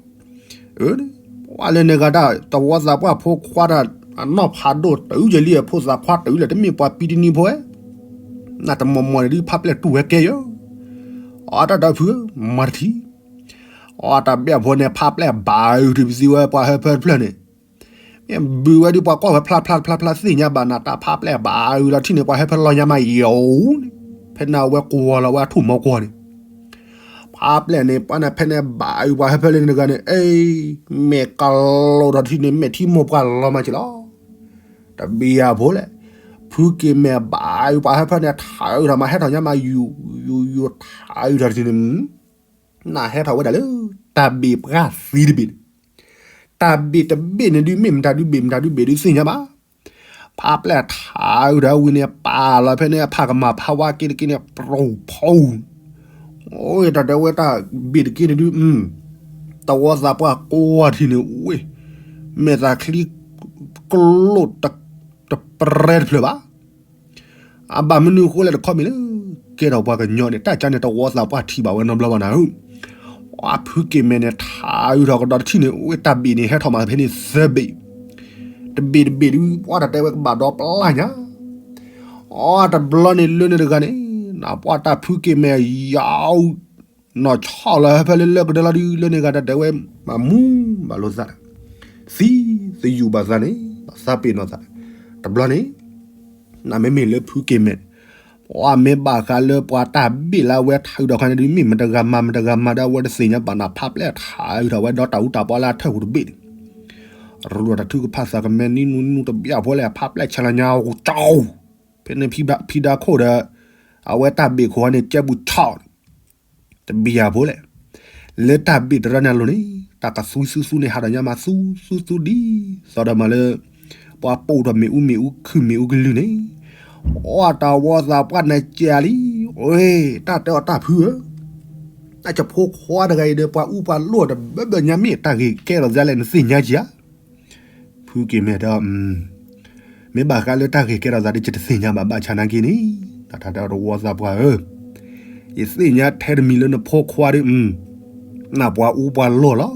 အၢ, ပှၤလၢန့ၣ်ဂၤတၢ် တဝီသးပှၢ်ဖိခွါတၢ် အနီၢ်ဖးဒိၣ်တအုးကဲလံ အဖိသၣ်ခွါတအုးလဲၣ် တမ့ၢ်ပှၤပံတနံၤဖိဝဲ, နတမီၤမီၤန့ၣ်ဒုးဖးပျဲၢ်တူၢ်ဝဲကဲယၢ, အတၢ်တဲဖုဧၢ, မၤတထံၣ်, အတၢ်ဘံၣ်အဖိန့ၣ် ဖးပျဲၢ်ဘၣ်အုးတုၤပသံဝဲပှၤဟၢဖၢတဖျၢၣ်န့ၣ် မ့ၢ်ဘုးဝဲဒုးပှၤကွၢ်ဝဲဖျါဖျါဖျါဖျါသ့ၣ်ညါဘၣ်နၤ တၢ်ဖးပျဲၢ်ဘၣ်အုးလီၤထံၣ်န့ၣ် ပှၤဟၢဖၢလီၤညါမးယိာ်န့ၣ်, ဖဲန့ၣ်အဝဲကွၢ်လီၤဝဲအထူၣ်မီၢ်ကွီၢ်န့ၣ်, ဖးပျဲၢ်န့ၣ် ပှၤန့ၣ်ဖဲန့ၣ်ဘၣ်အုးပှၤဟၢဖၢလၢန့ၣ်တဂၤန့ၣ် အ့, မဲာ်ကလီၤထီၣ်ထံၣ်န့ၣ် မဲာ်ထံမိၢ်ပှၢ်လီၤမးက့ၤလီၤ, တဘံၣ်ယၤဖိလဲၣ်, ဖုက့ၤမဲာ်ဘၣ်အုးပှၤဟၢဖၢန့ၣ် ထးအုးထီၣ်မး ဟဲထီၣ်ညါမးယူၤယူၤယူၤ ထးအုးထီၣ်ထံၣ်န့ၣ် နဟဲထီၣ်ဝဲဒၣ်လၢ တၢ်ဘ့ၣ်ပှၢ်သံတဘ့ၣ်န့ၣ်, တၢ်ဘ့ၣ်တဘ့ၣ်န့ၣ်ဒုး မ့ၢ်မတၤဒုးဘ့ၣ် မတၤဒုးဘ့ၣ်ဒုးသ့ၣ်ညါဘၣ်, ဖးပျဲၢ်ထးအုးထီၣ်ဝံၤန့ၣ် ပာ်လီၤဖဲန့ၣ် အဖးကမၣ်ဖးဝါက့ၤတက့ၢ်န့ၣ် ပရိၣ်ဖီ, အိၣ်တၢ်တဲဝဲတၢ်ဘ့ၣ်တက့ၢ်န့ၣ်ဒုး, တဝီသးပှၢ်ကိးထံၣ်န့ၣ် ဝ့ၢ်, မဲာ်သးချံ ကျိၣ် တပရဲတဖျၢၣ်ဘၣ် အဘၣ်မနုၤအဃိလဲၣ်တခီမ့ၢ်လၢ ကဲထီၣ်ပှၤကညီန့ၣ် တၢ်ကါန့ၣ် တဝီသးပှၢ်ထံၣ်ဘၣ်ဝဲနီတဘျီဘၣ်နၤဧၢ, ပှၤဖုက့ၤမဲာ်န့ၣ် ထးအုးထီၣ်ကဒီးတထံၣ်န့ၣ် ဝ့ၢ်တၢ်ဘ့ၣ်န့ၣ် ဟဲထီၣ်မးဖဲန့ၣ်သၢဘ့ၣ်, တဘ့ၣ်တဘ့ၣ်ဒုး ပှၤတၢ်တဲဝဲကဘၣ်ဒီပျၢ်ညါ, အတဘျီန့ၣ်လၢန့ၣ်တဂၤန့ၣ် နပှၤတၢ်ဖုက့ၤမဲာ်ယၤ နီၢ်ဆီၣ်လီၤဟၢဖၢလၢလၢကဒၢလီၤဒုး လၢန့ၣ်ဂၤတၢ်တဲဝဲ မၤမူဘၣ်လိာ်သးဒီး သံသယုၢ်ဘၣ်သးန့ၣ် ဘၣ်သးပ့ၤနီၣ်သးဒီး တဘျီန့ၣ် နမ့မ့ၢ်လၢဖုက့ၤမဲာ်န့ၣ် ပှၤမ့ၢ်ဘၣ်ဃးလၢပှၤတၢ်ဘ့ၣ်လၢအဝဲထးအုးထီၣ်ခါန့ၣ်ဒုး မ့ၢ်မတဂၤမၤမတဂၤမၤဒီး အဝဲတသ့ၣ်ညါဘၣ်နၤ ဖးပျဲၢ်ထးအုးထီၣ်ဝဲဒီးတၢ်အူတၢ်ပီလၢအထၢၣ်ပူၤတဘ့ၣ်န့ၣ် ရူၢ်တၢ်ထုကဖၣ်သးကမဲာ်နံနူနံနူတဘျီဖိလဲၣ် ဖးပျဲၢ်ဆဲးလီၤညါကၠီ ဖဲန့ၣ်ဖံဒါခိၣ်ဒီး အဝဲတၢ်ဘ့ၣ်ခိၣ်န့ၣ် ကဲဘူးဆီၣ်န့ၣ် တဘံၣ်ယၤဖိလဲၣ်. လၢတၢ်ဘ့ၣ်တရၢန့ၣ်အလိၤန့ၣ် တၢ်ကသူသူသူန့ၣ် ဟးဒီးညါမးသူသူသူဒ် သိးဒီးမးလၢ ပှၤပိာ်ထီၣ်မ့ၣ်အူမ့ၣ်အူခုၣ်မ့ၣ်အူကလုၢ်န့ၣ် အီၣ်တၢ်ဝီသးပှၢ်နၤကၠးလံ အ့ တၢ်တဲအီၤတၢ်ဖုဧၢ အဖိခွါတဂၤအံၤဒီး ပှၤအူပှၤလိၣ်တဘၢဘၢညါ မ့ၢ်တၢ်ဂ့ၤကဲထီၣ်သးလဲၣ် နသ့ၣ်ညါကံဧါ. ဖုက့ၤမဲာ်တဲ, မ့ၢ်ဘၣ်ဃးလၢတၢ်ဂ့ၤကဲထီၣ်သးဒီး ယတသ့ၣ်ညါဘၣ် ဘၣ်ဆၣ်နာ်က့န့ၣ်, တၢ်တဲတဝီသးပှၢ်ဧၢ, ယသ့ၣ်ညါထဲတမံၤလၢနဖိခွါဒီး နပှၤအူပှၤလိၣ်လီၤ.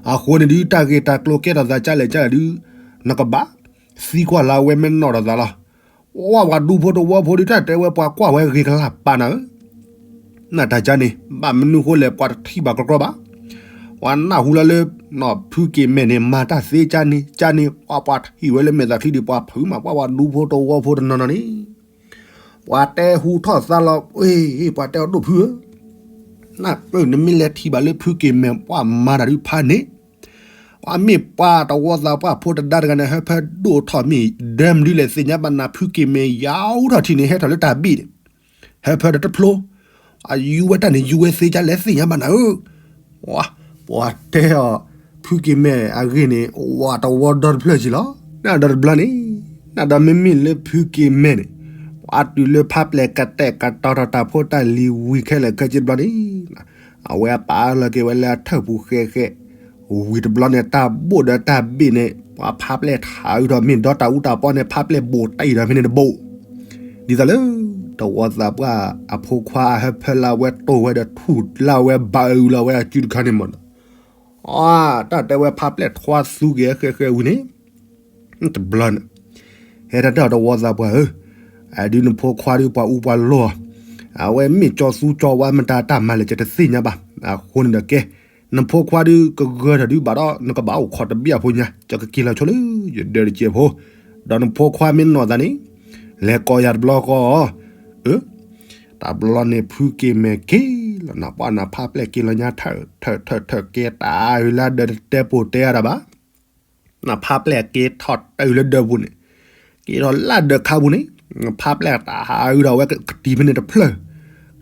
အဃိန့ၣ်ဒုး တၢ်ဂ့ၢ်တၢ်ကျိၤကဲထီၣ်သးကလဲၣ်ကလဲၣ်ဒုး, နကဘၣ်သံကွၢ်လၢအဝဲ မ့ၢ်နီၣ်ထီၣ်သးလီၤ. ဝဲပှၤဒူဖိတဝီဖိဒုး တၢ်တဲဝဲပှၤကွၢ်ဝဲဂ့ၤကလၢ်ပာ်နၤဧၢ. နတၢ်ကန့ၣ် ဘၣ်မနုၤဃိလဲၣ် ပှၤတထံၣ်ဘၣ်ကြီကြီဘၣ်. ပှၤနၢ်ဟူလီၤလၢ ဖုက့ၤမဲာ်န့ၣ် မၤတၢ်သ့ကန့ၣ်ကန့ၣ် ပှၤပှၤထံၣ်ဝဲလၢမဲာ်သးချံဒီး ပှၤဖုးမးပှၤပှၤဒူဖိတဝီဖိတနီၤနီၤန့ၣ် ပှၤတဲဟူထီၣ်သါလီၤ, ပှၤတဲအီၤဒိၣ်ဖုဧၢ, နၢ်ပၢၢ် နမ့ၢ်လဲၤထံၣ်ဘၣ်လၢဖုက့ၤမဲာ် ပှၤမၤတၢ်ဒုးဖးန့ၣ်, ပှၤမ့ၢ်ပှၤတဝီသးပှၢ်ဖိတဒါတဂၤန့ၣ် ဟၢဖၢဒိၣ်ထီၣ်မ့ၢ်ဒၢမနုၤလဲၣ် သ့ၣ်ညါဘၣ်နၤ ဖုက့ၤမဲာ် ယါအူထီၣ်ထံၣ်န့ၣ် ဟဲထီၣ်လၢတၢ်ဘ့ၣ်န့ၣ်, ဟၢဖၢဒီးတဖျိ, အယူၤဝဲတၢ်န့ၣ် ယူၤဝဲသ့ကလဲၣ် သ့ၣ်ညါဘၣ်နၤဧၢ. ပှၤတဲအီၤ ဖုက့ၤမဲာ်အဂ့ၢ်န့ၣ် ဝၤတဝီဒီတဖျၢၣ်က့လီၤ. နဒီးတဘျီန့ၣ်, နဒီးမ့မ့ၢ်လၢဖုက့ၤမဲာ်န့ၣ်, ပှၤတုၤလၢဖးပျဲၢ်ကတဲာ်ကတီၤထီၣ်တၢ်ဖိတၢ်လံၤဝံၤခဲလၢာ်ခဲဆ့တဘျီန့ၣ်, အဝဲပာ်လီၤက့ၤဝဲလၢအထၢၣ်ပူၤဃဲးဃဲး, ဝံၤတဘျီန့ၣ် တၢ်ဘိၣ်ဒီးတၢ်ဘ့ၣ်န့ၣ် ပှၤဖးပျဲၢ်ထးအုးထီၣ်မ့ၢ်ဒီတၢ်အူတၢ်ပီန့ၣ် ဖးပျဲၢ်ဘိၣ်တၢ်အံၤထီၣ်ဖဲန့ၣ်တဘိၣ်, ဒ်သိးလၢ တဝီသးပှၢ်အဟၢဖၢလၢအဝဲတိၢ်ဝဲဒီးထူၣ်လၢအဝဲဘၣ်အုးလၢအဝဲအစုတခါန့ၣ်မး, အတၢ်တဲဝဲဖးပျဲၢ်ထွါသူက့ၤဃဲးဃဲးဝံၤန့ၣ်, တဘျီန့ၣ်, ဟဲတၢ်တဲအီၤတဝီသးပှၢ်ဧၢ, အဒုးနဖိခွါဒုးပှၤအူပှၤလိၢ်အီၤ, အဝဲမ့ၢ်ကၠီသူကၠီဝါမတၤတၢ်မၤလဲၣ် ယတသ့ၣ်ညါဘၣ်. အဃိန့ၣ်ဒီးကဲ, နဖိခွါဒုးကဂၢၢ်ထီၣ်ဒုးဘၣ်ဒီး နကဘၣ်အိၣ်ခိးတဘ့ၣ်အဖိညါ ယကက့ၤလီၤဆိလၢ ယဒၢးတစဲးဖိ, ဒီးနဖိခွါမ့ၢ်နီၣ်သးန့ၣ်, လဲၤကိးယၤတဘျီဃီ, အၢ တဘျီန့ၣ်ဖုက့ၤမဲာ်က့ၤလီၤ နပှၢ်နဖးပျဲၢ်က့ၤလီၤညါထၢၣ်ထၢၣ်ထၢၣ်ထၢၣ်က့ၤတၢ်အုးလၢဒၢးတတဲပိာ်တဲအါတၢ်ဘၣ် နဖးပျဲၢ်က့ၤထီၣ်တၢ်အုးလၢဒၢးပူၤန့ၣ်, က့ၤထီၣ်လၢဒၢးခါပူၤန့ၣ်, ဖးပျဲၢ်တၢ်ဟးအုးဒီးဝဲကတံၤဖဲန့ၣ်တဖျၢၣ်,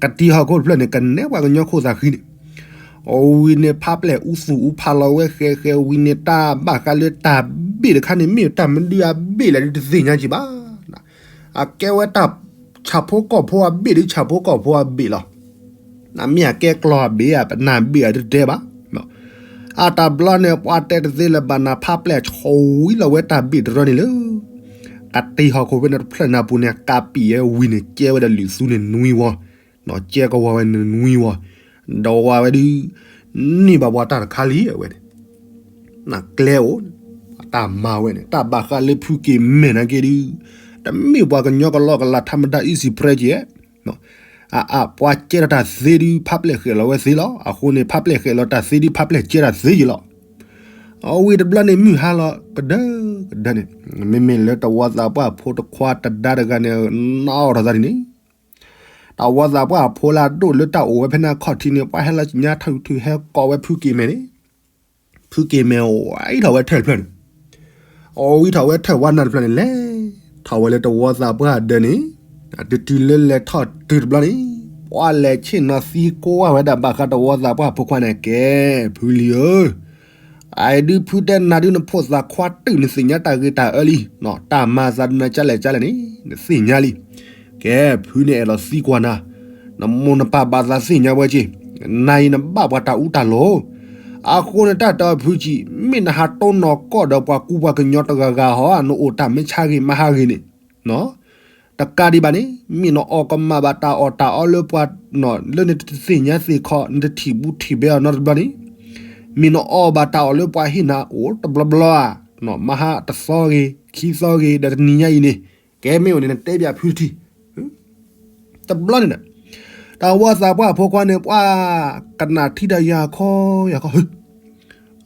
ကတံၤဟီၣ်ခိၣ်တဖျၢၣ်န့ၣ် ကနဲပှၤကညီခိၣ်သးဃံန့ၣ်, အဝံၤန့ၣ်ဖးပျဲၢ်အူသူၣ်အူဖးလီၤဝဲဃဲးဃဲးဝံၤန့ၣ် တၢ်ဘၣ်ဃးလၢတၢ်ဘ့ၣ်တခါန့ၣ် မ့ၢ်တၢ်မနုၤအဘ့ၣ်လဲၣ်ဒုးတသ့ၣ်ညါကံဘၣ် အကဲဝဲတၢ်ဆၣ်ဖိကီၢ်ဖိအဘ့ၣ်ဒုးဆၣ်ဖိကီၢ်ဖိအဘ့ၣ်လီၤ. နမ့ၢ်အကဲကျီၢ်အဘ့ၣ်ဧါ ပနၢ်ဘ့ၣ်ဧါဒုးတတဲဘၣ်. အတဘျီန့ၣ် ပှၤတဲတသ့လၢၤဘၣ်နၤ ဖးပျဲၢ်ဆီဝံၤလီၤဝဲတၢ်ဘ့ၣ်တရၢန့ၣ်လၢ ကတံၤဟီၣ်ခိၣ်ဖဲန့ၣ်တဖျၢၣ်နၢ်ပူၤန့ၣ် ကးပံာ်ဝဲဝံၤန့ၣ် ကဲဝဲဒီးလုာ်သူန့ၣ်နွံဝီ, ကဲကဝီၤဝဲန့ၣ်နွံဝီ, ဒီးဝဲဒုး န့ၢ်ဘၣ်ပှၤတၢ်တခါလံ အဝဲန့ၣ် နကျဲအိၣ်, တၢ်မၤဝဲန့ၣ် တၢ်ဘၣ်ဃးလၢဖုက့ၤမဲာ်နာ်က့ဒုး, တမ့ၢ်ပှၤကညီကလီကလီ ထါမတၤ easy press ကဲ, အအ ပှၤကဲထီၣ်တၢ်သ့ဒုး ဖးပျဲၢ်ဃဲးလီၤဝဲသ့လီၤ. အဃိန့ၣ် ဖးပျဲၢ်ဃဲးလီၤတၢ်သ့ဒုး ဖးပျဲၢ်ကဲတၢ်သ့ယံၤလီၤ. အဝံၤတဘျီန့ၣ် မုၢ်ဟါလီၤကဒၢကဒၢန့ၣ်, မ့မ့ၢ်လၢတဝီသးပှၢ်ဖိတခွါတဒါတဂၤန့ၣ် နီၣ်ထီၣ်သးန့ၣ်န့ၣ် တဝီသးပှၢ်အဖိလၢအဒိၣ်လၢတၢ်အိၣ်ဝဲဖဲန့ၣ်အခီၣ်ထံးန့ၣ် ပှၤဟဲလီၤညါထၢၣ်ထူၣ်ဟဲကိးဝဲဖုက့ၤမဲာ်န့ၣ်, ဖုက့ၤမဲာ်အိၣ်ဝံထီၣ်ဝဲထၢၣ်တဖျၢၣ်န့ၣ်, အိၣ်ဝံထီၣ်ဝဲထၢၣ်ဝါနၢ်တဖျၢၣ်န့ၣ် လဲၤထီၣ်ဝဲလၢတဝီသးပှၢ်ဒၢးန့ၣ်, တတုၤလၢလဲၤထီၣ်တုၤတဘျီန့ၣ် ပှၤလဲၤဆ့ၣ်နီၤသံကွၢ်ဝဲဒၣ်ဘၣ်ဃးတဝီသးပှၢ်ဖိခွါန့ၣ် ကဲ ဖုလံဧၢ အအံၤဒုးဖုတဲနၤဒုးနဖိသၣ်ခွါတုာ်နသ့ၣ်ညါတၢ်ဂ့ၤတၢ်အၢလံ, တၢ်မၤသးဒုးနၤကလဲၣ်ကလဲၣ်န့ၣ် နသ့ၣ်ညါလံ. ကဲ ဖုန့ၣ်အဲၣ်ဒိးသံကွၢ်နၤ, နမိၢ်နပၢ်ဘၣ်သးသ့ၣ်ညါဝဲက့ၤ, နၤအံၤနဘၣ်ပှၤတၢ်အူတၢ်လိၤ, အဃိန့ၣ်တၢ်တဲအီၤဖုကံ, မ့ၢ်နဟးတိၢ်နီၢ်ကီၢ်ဒီးပှၤကူပှၤကညီတဂၤဂၤဟီ နအိၣ်တၢ်မ့ၢ်ဆါဂ့ၤမဟါဂ့ၤန့ၣ် တကးဒံးဘၣ်န့ၣ် မ့ၢ်နအီၣ်ကမၣ်ဘၣ်တၢ်အီၣ်တၢ်အီလၢပှၤ လၢနတသ့ၣ်ညါသ့ၣ်ခီ နတထံၣ်ဘူးထံၣ်ဘဲအီၤနီတဘျီန့ၣ်, မ့ၢ်နအီၣ်ဘၣ်တၢ်အီၣ်လၢပှၤဟ့ၣ်နၤအိၣ်တဘျီဘျီဧါ, မဟါတသီဂ့ၤ ခံသီဂ့ၤ ဒီးတနံၤညါအံၤန့ၣ်, ကဲမ့ၢ်အိၣ်န့ၣ် နတဲဘၣ်ဖုထံၣ် တဘျီန့ၣ်ဒီး တဝီသးပှၢ်ဖိခွါန့ၣ် ပှၤကနၣ်ထံတၢ်ယၤခီယၤခီ,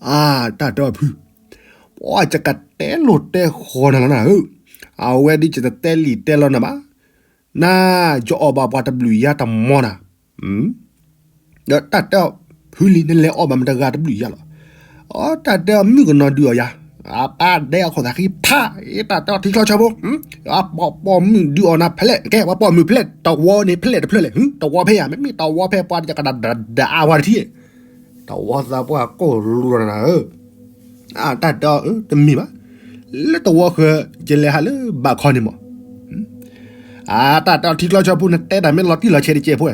အါ တၢ်တဲအီၤဖု, ပှၤယကတဲလိာ်တဲဃီၤနၤလီၤနၤဧၢ, အဝဲဒ်ယတတဲလံာ်တဲလီၤနၤဘၣ်, နၤ ယအီၣ်ဘၣ်ပှၤတဘျုးယါတမီနၤ, ဒီးတၢ်တဲအီၤဖုလံ နလဲၤအီၣ်ဘၣ်မတၤတဂၤတဘျုးယါလီၤ, အတၢ်တဲအီၤမုၣ်ကနီၤဒုးအီၤယၤ, အပၢ်ဒဲအီၤခိၣ်သးဃံဖး, အတၢ်တဲအီၤထံချီဆၢဖိ, ပှၤပိာ်မုၣ်ဒုးအီၣ်နၤဖဲလဲၣ်, ကဲ ပှၤပိာ်မုၣ်ဖဲလဲၣ်, တဝီန့ၣ်ဖဲလဲၣ်တဖျၢၣ်လဲၣ်, တဝီဖဲယၤ မ့မ့ၢ်တဝီဖဲပှၤယကဒၣ်ဒၣ်အါဝါတထံၣ်, တဝီသးပှၢ်ကိၢ်လူၤဒီးနၤဧၢ, အတၢ်တဲအီၤတမ့ၢ်ဘၣ်, လၢတဝီဃၢၤ ယလဲၤဟးလၢဘၣ်ခီန့ၣ်မး အတၢ်တဲအီၤထံချီဆၢဖိ နတဲတၢ်မ့ၢ်လီၤတံၢ်လီၤဆဲးတကဲးဖိ,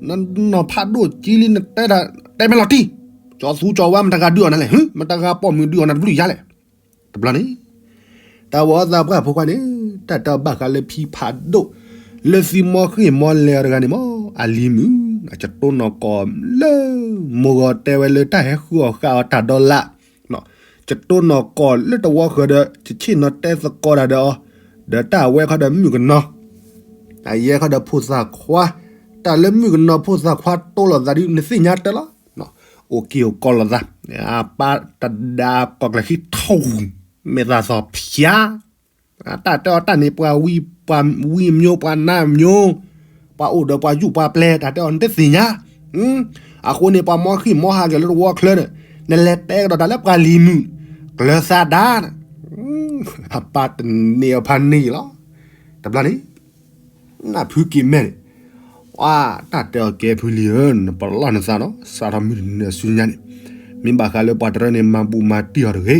နနီၢ်ဖးဒိၣ်ကံလံ နတဲတၢ်တဲမဲာ်လီၤတံၢ်, ကၠီသူကၠီဝါ မတၤဂၤဒုးအီၤနၤလဲၣ်, မတၤဂၤပိာ်မုၣ်ဒုးအီၤနၤတဘျုးယါလဲၣ်. တဘျီန့ၣ် တၢ်ဝဲသးပှၢ်ဖိခွါန့ၣ် တၢ်တဲဘၣ်ဃးလၢဖံဖးဒိၣ် လၢသုမီဃ့ၢ်မီလဲၤအီၤတဂၤန့ၣ်မး အလံၤမုၣ် ကတိၢ်နီၣ်ကီၢ်လၢ မိၢ်ဂီၤတဲဝဲလၢတၢ်ဟဲဃုအီၣ်ဃာ်အီၤတၢ်ဒီးလၢ ကတိၢ်နီၣ်ကီၢ်လၢတဝီဃၢၤဒီး ကဆ့ၣ်နီၤတဲသကိးတၢ်ဒီးအီၤ, ဒီးတၢ်အဝဲခီဒီးမုၣ်ကနီၤ, တၢ်ယဲခီဒီးဖိသၣ်ခွါ, တၢ်လၢမုၣ်ကနီၤဖိသၣ်ခွါတိလိာ်သးဒုး နသ့ၣ်ညါတၢ်လီၤ, အိၣ်က့ၤအိၣ်ကီၢ်လိာ်သး, ပၢ်တဒါကီၢ်ကျၢၢ်ခံထူၣ်, မဲာ်သၣ်သီဖျါ တၢ်တဲအီၤတၢ်န့ၣ် ပှၤဝံ ပှၤဝံအမျိုး ပှၤနါအမျိုး, ပှၤအိၣ်ဒီးပှၤယူၢ်ပှၤပျဲၢ် တၢ်တဲအီၤနတသ့ၣ်ညါ, အဃိန့ၣ် ပှၤမီဃံၣ်မီဟးက့ၤလၢတဝီချၢန့ၣ် နလဲၤတဲကဒီးတၢ်လၢပှၤလံၤမုၣ်, ကျၢၤသးဒါ, အပၢ်တန့ၢ်အဖါန့ၢ်လီၤ, တဘျီန့ၣ် နဖုက့ၤမဲာ်န့ၣ်, တၢ်တဲအီၤကဲဖုလံဧၢ, နပလီၢ်နသးနီၤ စးထီၣ်မုၢ်တနံၤဆူညါန့ၣ်, မ့ၢ်ဘၣ်ဃးလၢပှၤတရၢန့ၣ် မၤဘူၣ်မၤတံၢ်အီၤတဂ့ၤ,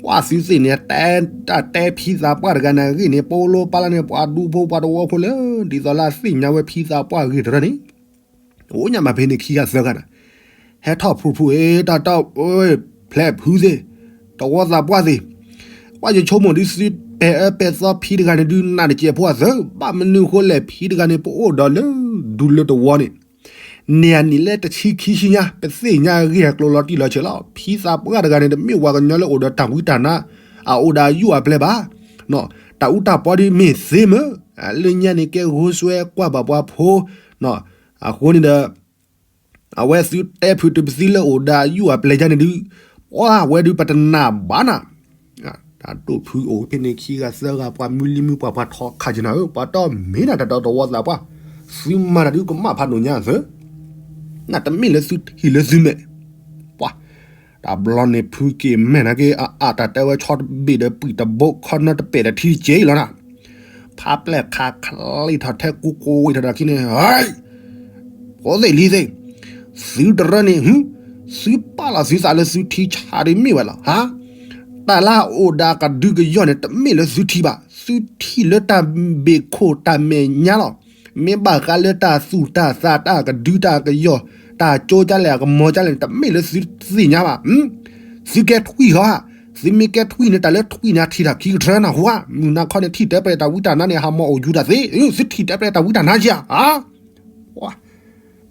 ပှၤသုသ့ၣ်န့ၣ် တဲတၢ်တဲဖံသးပှၢ်တဂၤန့ၣ်အဂ့ၢ်န့ၣ် ပအိၣ်လၢပၢ်လၢ်န့ၣ် ပှၤဒူဖိပှၤတဝီဖိလၢ ဒ်သိးလၢအသ့ၣ်ညါဝဲဖံသးပှၢ်အဂ့ၢ်တရၢန့ၣ် အိၣ်ညါမးဖဲန့ၣ်ခံဂၤသၢဂၤန့ၣ်, ဟဲထီၣ်ဖှူဖှူအ့ တၢ်တၢ် ဖျဲးဖုသ့ၣ်, တဝီသးပှၢ်သ့ၣ်, ပှၤယဆိကမိၣ်ဒုးသုပဲာ်အၢပဲာ်သီဖံတဂၤန့ၣ်ဒုး နးတစဲးဖိအသၢ, ဘၣ်မနုၤဃိလဲၣ် ဖံတဂၤန့ၣ် ပအိၣ်ဒီးလၢဒူလၢတဝီန့ၣ် န့ၣ်အနံၣ်လၢတဆံခံဆံညါ ပသ့ၣ်ညါအဂ့ၢ်အကျိၤလီၤတံၢ်လီၤဆဲးလီၤ. ဖံသးပှၢ်တဂၤန့ၣ် တမ့ၢ်ပှၤကညီလၢအိၣ်ဒီးတၢ်ဝံတၢ်နါ, အအိၣ်ဒီးအယူၢ်အပျဲၢ်ဘၣ်, တၢ်အူတၢ်ပီဒုးမ့ၢ်သ့မၢ, လၢညါန့ၣ်ကဲဂိၢ်စွဲကွၢ်ဘၣ်ပှၤဖိ, အဃိန့ၣ်ဒီး အဝဲသုတဲဖုးတုၤပသံလၢအိၣ်ဒီးအယူၢ်အပျဲၢ်ယါန့ၣ်ဒုး, ပှၤဝဲဒုးပတနာ်ဘၣ်နၤ, တၢ်ဒိၣ်ဖုအိၣ်ဖဲန့ၣ်ခံဂၤသၢဂၤ ပှၤမုၢ်လံမုၢ်ပှၢ်ပှၤထီခးက့ၤနၤဧၢ, ပှၤတီမ့ၢ်နၤတၢ်ဒီးတဝီသးပှၢ်, သုမၤတၢ်ဒုးကမၣ်ဖးဒိၣ်ညါသၢ, နတမ့ၢ်လၢသုထံၣ်လၢသုမဲာ်, ပှၤ တဘျီန့ၣ်ဖုက့ၤမဲာ်နာ်က့ အအါတၢ်တဲဝဲဆီတဘ့ၣ်ဒီးပှံၢ်တဘိ ခီနီတပဲာ်ဒီးထံက့လီၤနၤ, ဖးပျဲၢ်ခးချံထီၣ်ထဲကူကိးဝံၤထီၣ်ဒီးခံန့ၣ်, ဖိသ့ၣ်လံၤသ့ၣ်, သုတရၢန့ၣ်, သုပာ်လီၤသုသးလၢသုထံဆးဒ်မ့ၢ်ဝဲလီၤ, ဟါ, တၢ်လၢအအိၣ်ဒီးကဒုကယီၢ်န့ၣ် တမ့ၢ်လၢသုထံၣ်ဘၣ်, သုထံၣ်လၢတၢ်ဘ့ၣ်ခိၣ်တၢ်မဲာ်ညါလီၤ. မ့ၢ်ဘၣ်ဃးလၢတၢ်သူၣ်တၢ်သးတၢ်ကဒုတၢ်ကယီၢ် တၢ်ကၠိကလဲၣ်အကမီၤကလဲၣ်န့ၣ် တမ့ၢ်လၢသုသ့ၣ်ညါဘၣ်, သုကဲထွံၣ်ဃီဧါ, သုမ့ၢ်ကဲထွံၣ်န့ၣ် တၢ်လၢထွံၣ်န့ၣ် အထံၣ်ထီၣ်ခံကထၢနၢ်ဟူဧါ, မုၢ်နၤခီန့ၣ် ထံၣ်တဲပျဲတၢ်ဝံတၢ်နါန့ၣ် ဟးမီၤအိၣ်ယူၤတၢ်သ့, သုထံၣ်တဲပျဲတၢ်ဝံတၢ်နါကဧါ,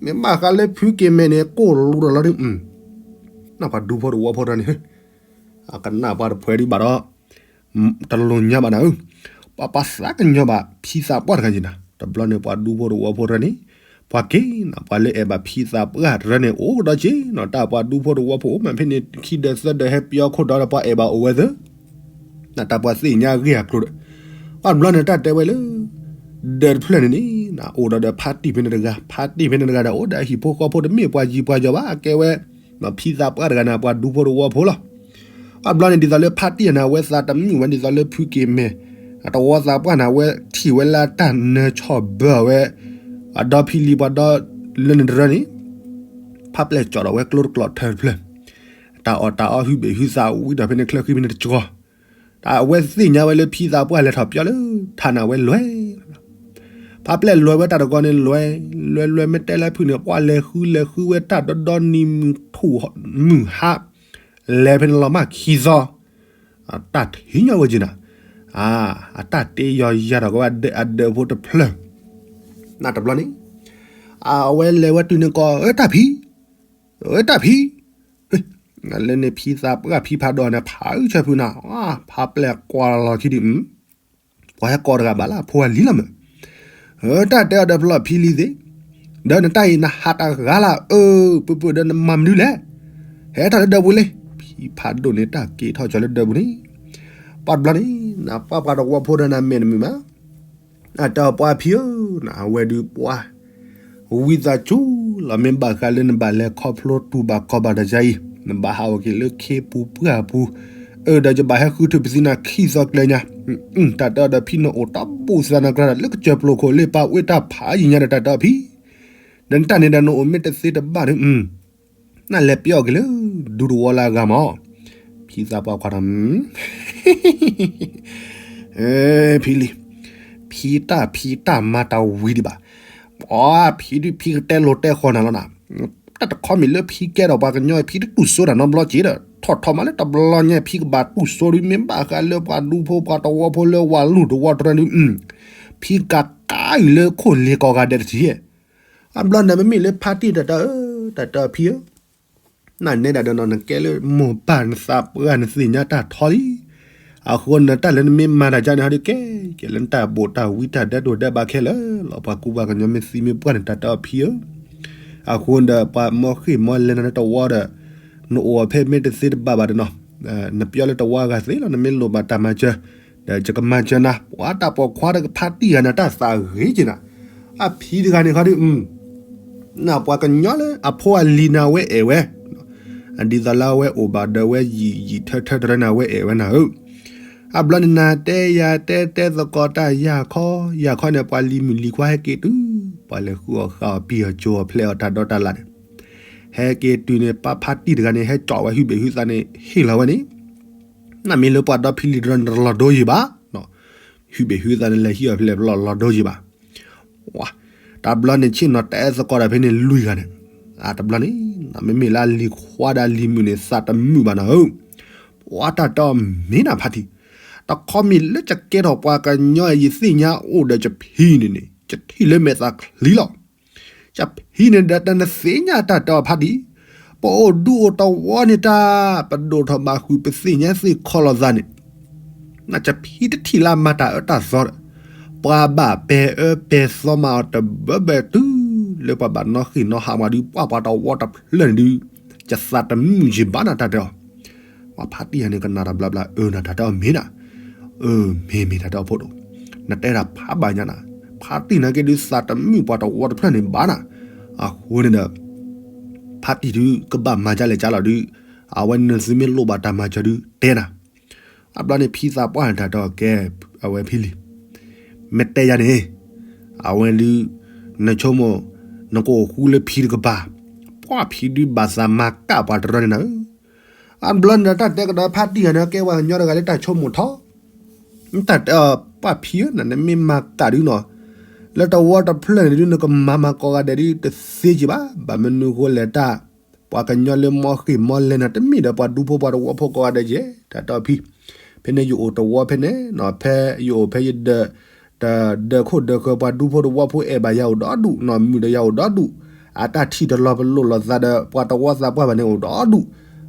မ့ၢ်ဘၣ်ဃးလၢဖုက့ၤမဲာ်န့ၣ် ကိၢ်လူဒီးလီၤဒုး, နပှၤဒူဖိတဝီဖိတရၢန့ၣ် အကနၣ်ပှၤတဖှဲးဒံးဘၣ်ဒီး တလိၣ်ညါဘၣ်နၤဧၢ, ပှၤပှၤသးကညီၤဘၣ်ဖံသးပှၢ်တဂၤယံၤနၤ, တဘျီန့ၣ်ပှၤဒူဖိတဝီဖိတရၢန့ၣ်, ပှၤက့ၤနၤ ပှၤလၢအဲၣ်ဘၣ်ဖံသးပှၢ်တရၢန့ၣ် အိၣ်ကဒီးက့ၤနၤ, တၢ်ပှၤဒူဖိတဝီဖိအိၣ်မးဖဲန့ၣ် ခံဒၢးသၢဒၢးဟဲပယီခိၣ်ဒီး ပှၤအဲၣ်ဘၣ်အိၣ်ဝဲသၢ နတၢ်ပှၤသ့ၣ်ညါအဂ့ၢ်အကျိၤဒီး, ပှၤဘျီန့ၣ်တၢ်တဲဝဲလၢ ဒၢးတဖျၢၣ်န့ၣ်န့ၣ် အိၣ်ဒီးဒီးဖါတံၢ်ဖဲန့ၣ်တဂၤ, ဖါတံၢ်ဖဲန့ၣ်တဂၤဒီး အိၣ်ဒီးဟံၣ်ဖိဃီဖိတမ့ၢ်ပှၤယံၤပှၤယီၤဘၣ်, အကဲဝဲ ဖံသးပှၢ်တဂၤန့ၣ် ပှၤဒူဖိတဝီဖိလီၤ. ပှၤဘျီန့ၣ်ဒ်သိးလၢဖါတံၢ်န့ၣ် အဝဲသးတမုာ်ဝဲဒ်သိးလၢဖုက့ၤမဲာ်, တဝီသးပှၢ်န့ၣ် အဝဲထံၣ်ဝဲလၢတၢ်နၢၤဆီၣ်ဘၢအဝဲ, အဒီဖံလံၤပှၤဒီလၢန့ၣ်တရၢန့ၣ် ဖးပျဲၢ်ကၠီၣ်ဒီးဝဲကျိတကျိးထၢတဖျၢၣ်, တၢ်အီၣ်တၢ်အီဟုဘ့ၣ်ဟုသးဝံဒီးဖဲန့ၣ်ချၢဃံဖဲန့ၣ်တကီ, တၢ်အဝဲသ့ၣ်ညါဝဲလၢဖံသးပှၢ်လဲၤထီၣ်ပၠီလၢ ထးန့ၣ်အဝဲလဲၤ, ဖးပျဲၢ်လဲၤဝဲတၢ်တဂီၤန့ၣ်လဲၤ, လဲၤလဲၤမ့ၢ်တဲလၢဖုန့ၣ် ပှၤလဲၤဃုလဲၤဃုဝဲတၢ်ဒီဒီနံၤမုၢ်ထူၣ်မုၢ်ဟါ, လဲၤဖဲန့ၣ်လီၤမၢ်ခံသီ, တၢ်ထံၣ်ညီဝဲက့ၤနၤ, အတၢ်တ့ယီၤယၤထီၣ်ကဝဲအဒၢးဖိတဖျၢၣ်, နတဘျီန့ၣ် အဝဲလဲၤဝဲတုၤန့ၣ်ကီး အၢတၢ်ဖံ, အၢတၢ်ဖံ, လၢန့ၣ်ဖံသးပှၢ်ဖံဖးဒိၣ်န့ၣ် ဖးအုၣ်ဆၢဖုနၤ, ဖးပျဲၢ်ကွၢ်လီၤခံဒံး, ပှၤဟဲကိးတဂၤဘၣ်လၢအဖိအလံၤလီၤမး, အၢတၢ်တဲအီၤဒီးဖျီၣ်ဖံလံၤသ့ၣ်, ဒီးနတၢ်အံၤနဟးတဂၤလၢအအၢ ပၢၢ်ပၢၢ်ဒီးနမၤမနုၤလဲၣ်, ဟဲထီၣ်လၢဒၢးပူၤလံ, ဖံဖးဒိၣ်န့ၣ်တၢ်က့ၤထီၣ်ကၠီလၢဒၢးပူၤန့ၣ်, ပှၤတဘျီန့ၣ် နပှၤပှၤတဝီဖိဒီးနမဲာ်နမုာ်မး အတၢ်ပှၤဖံဧၢ, နဝဲဒုးပှၤ ဝံသးစူၤလီၤ မ့ၢ်ဘၣ်ဃးလၢနဘၣ်လဲၤခီဖျိတူၢ်ဘၣ်ခီဘၣ်ဒီးယၤအံၤ, နဘၣ်ဟးဂီၤက့ၤလၢခ့ပူၤပှၢ်ပူၤ, အၢဒီးယဘၣ်ဟဲဃုထၢၣ်ပသံနၤခံသီကျဲညါ, တၢ်တဲအီၤဒီးဖံနအိၣ်တဘူၣ်သးနကြၢးဒီး လၢကစၢၢ်ပျိာ်ခိၣ်လၢပာ်ဝဲတၢ်ဖးယံၤညါဒီးတၢ်တဲအီၤဖံ, ဒီးနတၢ်န့ၣ်ဒီးနအိၣ်မ့ၢ်တသ့တဘၣ်ဒီး နလဲၤပျီက့ၤလၢဒူတဝီလၢအဂၤမး, ဖံသးပှၢ်ခွါဒီး ဖံလံၤ, ဖံတၢ်ဖံတၢ်မၤတၢ်ဝံၤဒံးဘၣ်, အဖံဒုးဖံကတဲလိၤတဲဃီၤနၤလီၤနၤ, တၢ်တခီမ့ၢ်လၢဖံကဲထီၣ်ပှၤကညီ ဖံတတူၢ်စိတၢ်နီတဘျီက့ၤဒီး ထီၣ်ထီၣ်မးလၢတဘျီညါ ဖံကဘၣ်တူၢ်စိဒုး မ့ၢ်ဘၣ်ဃးလၢပှၤဒူဖိပှၤတဝီဖိလၢဝၤလူၢ်တဝီတရၢဒုး ဖံကးကးအံၤလၢခိၣ်လ့ၤကိးဂၤဒဲးတထံၣ်, အဘျီန့ၣ်မ့မ့ၢ်လၢဖါတံၢ်တၢ်တၢ်အၢ တၢ်တၢ်ဖံဧၢ နနဲဒၣ်ဒီးနီၤ နကဲလၢမိၢ်ပၢ်နသးပှၢ်နသ့ၣ်ညါတၢ်ထီလံ, အဃိန့ၣ်တၢ်လၢနမ့ၢ်မၤတၢ်ကန့ၣ်ဟီဒုးကဲ ကဲလၢနတၢ်ဘိးတၢ်ဝံတၢ်ဒဲးဒိၣ်ဒဲးဘးခဲလၢာ်လီၤ. ပှၤကူပှၤကညီမ့ၢ်သံမ့ၢ်ပှၢ်န့ၣ် တၢ်တၢ်အီဖံဧၢ, အဃိဒီးပှၤမီၢ်ဃ့ၢ်မီၢ်လဲၤနၤလၢတဝီဒီး နအိၣ်ဖဲမ့ၢ်တသ့တဘၣ်ဘၣ်ဒီးနီၤ, နပျီလၢတဝီအဂၤသ့လီၤ နမ့ၢ်လိၣ်ဘၣ်တၢ်မၤစၢၤ ဒီးယကမၤစၢၤနၤ, ပှၤတၢ်ပိာ်ခွါတကဖါတံၢ်ဂၤန့ၣ် တၢ်သးဂ့ၤက့ၤနၤ, အဖံတဂၤန့ၣ်ခီဒုး နပှၤကညီလၢအဖိအလံၤန့ၣ် အဝဲအဲၣ်ဝဲ, ဒ်သိးလၢအဝဲအိၣ်ဘၣ်ဒီးဝဲယံာ်ယံာ်ထၢထၢတရၢန့ၣ် အဝဲအဲၣ်ဝဲနၤဧၢ, အဘျီန့ၣ်နၤတဲယၤတဲတဲသကိးတၢ်ယၤခီ, ယၤခီန့ၣ် ပှၤလံၤမုၣ်လံၤခွါဟဲက့ၤတုၤ, ပှၤလဲၤဃုအီၣ်ဃုအီၣ်ပံၤအီၣ်ကၠိအီၣ်ဖျဲးအီၣ်တၢ်ဒီတၢ်လၣ်န့ၣ်, ဟဲက့ၤတုၤန့ၣ် ပှၤဖါတံၢ်တဂၤန့ၣ် ဟဲကၠီၣ်ဝဲဟုဘ့ၣ်ဟုသးန့ၣ် ဟ့ၣ်လီၤဝဲန့ၣ်, နမ့ၢ်လၢပှၤဒီဖံလံၤတရၢန့ၣ် တလီၤဒိယံၤဘၣ် ဟုဘ့ၣ်ဟုသးန့ၣ် လဲၤဟံးအီၣ်ဖဲလဲၣ် ပလီၢ်လီၤဒိယံၤဘၣ်, တဘျီန့ၣ်ဆ့ၣ်နီၤတဲသကိးဒီးဖဲန့ၣ်လွံၢ်ဂၤန့ၣ်, တဘျီန့ၣ် မ့မ့ၢ်လၢအလံၤခွါဒီးအလံၤမုၣ်န့ၣ် သးတမုာ်ဘၣ်နၤဧၢ, ပှၤတၢ်တၢ်အီမ့ၢ်နၤဖါတံၢ်, တခီမ့ၢ်လၢယကဲထီၣ်ပှၤကညီ ယသ့ၣ်ညါအိၣ်ဒီးယဖံန့ၣ်န့ၣ် ယထံၣ်လၢမဲာ်သးချံလီၤ ယဖံန့ၣ်ဒီးတၢ်နသ့ၣ်ညါတၢ်တၢ်အီဖါတံၢ်, ပအိၣ်ဒူအိၣ်တဝီန့ၣ်တၢ် ပဒိၣ်ထီၣ်ဘၣ်ဃုာ် ပသ့ၣ်ညါသ့ၣ်ခီလီၤသးန့ၣ်, နယဖံတထံၣ်လၢမၤတၢ်အၢတၢ်သီဒီး, ပှၤဘၣ်ပဲာ်အၢပဲာ်သီမၤအီၤတဘၢဘဲတုၤလၢပှၤဘၣ်နီၣ်ဃ့ၢ်နီၣ်ဟးမးဒုး ပှၤပှၤတဝီတဖျၢၣ်န့ၣ်ဒုး, ယသးတမုာ်ယံၤဘၣ်နၤတၢ်တၢ်အီ ပှၤဖါတံၢ်ယၤန့ၣ်ကနၣ်တၢ်ဘျီဘျီ အၢ နၤတၢ်တၢ်အီမ့ၢ်နၤ, အၢ မ့ၢ်မ့ၢ်တၢ်တၢ်အီဖိဒိၣ်, နတဲတၢ်ဖးဘၣ်ညါနၤ, ဖါတံၢ်နာ်က့ဒုးသးတမုာ်ပှၤတဝီတဖျၢၣ်န့ၣ်ဘၣ်နၤ, အဃိန့ၣ်ဒီး ဖါတံၢ်ဒုးကဘၣ်မၤကလဲၣ်ကလီၤဒုး, အဝဲန့ၣ်သုမ့ၢ်လိၣ်ဘၣ်တၢ်မၤစၢၤဒုးတဲနၤ, အဘျီန့ၣ်ဖံသးပှၢ်နၤတၢ်တၢ်အီကဲ, အဝဲဖံလံၤ, မ့ၢ်တဲယၤန့ၣ်, အဝဲဒုး, နဆိကမိၣ်, နကအိၣ်ဃူလၢဖံတကပၤ, ပှၤဖံဒုးဘၣ်သးမၤကၣ်ပှၤတရၢန့ၣ်နၤဧၢ, အဘျီန့ၣ်ဒီးတၢ်တဲကဒီးဖါတံၢ်ဂၤန့ၣ် ကဲပှၤကညီတဂၤလၢတၢ်ဆိကမိၣ်ထီ, တၢ်တဲအီၤပှၤဖံဧၢ နမ့ၢ်မၤကၣ်ဒုးနီၤ, လၢတဝီတဖျၢၣ်န့ၣ်ဒုး နကမၤမၤကိးဂၤဒဲးဒုးတသ့က့ၤဘၣ်, ဘၣ်မနုၤဃိလဲၣ်တၢ်, ပှၤကညီလၢမီၢ်ဃ့ၢ်မီၢ်လဲၤနၤ တမ့ၢ်ဒီးပှၤဒူဖိပှၤတဝီဖိကိးဂၤဒဲးကဲ, တၢ်တဲအီၤဖံ, ဖဲန့ၣ်ယအိၣ်တဝီဖဲန့ၣ်နီၤ ဖဲယအိၣ်ဖဲယဒၢး တဒၢးခိၣ်ဒၢးဃၢၤ ပှၤဒူဖိတဝီဖိအဲၣ်ဘၣ်ယၤအိၣ်ဒီဒူၣ်နီၤ မုာ်ဒီးယၤအိၣ်ဒီဒူၣ်, အတၢ်ထံၣ်တလီၤပလိာ်လိာ်သးဒီး ပှၤတဝီသးပှၢ်ဘၣ်န့ၣ်အိၣ်ဒီဒူၣ်,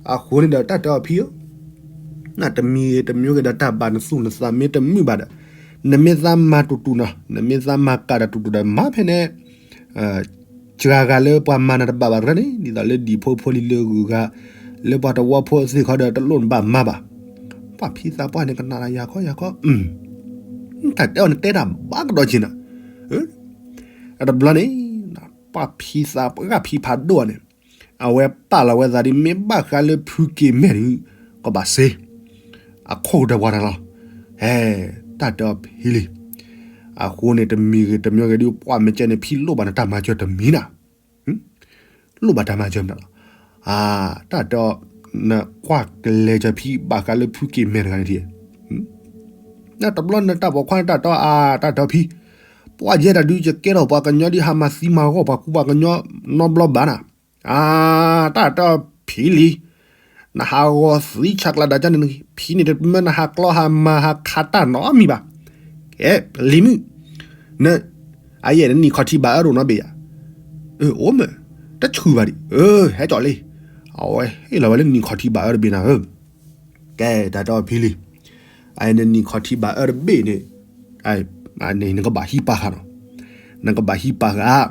အဃိန့ၣ်ဒီးတၢ်တဲအီၤဖံဧၢ, နတမံၤဂ့ၤတမံၤဂ့ၤဒီးတၢ်ဘၣ်နသူၣ်နသးမ့ၢ်တမုာ်ဘၣ်ဒီး, နမ့ၢ်သးမၤတူၢ်တူၢ်နီၤ နမ့ၢ်သးမၤကၣ်ဒီးတူၢ်တူၢ်ဒီး မၤဖဲန့ၣ် စှၤဂၤလၢပှၤမၤနၤတဘၣ်ဘၣ်တရၢန့ၣ် ဒ်သိးလၢဒံၣ်ဖိဖိလံၤလၢဂုၤဂၤ, လၢပှၤတဝီဖိသ့ၣ်ခီဒီးတလိၣ်နဘၣ်မၤဘၣ်, ပှၤဖံသးပှၢ်န့ၣ်ကနၣ်တၢ်ယၤခီယၤခီ, တၢ်တဲအီၤန့ၣ်တဲတၢ်ဘၣ်ကဒီးက့ၤနၤ, တဘျီန့ၣ်, ပှၤဖံသးပှၢ်ဖံဖးဒိၣ်န့ၣ်, အဝဲပာ်လီၤဝဲသးဒ် မ့ၢ်ဘၣ်ဃးလၢဖုက့ၤမဲာ်ဒုး, ကဘၣ်စ့ အခိၣ်ကတၢၢ်ပှၤတၢ်လီၤ, ဟဲ, တၢ်တဲအီၤဖံလံၤ, အဃိန့ၣ်တမံၤဂ့ၤတမံၤဂ့ၤဒုး ပှၤမ့ၢ်ကဲန့ၣ် ဖံလိၣ်ဘၣ်နတၢ်မၤစၢၤတမံၤနၤ, လိၣ်ဘၣ်တၢ်မၤစၢၤမနုၤလီၤ, တၢ်တဲအီၤ, နကွၢ်ကလဲၤကၢၤဖံဘၣ်ဃးလၢဖုက့ၤမဲာ်တဂၤန့ၣ်ထံၣ်, တဘျီနတၢ်ပိာ်ခွါနတၢ်တဲအီၤ တၢ်တဲအီၤဖံ, ပှၤယဲဒၣ်ဒုးယကဲထီၣ်ပှၤကညီဒ်ဟးမၤသံမၤဂီၢ်ပှၤကူပှၤကညီနီတဘျီဘၣ်နၤ, တၢ်တဲအီၤဖံလံၤ, နဟးဂီၤသံဆးကျးဒၣ်ကန့ၣ် ဖံန့ၣ်တမၢနဟးကျီဟးမၤဟးခးတၢ်နီတမံၤဘၣ်, ကဲ, လံၤမုၣ်, န, အယဲၢ်နနံၣ်ခီၣ်ထံးဘၣ်အၢတအိၣ်နီတဘ့ၣ်ဧါ, အိၣ်မ့ၢ်, တဆူၣ်ဘၣ်ဒံး, ဟဲကၠီလံ, အဝဲဟ့ၣ်လီၤဝဲလၢနံၣ်ခီၣ်ထံးဘၣ်အၢတဘ့ၣ်နၤဧၢ ကဲတၢ်တဲအီၤဖံလံၤ, အနံၣ်ခီၣ်ထံးဘၣ်အၢတဘ့ၣ်န့ၣ်, နကဘၣ်ဟံးပာ်ဃာ်နီၤ, နကဘၣ်ဟံးပာ်ဃာ်,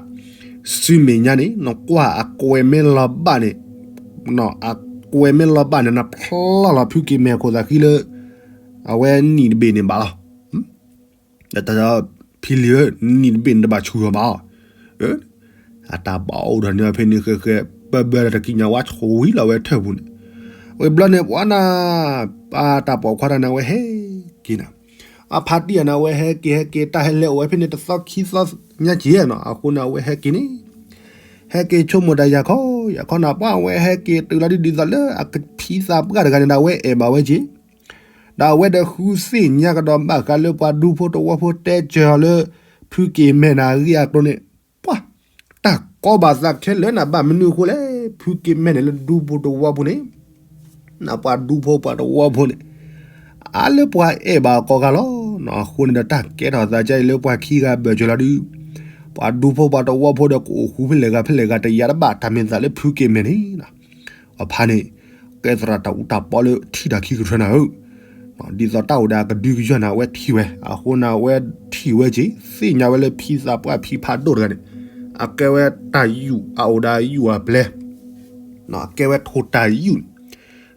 ဆူမဲာ်ညါန့ၣ် နကွၢ်အကွဲမ့ၢ်လီၤဘၣ်န့ၣ်, အကွဲမ့ၢ်လီၤဘၣ်န့ၣ် နဖျီၣ်လီၤဖုက့ၤမဲာ်ခိၣ်သးဃံလၢ အဝဲနံၣ်တဘ့ၣ်န့ၣ်ဘၣ်လီၤ. တၢ်တဲအီၤဖံလံၤဧၢ, နံၣ်တဘ့ၣ်န့ၣ်တဘၣ်ဆူၣ်အီၤဘၣ်. အတၢ်ဘၣ်အိၣ်ဒီးန့ၣ်ဖဲန့ၣ်ဃဲဃဲ ပၢဘၢဒီးတကံၢ်ညါဝါဆှံလီၤဝဲထၢၣ်ပူၤန့ၣ်, ဝံၤဘျီန့ၣ် ပှၤနၤ, ပှၤတၢ်ပိာ်ခွါတၢ်န့ၣ် အဝဲဟဲက့ၤနၤ, အဖါတံၢ်အန့ၣ် အဝဲဟဲက့ၤဟဲက့ၤ တၢ်ဟဲလဲၤအိၣ်ဝဲဖဲန့ၣ် တသီခံသီညါက့ၤနီၤ, အဃိန့ၣ် အဝဲဟဲက့ၤန့ၣ် ဟဲက့ၤဆိကမိၣ်တၢ်ယၤခီယၤခီန့ၣ် ပှၤအဝဲဟဲက့ၤတုၤလီၤဒ်ဒ်သိးလၢအကဖံသးပှၢ်တဂၤန့ၣ်ဒီး အဝဲအဲၣ်ဘၣ်ဝဲက့ၤ, ဒီးအဝဲဒီးဃုသ့ၣ်ညါကဒီးဘၣ်ဃးလၢပှၤဒူဖိတဝီဖိတဲစၢၤအီၤလၢ ဖုက့ၤမဲာ်နၤအဂ့ၢ်အကျိၤန့ၣ်, ပှၤ တၢ်ကီဘၣ်သးခဲလၢာ်န့ၣ် ဘၣ်မနုၤအဃိလဲၣ်, ဖုက့ၤမဲန့ၣ်လၢဒူဖိတဝီဖိန့ၣ်, နပှၤဒူဖိပှၤတဝီဖိန့ၣ် အါလၢပှၤအဲၣ်ဘၣ်အီၤကိးဂၤလီၤ. အဃိန့ၣ်ဒီး တၢ်ကဲထီၣ်သးကအံၤလၢပှၤခံဂၤဘၢၣ်စၢၤလီၤဒုး, ပှၤဒူဖိပှၤတဝီဖိဒီး ကအိၣ်ဃူဖဲလဲၣ်ဂၤဖဲလဲၣ်ဂၤ တယာ်တဘၣ်တၢ်မ့ၢ်သးလၢဖုက့ၤမဲန့ၣ် အဖါန့ၣ် ကဲသရၣ်တၢ်အူတၢ်ပီလၢထံၣ်တၢ်ခံကထၢနၤဧၢ, ဒ်သိးတၢ်အိၣ်ဒီးအကဒုကယၢ်န့ၣ် အဝဲထံၣ်ဝဲ, အဃိန့ၣ် အဝဲထံၣ်ဝဲက့ၤ သ့ၣ်ညါဝဲလၢဖံသးပှၢ်ဖံဖးဒိၣ်တဂၤန့ၣ် အကဲဝဲတၢ်ယူၢ် အအိၣ်ဒီးယူၢ်အပျဲၢ်, အကဲဝဲထိၣ်တၢ်ယူၢ်န့ၣ်,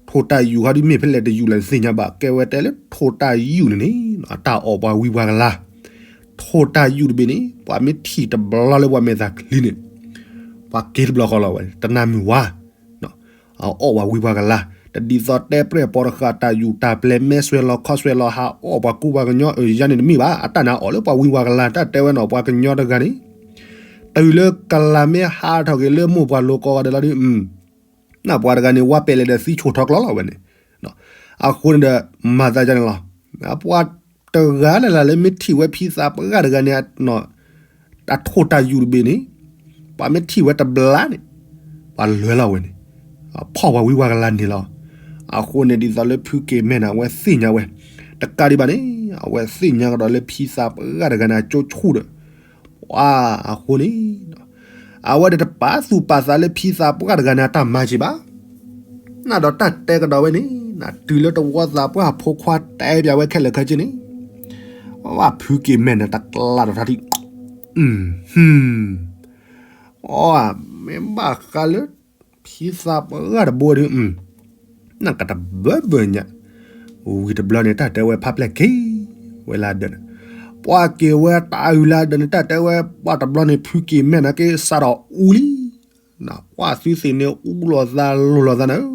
ထိၣ်တၢ်ယူၢ်ခီဒုး မ့ၢ်ဖဲလဲၣ်တယူၢ်လဲၣ်တသ့ၣ်ညါဘၣ်, ကဲဝဲတဲလၢထိၣ်တၢ်ယူၢ်န့ၣ်န့ၣ် တၢ်အီၣ်ပှၤဝံပှၤကလၤ, ထိၣ်တၢ်ယူၢ်တဘ့ၣ်န့ၣ် ပှၤမ့ၢ်ထံၣ်တဘျီလၢပှၤမဲာ်သးချံန့ၣ် ပှၤက့ၤတဘျီဃီလီၤဝဲ တနၢ်မုၢ်ဝါ အအီၣ်ပှၤဝံပှၤကလၤ, တဒ်သိးတဲပြဲၢ်ပီၤတဃာ် တၢ်ယူၢ်တၢ်ပျဲၢ် မဲဆွဲလီၤခီဆွဲလီၤ ဟးအီၣ်ပှၤကူပှၤကညီအၢ ယၤန့ၣ်တမ့ၢ်ဘၣ်, အတၢ်န့ၣ်အီၣ်လၢပှၤဝံပှၤကလၤ တၢ်တဲဝဲန့ၣ် ပှၤကညီတဂၤန့ၣ် တုၤလၢကလၤမ့ၢ်ဟးထီၣ်က့ၤလၢမိၢ်ပှၢ်လိၤကိးဂၤဒဲးလီၤဒုး, နပှၤတဂၤန့ၣ် ဝါပဲာ်လဲၣ်ဒီးသံဆိၣ်ထီကျီလီၤဝဲန့ၣ်, အဃိန့ၣ်ဒီး မၤသးဒ်န့ၣ်လီၤ, ပှၤတဂၤလၢ်လၢ်လၢမ့ၢ်ထံၣ်ဝဲဖံသးပှၢ်တဂၤန့ၣ် တၢ်ထိၣ်တၢ်ယူၢ်တဘ့ၣ်န့ၣ် ပှၤမ့ၢ်ထံၣ်ဝဲတဘျီန့ၣ် ပှၤလဲၤလီၤဝဲန့ၣ်, ဖီၣ်ပှၤဝံပှၤကလၤန့ၣ်လီၤ. အဃိန့ၣ်ဒ်သိးလၢဖုက့ၤမဲန့ၣ် အဝဲသ့ၣ်ညါဝဲ, တကးဒံးဘၣ်န့ၣ် အဝဲသ့ၣ်ညါကဒီးလၢဖံသးပှၢ်တဂၤန့ၣ် အကၠိဆူၣ်ဒီး ပှၤအဃိန့ၣ် အဝဲဒီးတပာ်သူၣ်ပာ်သးလၢဖံသးပှၢ်တဂၤန့ၣ် အတၢ်မၤစ့ၢ်ဘၣ် နဒီးတၢ်တဲကဒီးဝဲန့ၣ် နတုၤလၢတဝီသးပှၢ်ဖိခွါတဲပၠးဝဲခဲလၢာ်ခဲဆ့န့ၣ်, ဝဲဖုက့ၤမဲန့ၣ် တကျါဒီးထါထံၣ်, အၢ မ့ၢ်ဘၣ်ဃးလၢ ဖံသးပှၢ်တဘိဒီး နကတဘၢဘၢညါ, ဝံၤတဘျီန့ၣ် တၢ်တဲဝဲဖးပျဲၢ်က့ၤဝဲလၢဒၢးန့ၣ်, ပှၤက့ၤဝဲတၢ်အုၣ်လၢဒၢးန့ၣ် တၢ်တဲဝဲ ပှၤတဘျီန့ၣ် ဖုက့ၤမဲန့ၣ်က့ၤစးထီၣ်အူလံ, ပှၤသုသ့ၣ်န့ၣ် အူလီၤသးလိၤလီၤသးန့ၣ်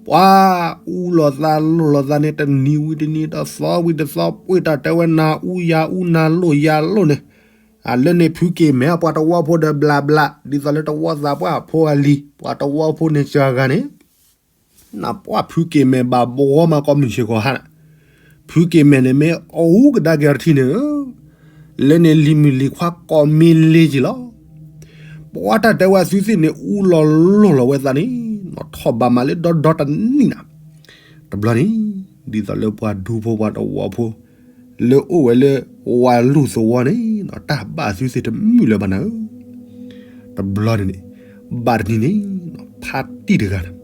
ပှၤအူလီၤသးလိၤလီၤသးန့ၣ် တနံၤဝံၤတနံၤ တသီဝံၤတသီ ပှ့ၤတၢ်တဲဝဲ နၤအူယၤအူ နၤလိၣ်ယၤလိၣ်န့ၣ်, အလၢန့ၣ်ဖုက့ၤမဲ ပှၤတဝီဖိဒီးဘျးဘျး ဒ်သိးလၢတဝီသးပှၢ်ဖိအလံၤ ပှၤတဝီဖိန့ၣ်စှၤဂၤန့ၣ်, နပှၤဖုက့ၤမဲဘၣ်ဘှီမး ကိးမုၢ်ဆ့ၣ်ကီးဟါန့ၣ်, ဖုက့ၤမဲန့ၣ်မ့ၢ်အူကဒါက့ၤအီၤတထံၣ်န့ၣ်ဧၢ, လၢန့ၣ်လံၤမုၣ်လံၤခွါကိးမံၤလ့က့ၤလီၤ. ပှၤတၢ်တဲဝဲသုသ့ၣ်န့ၣ် အူလီၤလိၤလီၤဝဲသးန့ၣ် နီၢ်ထီၣ်ဘၣ်မးလၢဒီဒီတနံၣ်နၤ, တဘျီန့ၣ် ဒ်သိးလၢပှၤဒူဖိပှၤတဝီဖိ လၢအိၣ်ဝဲလၢ ဝၤလူၢ်သဝီန့ၣ် တၢ်ဘၣ်သုသ့ၣ်တမုာ်လၢၤဘၣ်နၤဧၢ, တဘျီန့ၣ်န့ၣ် ဘၣ်တနံၤန့ၣ် ဖါတံၢ်တဂၤန့ၣ်,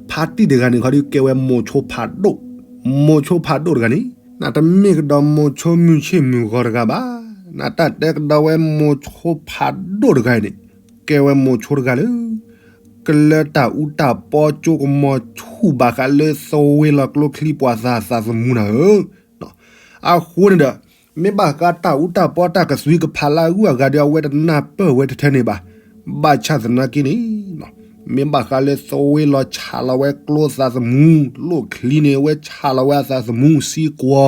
ဖါတံၢ်တဂၤန့ၣ်ခီဒုးကဲဝဲမိၤဆိဖးဒိၣ်, မိၤဆိဖးဒိၣ်တဂၤန့ၣ် နတမ့ၢ်ကဒီးမိၤဆိမုၢ်ဆ့ၣ်မုၢ်ဂီၤတဂၤဘၣ်, နတၢ်တဲကဒီးဝဲမိၤဆိဖးဒိၣ်တဂၤအံၤန့ၣ် ကဲဝဲမိၤဆိတဂၤလၢ ကလၢတၢ်အူတၢ်ပီကၠိကမီၤဆူၣ်ဘၣ်ဃးလၢသဝ့လီၤကျိချံပှၤသးသးသမူနၤဧၢ, အဃိန့ၣ်ဒီး မ့ၢ်ဘၣ်ဃးတၢ်အူတၢ်ပီတၢ်ကသွံကဖးလၢအဂုၤအဂၤဒီး အဝဲတနၢ်ပၢၢ်ဝဲထဲထဲန့ၣ်ဘၣ်, ဘၣ်ဆၣ်သနာ်က့န့ၣ် မ့ၢ်ဘၣ်ဃးလၢသဝ့လီၤဆၣ်လီၤဝဲကျိသးသမူ, လိၣ်ချံန့ၣ် အဝဲဆၣ်လီၤဝဲအသးသမူစံကွီၤ,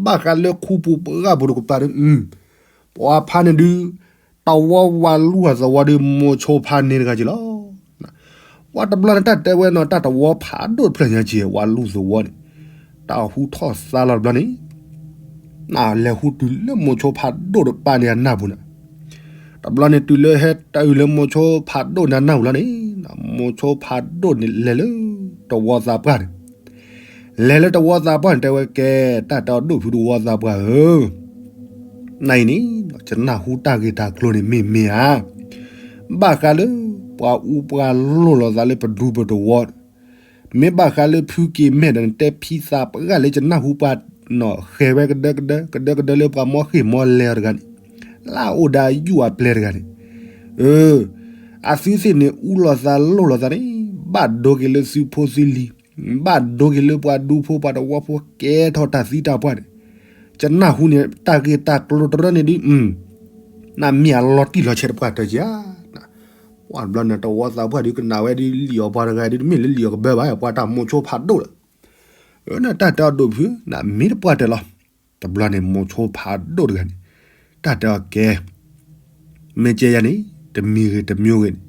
ဘၣ်ဃးလၢခူပူၤပှၢ်ပူၤတကပၤဒီး ပှၤဖါန့ၣ်ဒုး တဝီဝၤလူၢ်အသဝီဒီး မိၤဆိဖးန့ၣ်တဂၤက့ၤလီၤ. ပှၤတဘျီန့ၣ် တၢ်တဲဝဲနီၤ တၢ်တဝီဖးဒိၣ်တဖျၢၣ်ညါက့ၤ ဝၤလူၢ်သဝီန့ၣ်, တၢ်ဟူထီၣ်သါလီၤတဘျီန့ၣ် လဲၤဟူတုၤလၢမိၤဆိဖးဒိၣ်တပၤန့ၣ်အနၢ်ပူၤန့ၣ်, တဘျီန့ၣ်တုၤလၢဟဲတၢ်အုၣ်လၢမိၤဆိဖးဒိၣ်န့ၣ်အနၢ်ပူၤလီၤန့ၣ်, မိၤဆိဖးဒိၣ်န့ၣ်လဲၤလၢတဝီသးပှၢ်န့ၣ် လဲၤလၢတဝီသးပှၢ်န့ၣ် တဲဝဲကဲ တၢ်တဲအီၤဒိၣ်ဖုတဝီသးပှၢ်ဧၢ, နအံၤန့ၣ် ယနၢ်ဟူတၢ်ဂ့ၢ်တၢ်ကျိၤန့ၣ်မ့ၢ်မ့ၢ်ဧါ, ဘၣ်ဃးလၢ ပှၤအူပှၤလိၢ်လိာ်သးလၢပဒူပတဝီ, မ့ၢ်ဘၣ်ဃးလၢဖုက့ၤမဲာ်ဒီးနတဲဖံသးပှၢ်လၢယနၢ်ဟူပှၤ ဃဲၤဝဲကဒၢကဒၢ ကဒၢကဒၢလၢပှၤမီၢ်ဃ့ၢ်မီၢ်လဲၤအီၤတဂၤန့ၣ်, လၢအအိၣ်ဒီးအယူၢ်အပျဲၢ်တဂၤန့ၣ်, အသုသ့ၣ်န့ၣ် အူလီၤသးလိၢ်လိာ်သးန့ၣ် ဘၣ်ဒိက့ၤလၢသုဖိသုလံၤ, ဘၣ်ဒိက့ၤလၢပှၤဒူဖိပှၤတဝီဖိကဲထီၣ်တၢ်သံတၢ်ပှၢ်န့ၣ်, ယနၢ်ဟူန့ၣ် တၢ်ဂ့ၢ်တၢ်ကျိၤတရၢန့ၣ်ဒုး နမ့ၢ်အလီၤတံၢ်လီၤဆဲးတပှၢ်တၢၢ်ဧါ, ပှၤတဘျီန့ၣ် တဝီသးပှၢ်ဒုးကနၣ်ဝဲဒ်လံာ်အီၤပှၤတဂၤဒုး တမ့ၢ်လၢလံာ်အီၤကဘၢဘၣ် ပှၤတၢ်မိၤဆိဖးဒိၣ်လီၤ, နတၢ်တဲအီၤဒိၣ်ဖု နမ့ၢ်တပှၢ်တၢၢ်လီၤ, တဘျီန့ၣ် မိၤဆိဖးဒိၣ်တဂၤန့ၣ်, တၢ်တဲအီၤကဲ မ့ၢ်ကဲယၤန့ၣ် တမံၤဂ့ၤတမံၤဂ့ၤန့ၣ်,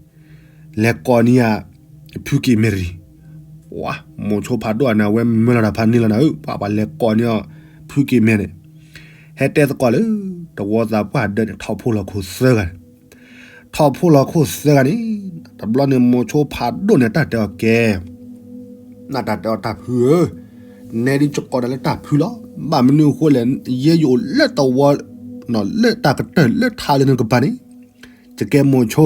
လဲၤကိးန့ၢ်ယၤ ဖုက့ၤမဲာ်တဂ့ၤ, ပှၤမိၤဆိဖးဒိၣ်အန့ၣ် အဝဲမၢလီၤတၢ်ဖးန့ၢ်လီၤနၤဧၢ, ပှၤပှၤလဲၤကိးန့ၢ်အီၤ ဖုက့ၤမဲာ်န့ၣ်, ဟဲတဲသကိးလၢ တဝီသးပှၢ်ဒၢးန့ၣ် ထီၣ်ဖိလီၤခိၣ်သၢဂၤန့ၣ်, ထီၣ်ဖိလီၤခိၣ်သၢဂၤန့ၣ်, တဘျီန့ၣ်မိၤဆိဖးဒိၣ်န့ၣ်တၢ်တဲအီၤကဲ, နတၢ်တဲအီၤတၢ်ဖုဧၢ, နဲဒုးကကိးတၢ်လၢတၢ်ဖုလီၤ. ဘၣ်မနုၤအဃိလဲၣ်, ယဲယအိၣ်လၢတဝီ, လၢတၢ်ကတၢၢ်လၢထးလၢနကပၤန့ၣ်, ယကဲမိၤဆိ,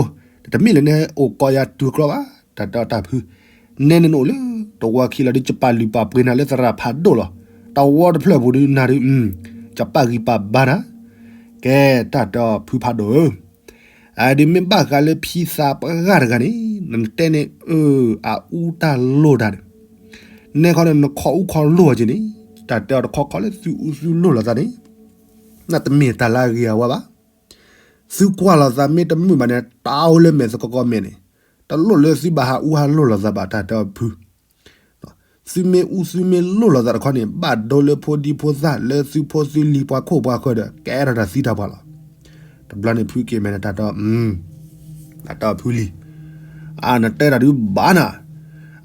တမ့ၢ်လၢနအိၣ်ကိးယၤတုၤကျီဘၣ်, တၢ်တဲအီၤတၢ်ဖု, နဲနအိၣ်လၢတဝီခံလီၤဒုး ယပာ်လုၢ်ပာ်ပှ့ၤနၤလၢသရၣ်ဖးဒိၣ်လီၤ. တဝီတဖျၢၣ်ပူၤဒုးနၤဒုး, ယပာ်ဂံၢ်ပာ်ဘါနၤ, ကဲတၢ်တဲအီၤဖုဖးဒိၣ်ဧၢ အဒုးမ့ၢ်ဘၣ်ဃးလၢဖံသးပှၢ်တဂၤန့ၣ်, နတဲန့ၣ်အၢ, အအူတၢ်လိၣ်တၢ်န့ၣ်, နဲခီန့ၣ်နခီအူခီလိၣ်အီၤက့ၤန့ၣ်, တၢ်တဲအီၤတခီခီလၢသုအူသုလိၣ်လိာ်သးန့ၣ်, နတမ့ၢ်တၢ်လၢအဂ့ၤအဝါဘၣ်. သုကွၢ်လိာ်သးမ့ၢ်တမုာ်ဘၣ်န့ၣ် တၢ်အိၣ်လၢမဲာ်သကိးကိးမဲာ်န့ၣ်, တလိၣ်လၢသုဘၣ်ဟးအူဟးလိၣ်လိာ်သးဘၣ် တၢ်တဲအီၤဖု သုမ့ၢ်အူသုမ့ၢ်လိၣ်လိာ်သးတခီန့ၣ် ဘၣ်ဒိလၢဖိဒံဖိသၣ်လၢသုဖိသုလံၤပှၤခိၣ်ပှၤဃၢၤဒီး ကဲထီၣ်တၢ်သံတၢ်ပှၢ်လီၤ. တဘျီန့ၣ်ဖုက့ၤမဲာ်န့ၣ်တၢ်တဲအီၤ, တၢ်တဲအီၤဖုလံၤ, အနတဲတၢ်ဒုးဘၣ်နၤ,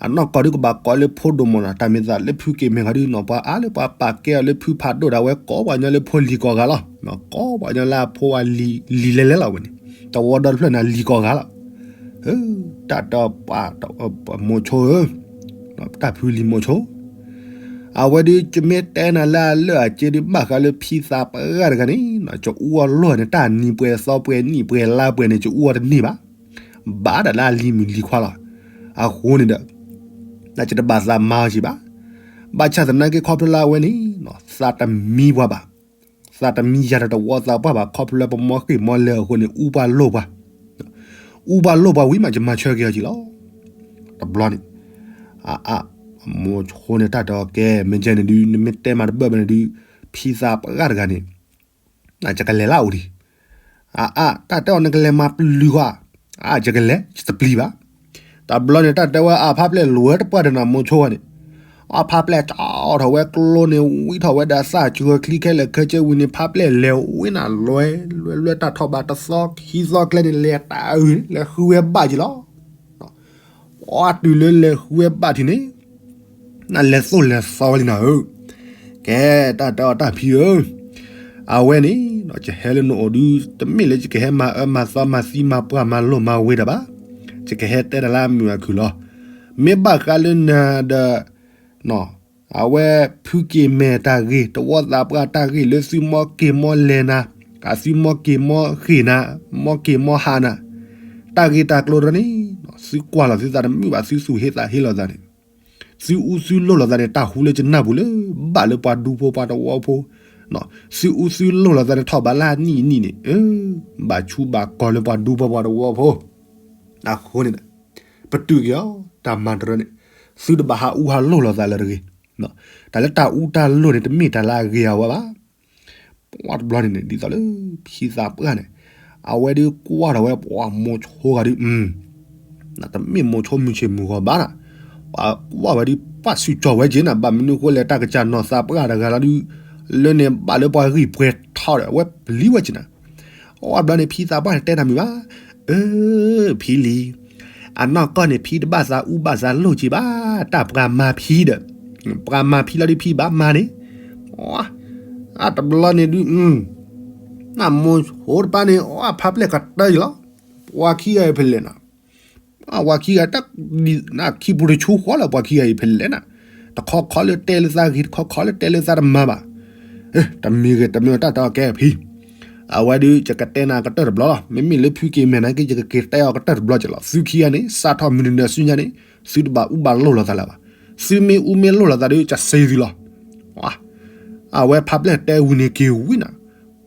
အနီၢ်ကီၢ်ဒုးကဘၣ်ကိးလၢဖိဒိၣ်မးနီၤ, တၢ်မ့ၢ်သးလၢဖုက့ၤမဲာ်ခီဒုးနီၤ ပှၤအါလၢပှၤပာ်ကဲအီၤလၢဖုဖးဒိၣ်ဒၣ်ဝဲ ကိးပှၤကညီလၢဖိလံၤကိးဂၤလီၤ. ကိးပှၤကညီလၢအဖိဝဲလံၤလဲၤလဲၤလီၤဝဲန့ၣ်, တဝီဒီတဖျၢၣ်န့ၣ်လံၤကိးဂၤလီၤ. တၢ်တဲအီၤပှၤ မိၤဆိဧၢ, တၢ်ဖုလံၤမိၤဆိ, အဝဲဒုးယမ့ၢ်တဲနၤလၢအလၢအကျဲဒုး ဘၣ်ဃးလၢဖံသးပှၢ်တဂၤန့ၣ်, ယအူအီၤလိၣ်န့ၣ် တၢ်နံၤပှဲၤသီပှဲၤနံၣ်ပှဲၤလါပှဲၤန့ၣ် ယအူအီၤတန့ၢ်ဘၣ်. ဘၣ်ဒၣ်လၢအလံၤမုၣ်လံၤခွါလီၤ. အဃိန့ၣ်ဒီး ယတဘၣ်သးမၤအီၤက့ၤဘၣ်. ဘၣ်ဆၣ်သနာ်က့ခီဖျိလၢအဝဲန့ၣ် သးတမံပှၤဘၣ်. သးတမံယၤဒီးတဝီသးပှၢ်ဘၣ် ခီဖျိလၢပမီၢ်ဃ့ၢ်မီၢ်လဲၤအဃိန့ၣ် အူပှၤလိၣ်ပှၤ, အူပှၤလိၣ်ပှၤဝံၤမး ယမၤဆၢက့ၤအီၤက့ၤလီၤ. တဘျီန့ၣ် အါအါ မိၤဆိန့ၣ်တၢ်တဲအီၤကဲ မ့ၢ်ကဲန့ၣ်ဒုး နမ့ၢ်တဲမၤတဘၢၣ်ဘၣ်န့ၣ်ဒုး ဖံသးပှၢ်တဂၤန့ၣ် ယကလဲၤလၢအအိၣ်ဒံး. အါအါ တၢ်တဲအီၤနကလဲၤမၤပျုၤဃီဧါ. အါ ယကလဲၤ ယတပျံၤဘၣ်. တဘျီန့ၣ် တၢ်တဲဝဲအဖါပျဲၢ်လဲၤဝဲတပှၢ်ဒီးနၤမိၤဆိဝဲန့ၣ်, အဖါပျဲၢ်ကၠီထီၣ်ဝဲကျိန့ၣ် ဝံထီၣ်ဝဲဒီးသၣ်ကၢချံခဲလၢာ်ခဲဆ့ဝံၤန့ၣ် ဖါပျဲၢ်လဲၤဝဲနၤလွဲလွဲလွဲ တၢ်ထီၣ်ဘးတသီခံသီကျဲန့ၣ် လဲၤတၢ်အုၣ် လဲၤဃုဝဲဘၣ်က့ၤလီၤ. အီတုၤလၢလဲၤဃုဝဲဘၣ်ထံးန့ၣ် နလဲၤသိၣ်လဲၤသီဝဲလံနၤဧၢ, ကဲတၢ်တဲအီၤတၢ်ဖံဧၢ, အဝဲန့ၣ် ယဟဲလၢနအိၣ်ဒုး တမ့ၢ်လၢယကဟဲမၤအၢမၤသီမၤသံမၤပှၢ်မၤလိၢ်မၤဝ့ၤတၢ်ဘၣ်. ယကဟဲတဲတၢ်လၢအမုာ်အခုၣ်လီၤ. မ့ၢ်ဘၣ်ဃးလၢနၤဒီး အဝဲဖုက့ၤမဲာ်တၢ်ဂ့ၢ် တဝီသးပှၢ်တၢ်ဂ့ၢ်လၢသုမီၢ်က့ၤမီၢ်လဲၤနၤ, အသုမီၢ်က့ၤမီၢ်ဃ့ၢ်နၤ, မီၢ်က့ၤမီၢ်ဟးနၤ, တၢ်ဂ့ၢ်တၢ်ကျိၤတၢ်န့ၣ် သုကွၢ်လီၤသုသးတမုာ်ဘၣ် သုသူၣ်ဟ့သးဟ့လီၤသးန့ၣ်, သုအူသုလိၢ်လိာ်သးန့ၣ် တၢ်ဟူလၢယနၢ်ပူၤလၢ ဘၣ်လၢပှၤဒူဖိပှၤတဝီဖိ, သုအူသုလိၢ်လိာ်သးန့ၣ် ထီၣ်ဘးလၢအနံၣ်အနံၣ်န့ၣ်, ဘၣ်ဆူးဘၣ်ကီၤလၢပှၤဒူဖိပှၤတဝီဖိ, အဃိန့ၣ် ပတုာ်က့ၤအီၤ တၢ်မၤတရၢန့ၣ်, သုတဘၣ်ဟးအူဟးလိၢ်လိာ်သးလၢတဂ့ၤ. တၢ်လၢတၢ်အူတၢ်လိၢ်န့ၣ် တမ့ၢ်တၢ်လၢအဂ့ၤအဝါဘၣ်. ပှၤတဘျီန့ၣ်န့ၣ် ဒ်သိးလၢ ဖံသးပှၢ်န့ၣ် အဝဲဒုးကွၢ်ထီၣ်ဝဲပှၤမိၤဆိဂၤဒုး, တမ့ၢ်မိၤဆိမုၢ်ဆ့ၣ်မုၢ်ဂီၤဘၣ်နၤ, ပှၤကွၢ်ဝဲဒုး ပှၤစူၢ်ကၠီၣ်ဝဲက့ၤနၤ, ဘၣ်မနုၤအဃိလဲၣ် တၢ်ကစၢ်နီၢ်သးပှၢ်တဂၤလီၤဒုး, လၢန့ၣ်ဘၣ်လၢပှၤဂံၢ်ပှဲၤထီၣ်ဒီး အဝဲပျံၤဝဲက့ၤနၤ အီၣ်ဘျီန့ၣ် ဖံသးပှၢ်န့ၣ်တဲတၢ်မုာ်ဘၣ်, အၢ ဖံလံၤ, အနီၢ်ကီၢ်န့ၣ် ဖံတဘၣ်သးအူဘၣ်သးလိၢ်က့ၤဘၣ်, တၢ်ပှၤမၤဖံဒီး, ပှၤမၤဖံလီၤဒုးဖံဘၣ်မၤန့ၣ်, အတဘျီန့ၣ်ဒုး, နမိၤဆိတပၤန့ၣ် အဖါပျဲၢ်ကတၢၢ်ယလီၤ, ပှၤခံဂၤအံၤဖဲလဲၣ်နၤ, ပှၤခံဂၤတၢ်, ခံပူၤတဆူဃီလၢ ပှၤခံဂၤအံၤဖဲလဲၣ်နၤ, တခီခီလၢတဲလၢသးဂ့ၤ တခီခီလၢတဲလၢသးတမၤဘၣ်, တမံၤဂ့ၤ တမံၤတၢ်တဲအီၤကဲဖံ အဝဲဒုး ယကတဲနၤကတၢၢ်တဘျီလီၤ. မ့မ့ၢ်လၢဖုက့ၤမဲာ်နာ်က့ ယကက့ၤတဲအီၤကတၢၢ်တဘျီက့ၤလီၤ. သုခံဂၤန့ၣ် စးထီၣ်မုၢ်နံၤဒီးဆူညါန့ၣ် သုတဘၣ်အူဘၣ်လိၢ်လိာ်သးလၢၤဘၣ်. သုမ့ၢ်အူမ့ၢ်လိၢ်လိာ်သးဒီး ကစ့သုလီၤ. အဝဲဖါပျဲၢ်တဲဝံၤန့ၣ်က့ၤဝံၤနၤ,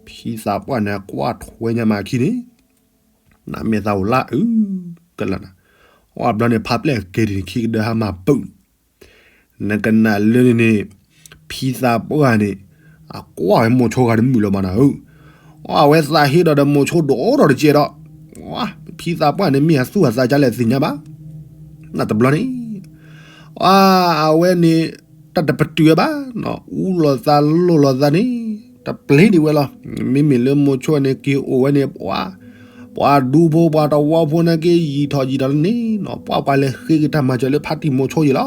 ဖံသးပှၢ်န့ၣ် ကွၢ်ထွဲညါမးခံန့ၣ် နမ့ၢ်သးအိၣ်လၢအုကလၢနၤ, အီၣ်ဘျီန့ၣ် ဖါပျဲၢ်က့ၤဒ်န့ၣ် ခံကဒၢဟါမၢ်ပူၤ နကနၣ်လၢန့ၣ်န့ၣ် ဖံသးပှၢ်န့ၣ် အကွၢ်ဝဲမိၤဆိဂၤတမုာ်လၢၤမးနၤဧၢ, အဝဲသးဟ့ဒီးဒီးမိၤဆိဒိၣ်ထီၣ်တကဲဒီး, ဖံသးပှၢ်န့ၣ်မ့ၢ်အသူၣ်အသးကလဲၣ်သ့ၣ်ညါဘၣ်, နတဘျီန့ၣ် အဝဲန့ၣ် တၢ်တပတုာ်ဝဲဘၣ်, အူလိာ်သးလိၢ်လိာ်သးန့ၣ် တပျ့ၤဒံးဝဲလီၤ. မ့မ့ၢ်လၢမိၤဆိန့ၣ် က့ၤအိၣ်ဝဲန့ၣ် ပှၤဒူဖိပှၤတဝီဖိန့ၣ်က့ၤ ယံာ်ထီၣ်ယံာ်ထီၣ်လၢန့ၣ်နီၤ ပှၤပှၤလဲၤဃ့က့ၤတၢ်မၤစၢၤလၢဖါတံၢ်မိၤဆိယံာ်လီၤ.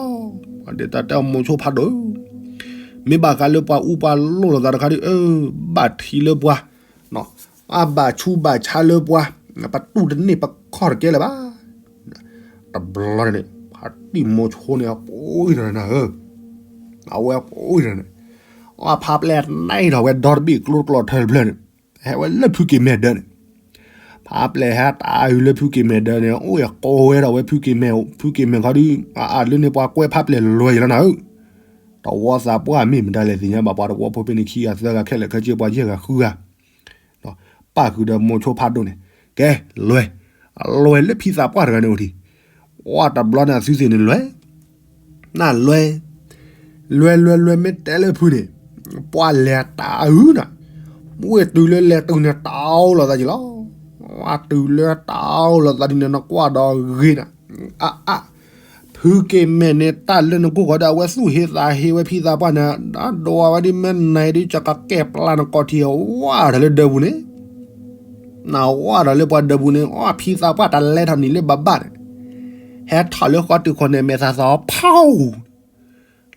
ဒ်တၢ်တဲအီၤမိၤဆိဖးဒိၣ်, မ့ၢ်ဘၣ်ဃးလၢပှၤအူပှၤလိၢ်လိာ်သးတခါဒီး ဘၣ်ထံးလၢပှၤ, အဘၣ်ဆူးဘၣ်ဆါလၢပှၤ ပတူၢ်တန့ၢ်ပခီၣ်တကဲလၢၤဘၣ်. တဘျီန့ၣ် ဖါတံၢ်မိၤဆိန့ၣ် အပှ့ၤထီၣ်နၤဧၢ, အဝဲပှ့ၤထီၣ်န့ၣ်, အဖါပျဲၢ်နံၣ်ထီၣ်ဝဲဒီတဘ့ၣ်ကျိတကျီထၢတဖျၢၣ်န့ၣ်, ဟဲဝဲလၢဖုက့ၤမဲာ်ဒၢန့ၣ်, ဖါပျဲၢ်ဟဲတၢ်အုးလၢဖုက့ၤမဲာ်ဒၢန့ၣ် အိၣ်ယကိးဝဲဒီးဝဲဖုက့ၤမဲာ်, ဖုက့ၤမဲာ်ခီဒုး အအၢလၢန့ၣ်ပှၤကွဲဖါပျဲၢ်လွဲၢ်ယလီၤနၤဧၢ. တဝီသးပှၢ်မ့ၢ်မတၤလဲၣ်သ့ၣ်ညါဘၣ် ပှၤတဝီဖိဖဲန့ၣ်ခံဂၤသၢဂၤခဲလၢာ်ခဲဆ့ပှၤယဲၢ်ဂၤဃုဂၤ ပၣ်ဃုာ်ဒီးမိၤဆိဖးဒိၣ်န့ၣ်, ကဲ, လွဲၢ်, အလွဲၢ်လၢဖံသးပှၢ်တဂၤန့ၣ်အိၣ်ထံး, ဝဲတဘျီန့ၣ်အသုသ့ၣ်န့ၣ်လွဲၢ်, နလွဲၢ်, လွဲၢ်လွဲၢ်လွဲၢ်မ့ၢ်တဲလၢဖုန့ၣ်, ပှၤလဲၤတၢ်အုးနၤ, မ့ၢ်ဝဲတုၤလၢလဲၤတုၤန့ၣ်တၢ်အိၣ်လိာ်သးက့ၤလီၤ, ဝဲတုၤလၢတၢ်အိၣ်လိာ်သးဒ်န့ၣ်နကွၢ်ဒီးဂ့ၤနၤ, အအ ဖုက့ၤမဲာ်န့ၣ် တၢ်လၢနကိၢ်ဃီဒီး အဝဲသူၣ်ဟ့သးဟ့ဝဲဖံသးပှၢ်န့ၣ် ဒိးဝဲဒ်မ့ၢ်နၤဒ်ကကဲပျၢ်နကိးထံ ဝဲဒီးလၢဒၢးပူၤန့ၣ်, နဝဲဒီးလၢပှၤဒၢးပူၤန့ၣ် အဖံသးပှၢ်တလဲထီၣ်နံၤလၢဘၣ်ဘၣ်န့ၣ်, ဟဲထီၣ်လၢဃီတုၤခိၣ်န့ၣ် မဲာ်သးသီဖီ,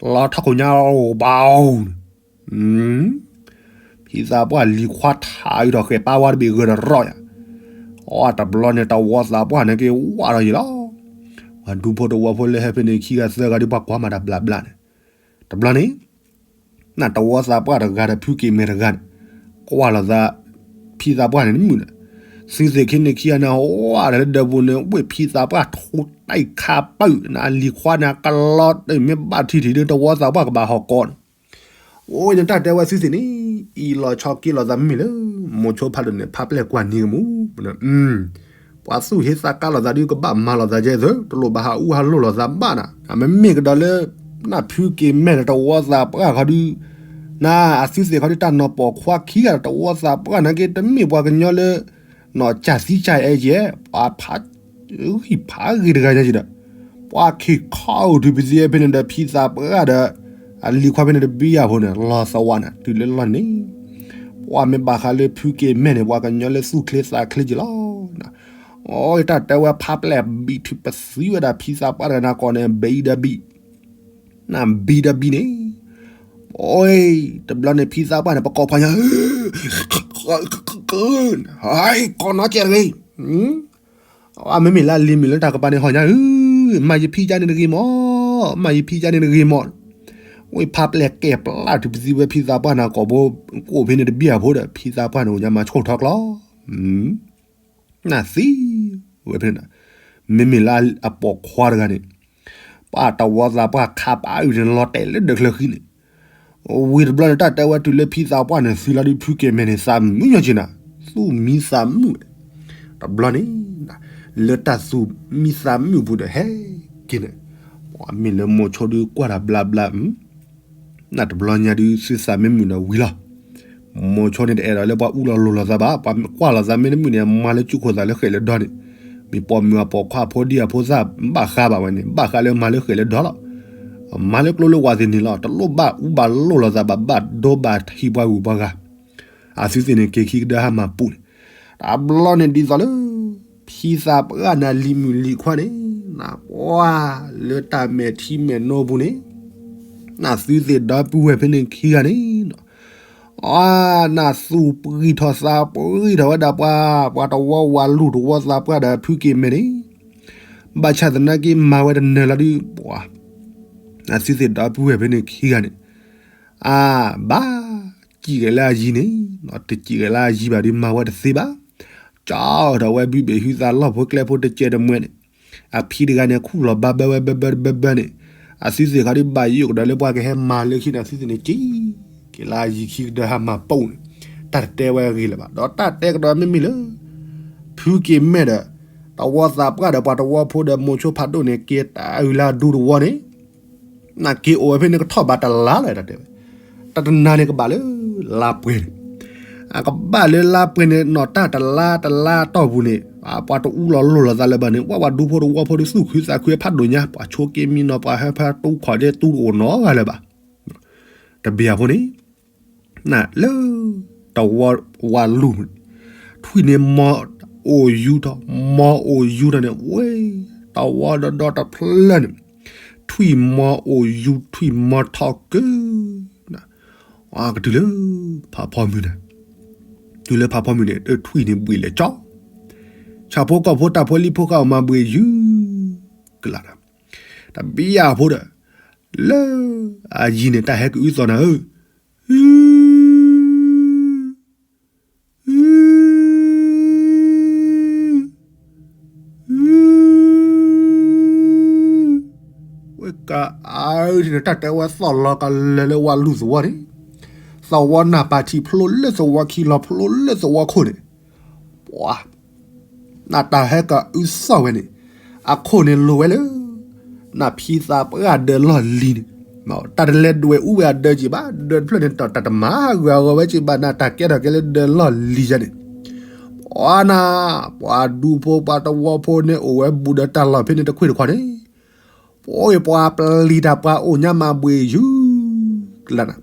လီၤထီၣ်ခိၣ်ညါအိၣ်ဘၣ်အိၣ်န့ၣ် ဖံသးပှၢ်လံၤခွါထးအုးထီၣ်ဃဲၤပာ်ဝါတဘ့ၣ်ဂၢၢ်တရီၣ်ယၤ, အတဘျီန့ၣ် တဝီသးပှၢ်န့ၣ်က့ၤဝးထီၣ်ယံၤလီၤ. ပှၤဒူဖိတဝီဖိလၢဟဲဖဲန့ၣ်ခံဂၤသၢဂၤဒ်ပှၤကွၢ်မၤတၢ်ဘျးဘျးန့ၣ်, တဘျီန့ၣ် နတဝီသးပှၢ်တဂၤဒီးဖုက့ၤမဲာ်တဂၤန့ၣ်, ကွၢ်လိာ်သး ဖံသးပှၢ်န့ၣ်တမုာ်န့ၣ်, သုသ့ၣ်ခံန့ၣ်ခံဂၤန့ၣ် ဝးထီၣ်လၢဒၢးပူၤန့ၣ် ဝ့ၢ်ဖံသးပှၢ်ထူတၢ်ခါပၢၢ်န့ၣ် အလံၤခွါန့ၣ် ကလီတမ့ၢ်ဘၣ်ထံထံးဒ်တဝီသးပှၢ်ကဘၣ်ဟီၣ်ကီးန့ၣ် အိၣ်နတၢ်တဲဝဲသုသ့ၣ်န့ၣ်, အံၤလီၤဆီက့လိာ်သးမ့မ့ၢ်လၢ မိၤဆိဖးဒိၣ်န့ၣ် ဖါပျဲၢ်ကွၢ်နံၤကမူၣ်, ပှၤသူၣ်ဟ့သးကါလိာ်သးဒ်ကဘၣ်မၤလိာ်သးကဲသၢ တလိၣ်ဘၣ်ဟးအူဟးလိၢ်လိာ်သးဘၣ်နၤ, မ့မ့ၢ်ကဒီးလၢ နဖုက့ၤမဲာ်ဒီးတဝီသးပှၢ်ခီဒုး, နအသုသ့ၣ်ခီဒုးတၢ်နီၢ်ပိာ်ခွါခံဂၤဒီးတဝီသးပှၢ်န့ၣ်က့ တမ့ၢ်ပှၤကညီလၢ နီၢ်ကၢ်သံကၢ်အဲၣ်ကဲ, ပှၤဖး ဂံၢ်ဖးဂ့ၤတဂၤညါကဒီး, ပှၤခံခီအိၣ်တုၤပသံဖဲန့ၣ်ဒီးဖံသးပှၢ်ဒီး အလံၤခွါဖဲန့ၣ်တဘံယၤဖိန့ၣ် လီၤသဝးနၤ တုၤလၢလီၢ်န့ၣ်, ပှၤမ့ၢ်ဘၣ်ဃးလၢဖုက့ၤမဲာ်န့ၣ် ပှၤကညီလၢသူၣ်ချ့သးချ့က့လီၤ. အိၣ်တၢ်တဲဝဲဖါပျဲၢ်ဘံၣ်ထုးပသံဝဲဒၣ်ဖံသးပှၢ်တဂၤန့ၣ် ကိးန့ၣ် ဘံၣ်ဒီးဘံၣ် နဘံၣ်ဒီးဘံၣ်န့ၣ်, အိၣ် တဘျီန့ၣ်ဖံသးပှၢ်န့ၣ် ပကိးဖီညါ ကိးနီၢ်ကဲတဂ့ၤ, အမ့မ့ၢ်လၢအလံၤမုၣ်လၢတၢ်ကပၤန့ၣ်ဟီၣ်ညါဧၢ, မၤယဖံကါန့ၣ်တဂ့ၤမး, မၤယဖံကါန့ၣ်တဂ့ၤမး, ဝံၤဖါပျဲၢ်ကဲပျၢ်တုၤပသံဝဲဖံသးပှၢ်န့ၣ် ကိးဖိ ကိးဖဲန့ၣ်တဘံၣ်အဖိဒီး ဖံသးပှၢ်န့ၣ် အိၣ်ညါမၤဆိၣ်ထီၣ်ကျီ နသံဝဲဖဲန့ၣ်, မ့မ့ၢ်လၢအပိာ်ခွါတဂၤန့ၣ်, ပှၤတဝီသးပှၢ်ခးပာ်အုၣ်န့ၣ် လီၤတဲာ်လၢဒၢးချၢဃံန့ၣ်, ဝံၤတဘျီန့ၣ် တၢ်တဲဝဲတုၤလၢဖံသးပှၢ်န့ၣ် သံလီၤဒုးဖုက့ၤမဲာ်န့ၣ် သးမုာ်ညီက့နၤ, သူၣ်မံသးမုာ်ဝဲ, တဘျီန့ၣ် လၢတၢ်သူၣ်မံသးမုာ်ပူၤဒီးဟဲက့ၤန့ၣ်, ပှၤမ့ၢ်လၢမိၤဆိဒုးကွၢ်တၢ်ဘျးဘျး နတဘျီညါဒုးသုသးမ့ၢ်မုာ်ဒီးဝံၤလီၤ. မိၤဆိန့ၣ်တအဲၣ်ဒိးလၢပှၤအူလီၤလိၤလိာ်သးဘၣ်, ပှၤကွၢ်လိာ်သးမ့ၢ်တမုာ်န့ၣ် မၤလၢကၠူခိၣ်သးလၢဃဲးလၢဒီန့ၣ်, မ့ၢ်ပိာ်မုၣ်အပိာ်ခွါဖိဒံအဖိသၣ်ဘၣ်ဃးဘၣ်ဝဲန့ၣ် ဘၣ်ဃးလၢမၤလၢဃဲးလၢဒီလီၤ. မၤလၢကျိလၢဝၤသ့ၣ်န့ၣ်လီၤ, တလိၣ်ဘၣ်အူဘၣ်လိၤလိာ်သးဘၣ်, ဘၣ်ဒိဘၣ်ထံးပှၤဂုၤပှၤဂၤ အသုသ့ၣ်န့ၣ်က့ၤခံကဒၢဟးမၤပူၤန့ၣ်, တဘျီန့ၣ်ဒ်သိးလၢ ဖံသးပှၢ်န့ၣ်လံၤမုၣ်လံၤခွါန့ၣ်, နပှၤလၢတၢ်မဲာ်ထံမဲာ်နိပူၤန့ၣ်, နသုသ့ၣ်ဒီပုၢ်ဝဲၢ်ဖဲန့ၣ်ခံဂၤန့ၣ်, အနသူၣ်ပှံၢ်ထီၣ်သးပှံၢ်ထီၣ်ဝဲဒၣ်ပှၤ, ပှၤတဝီဝၤလူၢ်တဝီသးပှၢ်ဒီးဖုက့ၤမဲာ်န့ၣ်, ဘၣ်ဆၣ်သနာ်က့မၤဝဲတနၢၤလီၤဒုး ပှၤ, နသုသ့ၣ်ဒီပုၢ်ဝဲၢ်ဖဲန့ၣ်ခံဂၤန့ၣ် အဘၣ်စံၣ်ဂဲၤလၢအယံၤန့ၣ်, တစံၣ်ဂဲၤလၢအယံၤဘၣ်ဒီးမၤဝဲတသ့ဘၣ်. ကၠီထီၣ်ဝဲဘုဘ့ၣ်ဟုသးလီၢ်ဖိကျဲဖိတစဲးတမှဲၤန့ၣ်, အဖံတဂၤန့ၣ်ခူၣ်လီၤဘၣ်ဘၢဝဲဘၢဘၢဘၢဘၢန့ၣ်, အသုသ့ၣ်ခီဒုးဘၣ်ယိၣ်ကဒီးလၢပှၤကဟဲမၤလၢခံန့ၣ် အသုသ့ၣ်န့ၣ်စံၣ်က့ၤလၢအယံၤခံကဒၢဟးမၤပူၤန့ၣ်, တၢ်တတဲဝဲအဂ့ၢ်လၢၤဘၣ်. ဒီးတၢ်တဲကဒီးမ့မ့ၢ်လၢ ဖုက့ၤမဲာ်ဒီး တဝီသးပှၢ်ဒီးပှၤတဝီဖိဒီးမိၤဆိဖးဒိၣ်န့ၣ် က့ၤတၢ်အုၣ်လၢအဒူတဝီန့ၣ် နက့ၤအိၣ်ဝဲဖဲန့ၣ်ကထီၣ်ဘးတလါလီၤ တၢ်တဲဝဲ, တတနၤန့ၣ်ကဘၣ်လၢလါပှဲၤန့ၣ်, အကဘၣ်လၢလါပှဲၤန့ၣ် နီၢ်တၢ်တလါတလါတီၢ်ပူၤန့ၣ် ပှၤတအူလီၤလိၢ်လိာ်သးလၢၤဘၣ်န့ၣ် ပှၤပှၤဒူဖိတဝီဖိဒုးသူၣ်ခုသးခုဖးဒိၣ်ညါ ပှၤဆိးက့မံနီၤ ပှၤဟၢဖၢတူခီၣ်ဒဲးတူတအိၣ်နီတဂၤလၢၤဘၣ်. တဘျီအဖိန့ၣ် နလၢ တဝီဝၤလူၢ် ထွံၣ်န့ၣ်မီၤအိၣ်ယူၤထီၣ် မီၤအိၣ်ယူၤထီၣ်န့ၣ် ဝဲ တဝီဒီဒီတဖျၢၣ်န့ၣ် ထွံၣ်မီၤအိၣ်ယူၤ ထွံၣ်မီၤထီၣ်ကၢ ကတုၤလၢ ဖးဖီမုၢ်န့ၣ် တုၤလၢဖးဖီမုၢ်န့ၣ် ထွံၣ်န့ၣ်ဘှံးလဲၤကၠီ ဆၣ်ဖိကီၢ်ဖိတၢ်ဖိလံၤဖိဃာ်အိၣ်မၤဘှ့ၣ်ယုၢ်ကလးနၤ, တဘျီအဖိဒီး လၢအယံၤန့ၣ် တၢ်ဟဲကအုသီၣ်နၤဧၢ, ဝဲကအါန့ၣ် တၢ်တဲဝဲသီၣ်လီၤကလၢာ်လၢဝၤလူၢ်သဝီန့ၣ်, သဝီနၢ်ပၢၢ်ထံဖျိလၢသဝီခံလီၤဖျိလၢသဝီခိၣ်န့ၣ်, ပှၤ နတၢ်ဟဲကအုသီၣ်ဝဲန့ၣ်, အခိၣ်န့ၣ်လိၤဝဲလၢ နဖံသးပှၢ်ဒၢးလီၢ်လံၤန့ၣ်, တၢ်တလဲၤဒွဲၣ်အူဝဲအဒၢးက့ၤဘၣ်, ဒၢးတဖျၢၣ်န့ၣ် တၢ်တမၤဂၢၢ်အဂီၤဝဲက့ၤဘၣ် နတၢ်ကဲထီၣ်ကဲလၢဒၢးလီၢ်လံၤယါန့ၣ်, ပှၤနၤ, ပှၤဒူဖိပှၤတဝီဖိန့ၣ်အိၣ်ဝဲဘူးဒီးတၢ်လီၢ်ဖဲန့ၣ်တခွ့ၣ်တခီန့ၣ်, ပှၤပှၤပျံၤတၢ်ပှၤအိၣ်ညါမၤဘှ့ၣ်ယုၢ်ကလးနၤ,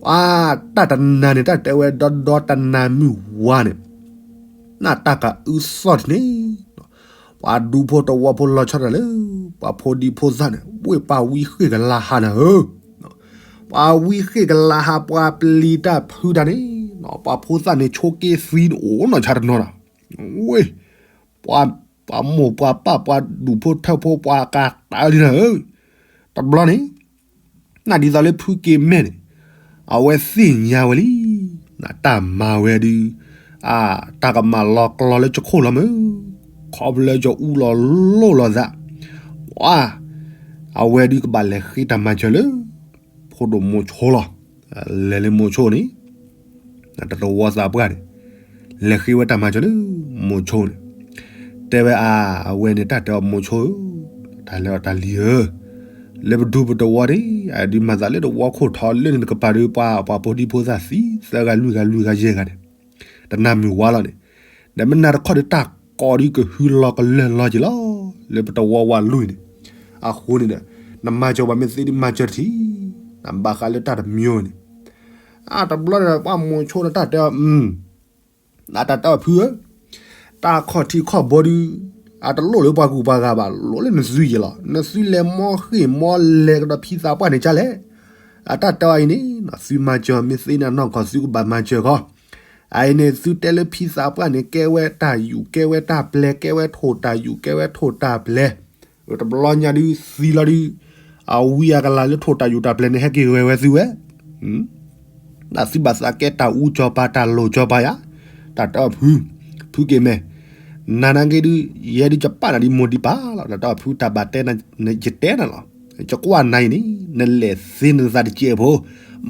ပှၤတၢ်တနၤန့ၣ် တၢ်တဲဝဲဒီဒီတနၤမုၢ်ဝါန့ၣ်, နတၢ်ကအုသီၣ်ထံန့ၣ်, ပှၤဒူဖိတဝီဖိလီၤဆီဒၣ်တၢ်လၢ ပှၤဖိဒံဖိသၣ်န့ၣ် ဝ့ၢ်ပှၤဝံဃ့ၢ်ကလါဟါနၤဧၢ, ပှၤဝံဃ့ၢ်ကလါဟါ ပှၤပျံၤတၢ်ဖုတၢ်န့ၣ်, ပှၤဖိသၣ်န့ၣ်ဆိးက့သံအိၣ်နီၢ်ဆါတနီၤနၤ, ဝ့ၢ် ပှၤ ပှၤမိၢ်ပှၤပၢ်ပှၤဒူၣ်ဖိထၢဖိပှၤကးတၢ်လံနၤဧၢ, တဘျီန့ၣ် နဒ်သိးလၢဖုက့ၤမဲာ်န့ၣ်, အဝဲသ့ၣ်ညါဝဲလံ, နတၢ်မၤဝဲဒုး, အ တၢ်ကမၣ်လီၤကျီလၢကခိၣ်လီၤမၢ်, ခီဖျိလၢကအူလီၤလိၣ်လီၤသး, ပှၤ အဝဲဒုးကဘၣ်လဲၤဃ့တၢ်မၤစၢၤလၢ ဖိဒိၣ်မိၤဆိလီၤ, လဲၤလၢမိၤဆိန့ၣ် တသဝီသးပှၢ်န့ၣ်, လဲၤဃ့ဝဲတၢ်မၤစၢၤလၢမိၤဆိန့ၣ်, တဲဝဲအါ, အဝဲန့ၣ်တၢ်တဲအီၤမိၤဆိဧၢ, တၢ်လဲၤအီၤတၢ်လံၤဧၢ, လၢပဒူပတဝီန့ၣ် အဒုးမၤသးလၢတဝီခိၣ်ထီလၢန့ၣ်တကပၤဒီး ပှၤပှၤဖိဒံဖိသၣ်သံ သၢဂၤလွံၢ်ဂၤလွံၢ်ဂၤယဲၢ်ဂၤန့ၣ်, တနၤမုၢ်ဝါလီၤန့ၣ်, ဒီးမ့ၢ်နၤတခီဒီးတၢ်ကိးဒုးကဟုလီၤကလၢာ်လီၤက့ၤလီၤ, လၢပတဝီဝါလွံၢ်န့ၣ်, အဃိန့ၣ်ဒီး နမၤစၢၤပှၤမ့ၢ်သ့ဒုးမၤစၢၤတထံၣ်, နဘၣ်ဃးလၢတၢ်တမံၤန့ၣ် အတဘျီန့ၣ် ပှၤမိၤဆိန့ၣ်တၢ်တဲအီၤ, အတၢ်တဲအီၤဖုဧၢ, တၢ်ခီၣ်ထံးခီၣ်ဘိဒုး, အတလိၣ်လၢပှၤကူၢ်ပှၤဂၤဘၣ်, လိၣ်လၢနသုယဲၢ်လီၤ. နသုလဲၤမီၢ်ဃ့ၢ်မီၢ်လဲၤကဒီးဖံသးပှၢ်န့ၣ်ကလဲၣ်. အတၢ်တဲအီၤအံၤန့ၣ်, သုမၤစၢၤမ့ၢ်သ့န့ၣ်နီၢ်ကီၢ်သုကဘၣ်မၤစၢၤခီ, အအံၤန့ၣ် သုတဲလၢဖံသးပှၢ်န့ၣ် ကဲဝဲတၢ်ယူၢ်ကဲဝဲတၢ်ပျဲၤ ကဲဝဲထိၣ်တၢ်ယူၢ်ကဲဝဲထိၣ်တၢ်ပျဲၤ, တဘျီညါဒုးသံလီၤဒုး, အဝံအကလၤလၢထိၣ်တၢ်ယူၢ်တၢ်ပျဲၤန့ၣ် ဟဲက့ၤဂဲၤဝဲသုဝဲ နသုဘၣ်သးကဲတၢ်အူစီၤပၤတၢ်လိၣ်စီၤပၤယါ, တၢ်တဲအီၤဖု, ဖုက့ၤမဲာ်, နနာ်က့ဒုး, ယဲဒုးယပာ်နၤဒ်မိၢ်ဒံးပာ်လီၤ, တၢ်တဲအီၤဖုတၢ်ဘၣ်တဲနၤ, ယတဲနၤလီၤ, ယကွၢ်နၤအံၤန့ၣ်, နလဲၤသ့နသးတစဲးဖိ,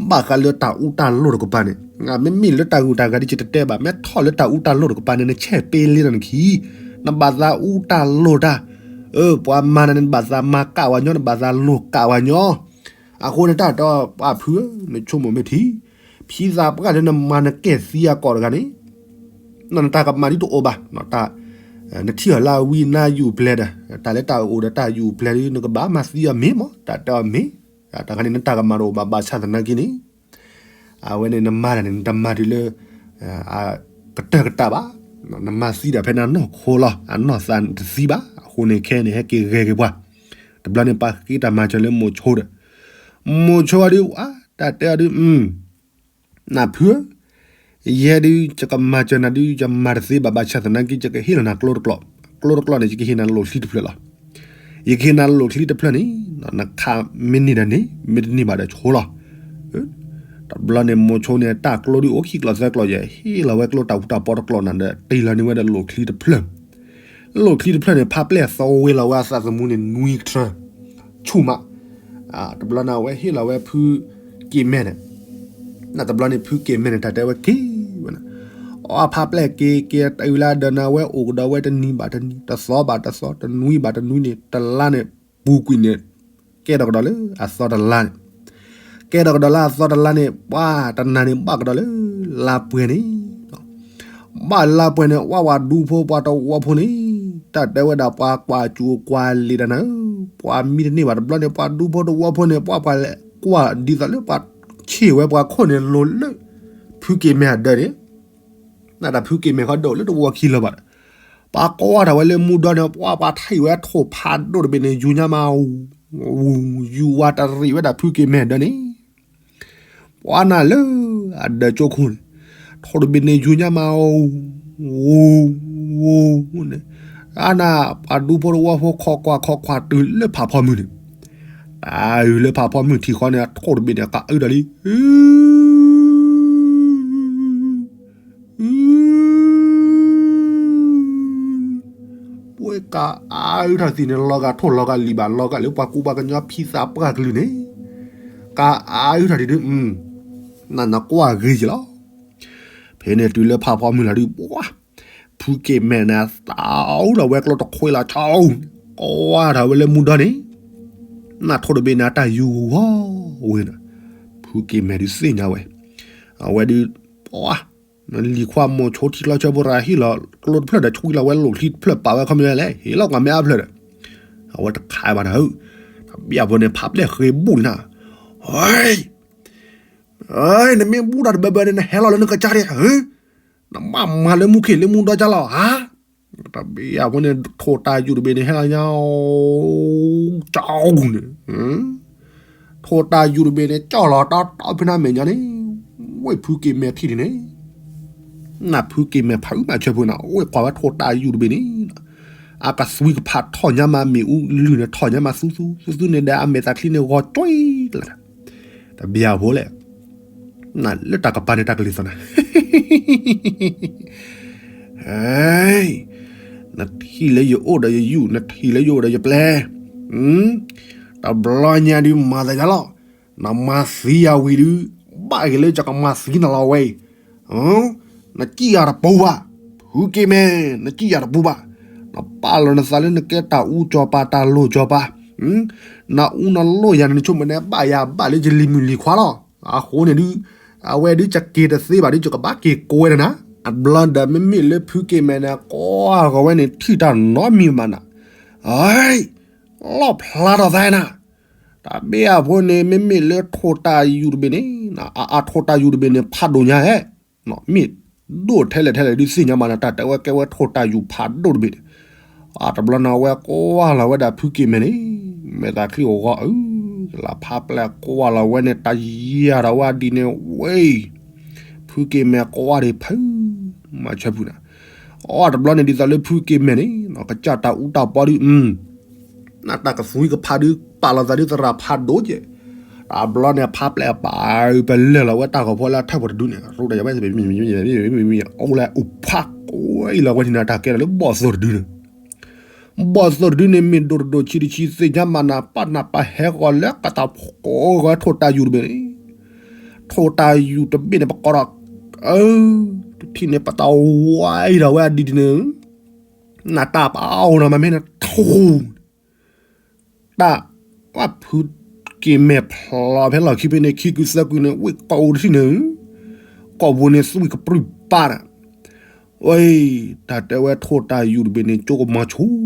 ဘၣ်ဃးလၢတၢ်အူတၢ်လိၣ်တကပၤန့ၣ်, မ့မ့ၢ်လၢတၢ်ဂုၤတၢ်ဂၤဒ်ယတတဲဘၣ်, မ့ၢ်ထီၣ်လၢတၢ်အူတၢ်လိၣ်တကပၤန့ၣ် နဆဲးပ့လ့နခံ, နဘၣ်သးအူတၢ်လိၣ်တၢ်, အၢ ပှၤမၤနၤန့ၣ် နဘၣ်သးမၤကၣ်ဝဲညီ, နဘၣ်သးလိၣ်ကၣ်ဝဲညီ အဃိန့ၣ် တၢ်တဲအီၤပှၤဖုဧၢ, နဆိကမိၣ်မ့ၢ်ထံ, ဖံသးပှၢ်လၢနမၤနကဲၣ်သံအကီၢ်တဂၤန့ၣ်, နတၢ်ကမၣ်ဒ်တအိၣ်ဘၣ်, နထံၣ်အီၤလၢအဝံနါယူၢ်ပျဲၤဒီး, တၢ်လၢတၢ်အိၣ်ဒီးတၢ်ယူၢ်ပျဲၤဒ် နကဘၣ်မၤသံအီၤမ့ၢ်မး, တၢ်တဲအီၤမ့ၢ်, တၢ်ခါန့ၣ် နတၢ်ကမၣ်တအိၣ်ဘၣ် ဘၣ်ဆၣ်သနာ်က့န့ၣ် အဝဲန့ၣ်နမၤတၢ်န့ၣ် နတမၤတုၤလၢ ကတၢၢ်ကတၢၢ်ဘၣ်, နမၤသံဒၣ်ဖဲနနီၢ်ခိလီၤ, အနီၢ်သးတသံဘၣ်, အဃိန့ၣ်ခဲအံၤန့ၣ် ဟဲက့ၤဂဲၤက့ၤပှၤ, တဘျီန့ၣ် ပှၤဃ့တၢ်မၤစၢၤလၢမိၤဆိဒီး, မိၤဆိအီၤဒုး, တၢ်တဲအီၤဒုး, နဖုဧၢ, ယဲဒုး ယကမၤစၢၤနၤဒုး ယမၤတသ့ဘၣ် ဘၣ်ဆၣ်သနာ်က့ ယကဟ့ၣ်လီၤနၤကျိတကျိး, ကျိတကျိးန့ၣ် ယကဟ့ၣ်နၤလိၣ်ချံတဖျၢၣ်လီၤ. ယကဟ့ၣ်နၤလိၣ်ချံတဖျၢၣ်န့ၣ်, နခးမ့ၢ်န့ၢ်ဒီးန့ၢ်, မ့ၢ်တန့ၢ်ဘၣ်ဒီးဆိလီၤ. တဘျီန့ၣ် မိၤဆိန့ၣ် တၢ်ကျိဒုးအိၣ်ခံကျိးသၢကျိးယဲၢ်, ဟ့ၣ်လီၤဝဲကျိတၢ်အူတၢ်ပီတကျိးနၤဒီး တ့ၢ်လီၤန့ၢ်ဝဲဒီးလိၣ်ချံတဖျၢၣ် လိၣ်ချံတဖျၢၣ်န့ၣ် ဖါပျဲၢ်သီဝ့ၤလီၤဝဲအသးသမူန့ၣ် နွံကထၢ ဆူၣ်မး, တဘျီန့ၣ် အဝဲဟ့ၣ်လီၤဝဲဖုက့ၤမဲာ်န့ၣ်, တဘျီန့ၣ် ဖုက့ၤမဲာ်န့ၣ် တၢ်တဲဝဲက့ၤဝဲန့ၣ်, အဖါပျဲၢ်က့ၤက့ၤတုၤလၢဒၢးန့ၣ် အဝဲအိၣ်ကဒီးဝဲတနံၤဘၣ်တနံၤ, တသီဘၣ်တသီ, တနွံဘၣ်တနွံန့ၣ်, တလါန့ၣ်, ပူၤကွံာ်န့ၣ်, ကဲထီၣ်ကဒီးလၢအသီတလါန့ၣ် ကဲထီၣ်ကဒီးလၢအသီတလါန့ၣ် ပှၤတနၤန့ၣ် ဘၣ်ကဒီးလၢလါပှဲၤန့ၣ်, ဘၣ်လါပှဲၤန့ၣ် ပှၤပှၤဒူဖိပှၤတဝီဖိန့ၣ်, တၢ်တဲဝဲဒၣ်ပှၤကွၢ်စူၣ်ကွၢ်လံာ်တၢ်နၤဧၢ, ပှၤမံတန့ၢ်ဘၣ်တဘျီန့ၣ် ပှၤဒူဖိတဝီဖိန့ၣ် ပှၤပှၤလဲၤကွၢ်ဒ်သိးလၢပှၤဆ့ၣ်ဝဲပှၤခိၣ်န့ၣ် လိၤလၢ ဖုက့ၤမဲာ်အဒၢးန့ၣ် နတၢ်ဖုက့ၤမဲာ်ခီဒိၣ်လၢတဝီခံလၢၤဘၣ်ဒီး, ပှၤကွၢ်ထီၣ်ဝဲလၢမူဒီန့ၣ် ပှၤပှၤထံၣ်ဝဲထိၣ်ဖးဒိၣ်တဘ့ၣ်န့ၣ် ယူၤညါမး, ယူၤဝါတရံးဝဲဒၣ်ဖုက့ၤမဲာ်ဒၢးန့ၣ်, ပှၤနၤလၢအဒၢးကၠိခိၣ်န့ၣ်, ထိၣ်တဘ့ၣ်န့ၣ် ယူၤညါမး, ဝူၤ ဝူၤန့ၣ်, အါနၤ ပှၤဒူဖိတဝီဖိခိးကွၢ်ခိးကွၢ်တုၤလၢဖးဖီမုၢ်န့ၣ်, တၢ်အုၣ်လၢဖးဖီမုၢ်ထံဃီန့ၣ် အထိၣ်တဘ့ၣ်န့ၣ် ကအုၣ်ထီၣ်လံ, ပှဲၤကအုၣ်ထီၣ်သံန့ၣ် လီၤဂာ်ထိၣ်လီၤဂာ်လံာ်ဘၣ် လီၤဂာ်လၢပှၤကူပှၤကညီဖံသးပှၢ်ကလုာ်န့ၣ်, ကအုၣ်ထီၣ်ဒံးဒုး, နနကွၢ်ဂ့ၤက့ၤလီၤ. ဖဲန့ၣ်တုၤလၢဖးဖီမုၢ်လီၤဒုး ပှၤ ဖုက့ၤမဲာ်န့ၣ် သးအူလီၤဝဲကျိတခွ့လီၤ ကၠီ, ကွၢ်ထီၣ်ဝဲလၢမူဒီန့ၣ်, နထိၣ်တဘ့ၣ်န့ၣ် အတၢ်ယူၤဂီၤဝဲန့ၣ်, ဖုက့ၤမဲာ်ဒုးသ့ၣ်ညါဝဲ, အဝဲဒုး, ပှၤ လံၤခွါမိၤဆိထံချီဆၢဖိရၤဟ့ၣ်လီၤကျိတဖျၢၣ်ဒီး ဆွံလီၤဝဲလိာ်ချံတဖျၢၣ်ပာ်ဝဲခီပညီလဲၣ် ဟ့ၣ်လီၤကွၢ်မ့ၢ်အါဖျၢၣ်ဒီး, အဝဲတခးဘၣ်နၤဧၢ, တဘျီဖိန့ၣ် ဖးပျဲၢ်ဃ့ဘူၣ်န့ၣ်နၤ, နမ့ၢ်ဘူၣ်တၢ်တဘၢဘၢန့ၣ် နဟဲလီၤလၢနကစၢ်ဒၣ်ဧၢ, နဘၣ်မၤလၢမူခ့ၣ်လၢမူဒီကၢ်လီၤဧါ, တဘျီဖိန့ၣ် ထိၣ်တၢ်ယူၤတဘ့ၣ်န့ၣ် ဟဲလီၤညါ ကၠီန့ၣ်, ထိၣ်တၢ်ယူၤတဘ့ၣ်န့ၣ် ကၠီလီၤတီတီဖဲန့ၣ်အမဲာ်ညါန့ၣ်, ဝဲဖုက့ၤမဲာ်ထံၣ်ဒ်န့ၣ်, နဖုက့ၤမဲာ်ဖးအုၣ်မၤဆၢဖုနၤ အိၣ်ကွၢ်ဝဲထိၣ်တၢ်ယူၤတဘ့ၣ်န့ၣ်, အကသွံကဖးထီၣ်ညါမးမ့ၣ်အူလုၢ်န့ၣ် ထီၣ်ညါမးသူသူသူသူန့ၣ်ဒီး အမဲာ်သးချံန့ၣ်ဂီၤကွံာ်လီၤ, တဘျီဖိလဲၣ် နလၢတၢ်ကပၤန့ၣ်တၢ်ကလံၤသးနၤ, နထံၣ်လၢယအိၣ်ဒီးယယူၢ် နထံၣ်လၢယအိၣ်ဒီးယပျဲၢ်, တဘျီညါဒုးမၤသးယါလီၤ, နမၤသံယၤဝံၤဒုး, ဘၣ်က့ၤလၢယကမၤသံနၤလီၤဝဲအံၤ နစံၣ်ယၤတပူၤဘၣ်, ဖုက့ၤမဲာ် နစံၣ်ယၤတပူၤဘၣ်, နပာ်လီၤနသးလၢနကဲတၢ်အူစီၤပၤတၢ်လိၤစီၤပၤ, နအူနလိၣ်ယၤန့ၣ် နဆိကမိၣ်န့ၣ် ဘၣ်ယၤဘၣ်လၢယလံၤမုၣ်လံၤခွါလီၤ, အဃိန့ၣ်ဒုး, အဝဲဒုးကက့ၤတသ့ဘၣ်ဒုး ယကဘၣ်က့ၤကိးဝဲဒၣ်နၤ, အဘျီဒီးမ့မ့ၢ်လၢဖုက့ၤမဲာ်န့ၣ် ကွၢ်ဂီၤဝဲန့ၣ် ထံၣ်တၢ်နီတမံၤမးနၤ, လီၣ်ဖျါထီၣ်သးနၤ, တၢ်ဘ့ၣ်အဖိန့ၣ် မ့မ့ၢ်လၢထိၣ်တၢ်ယူၤတဘ့ၣ်န့ၣ်, အထိၣ်တၢ်ယူၤတဘ့ၣ်န့ၣ် ဖးဒိၣ်ညါဟဲ, မ့ၢ်ဒိၣ်ထဲလဲၣ်ထဲလဲၣ်ဒုးသ့ၣ်ညါမးနၤ တၢ်တဲဝဲကဲဝဲထိၣ်တၢ်ယူၤဖးဒိၣ်တဘ့ၣ်န့ၣ်, အတဘျီန့ၣ်ဝဲကွၢ်လီၤဝဲဒၣ်ဖုက့ၤမဲာ်န့ၣ်, မဲာ်သးချံဂီၤအုး, လၢဖးပျဲၢ်ကွၢ်လီၤဝဲန့ၣ် တၢ်ယၤထီၣ်ဝဲဒ်န့ၣ်ဝဲ ဖုက့ၤမဲာ်ကွၢ်ဒံးဖု, မၤဆၢဖုနၤ, အတဘျီန့ၣ်ဒ်သိးလၢဖုက့ၤမဲာ်န့ၣ် ကစၢ်တၢ်အူတၢ်ပီဒုး, နတၢ်ကသွံကဖးဒုး ပာ်လီၤသးဒုးသရၣ်ဖးဒိၣ်ကဲ, တဘျီန့ၣ်ဖးပျဲၢ်ပာ်ပလဲၢ်လီၤဝဲတၢ်ဂီၤဖီလၢအထၢၣ်ပီၣ်တဒုန့ၣ် ရူတယၤဘၣ်, အိၣ်လၢအူဖးကွံာ်လီၤဝဲထံနၤတၢ်ကဲဒီးလၢဘီၣ်သိၣ်တဒုန့ၣ် ဘီၣ်သိၣ်တဒုန့ၣ် မ့ၢ်ဒိၣ်တဒိၣ်ဆံးတဆံးသ့ၣ်ညါမးနၤ ပာ်နၢ်ပာ်ဟဲဂီၤလၢကတၢၢ်ဖိကိးဂီၤထိၣ်တၢ်ယူၤတဘ့ၣ်န့ၣ်, ထိၣ်တၢ်ယူၤတဘ့ၣ်န့ၣ် ပကိးဒီး, အၢ, တထံၣ်န့ၣ် ပတၢ်ဝါအံၤဒီးဝဲအဒံးဒ်န့ၣ်, နတၢ်ပာ်အီၤနီၤမးမ့ၢ်နထိၣ် တၢ်, ဝဲဖုက့ၤမဲာ်ဖျိးဖဲလီၢ်ခံဖဲန့ၣ် ခံကုသၢကုန့ၣ် ဝ့ၢ်ကိးအူတထံၣ်န့ၣ်, ကိာ်ပူၤန့ၣ်သွံၣ်ကပြုၢ်ပာ်နၤ, ဝဲ, တၢ်တဲဝဲထိၣ်တၢ်ယူၤတဘ့ၣ်န့ၣ် ကၠိကမီၤဆူၣ်,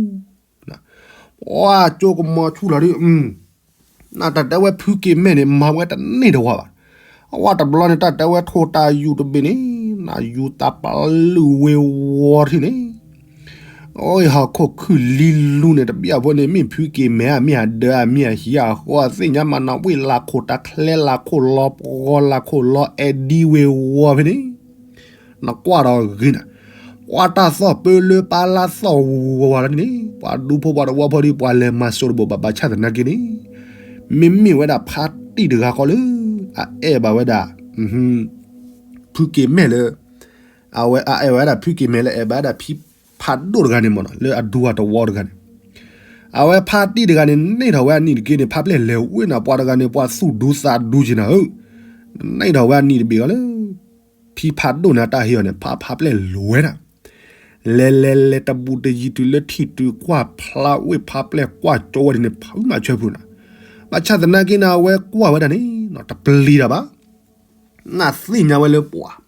ပှၤကၠိကမီၤဆူၣ်လီၤဒုး, နတၢ်တဲဝဲဖုက့ၤမဲာ်န့ၣ် မၤဝဲတန့ၢ်တဝီဘၣ်, အဝဲတဘျီန့ၣ် တၢ်တဲဝဲထိၣ်တၢ်ယူၤတဘ့ၣ်န့ၣ် နယူၤသးပလုၢ်ဝ့ၤဝီၤတထံၣ်န့ၣ် အဟီၣ်ခိၣ်ခုၣ်လံလူန့ၣ် တဘျီဖိန့ၣ် မ့ၢ်ဖုက့ၤမဲာ်ဧါ မ့ၢ်အဒၢဧါ မ့ၢ်အဟံးဧါ အဃိသ့ၣ်ညါမးနၤ ဝ့ၢ်လၢခိၣ်တၢ်ချဲလၢခိၣ်လီၤပှီၤလၢခိၣ်လီၤအဲၣ်ဒံဝ့ၤဝီၤဖဲန့ၣ်, နကွၢ်ဒီးဂ့ၤနၤ, ပှၤတၢ်သီၣ်ပၢလၢပၢ်လၢသီၣ်ဝီၤလီၤန့ၣ် ပှၤဒူဖိပှၤတဝီဖိဒီး ပှၤလဲၤမၤစိတဘိးဘၣ်ဘၣ်ဆၣ်သနာ်က့န့ၣ်, မ့မ့ၢ်ဝဲဒၣ်ဖါတံၢ်တဂၤဃီလၢ အအဲၣ်ဘၣ်ဝဲဒၣ် ဖုက့ၤမဲာ်လၢ အဝဲအအဲၣ်ဝဲဒၣ်ဖုက့ၤမဲာ်လၢအဲၣ်ဘၣ်ဝဲဒၣ်ဖံဖးဒိၣ်တဂၤန့ၣ်မ့ၢ်နီၤ လၢအဒူအတဝီတဂၤန့ၣ်, အဝဲဖါတံၢ်တဂၤန့ၣ် န့ၢ်ထီၣ်ဝဲအနံၣ်တက့ၢ်န့ၣ် ဖါပျဲၢ်လဲၤဝဲနၤ ပှၤတဂၤန့ၣ် ပှၤသူၣ်ဒူသးဒူက့ၤနၤဧၢ, န့ၢ်ထီၣ်ဝဲအနံၣ်တဘ့ၣ်ဃီလၢ ဖံဖးဒိၣ်န့ၣ် အတၢ်ဟ့ၣ်အီၤန့ၣ် ဖါဖါပျဲၢ်လဲၤဝဲဒၣ် လဲၤလဲၤလဲၤတဘူးတယံၤတုၤလၢထံၣ်တုၤကွၢ်ဖျါဝ့ၢ် ဖါပျဲၢ်ကွၢ်ကၠိဝဲဒ်န့ၣ် ဖုမၤဆၢဖုနၤ, ဘၣ်ဆၣ်သနာ်က့န့ၣ် အဝဲကွၢ်ဝဲဒၣ်န့ၣ် တပျံၤတၢ်ဘၣ်, နသ့ၣ်ညါဝဲလၢပှၤ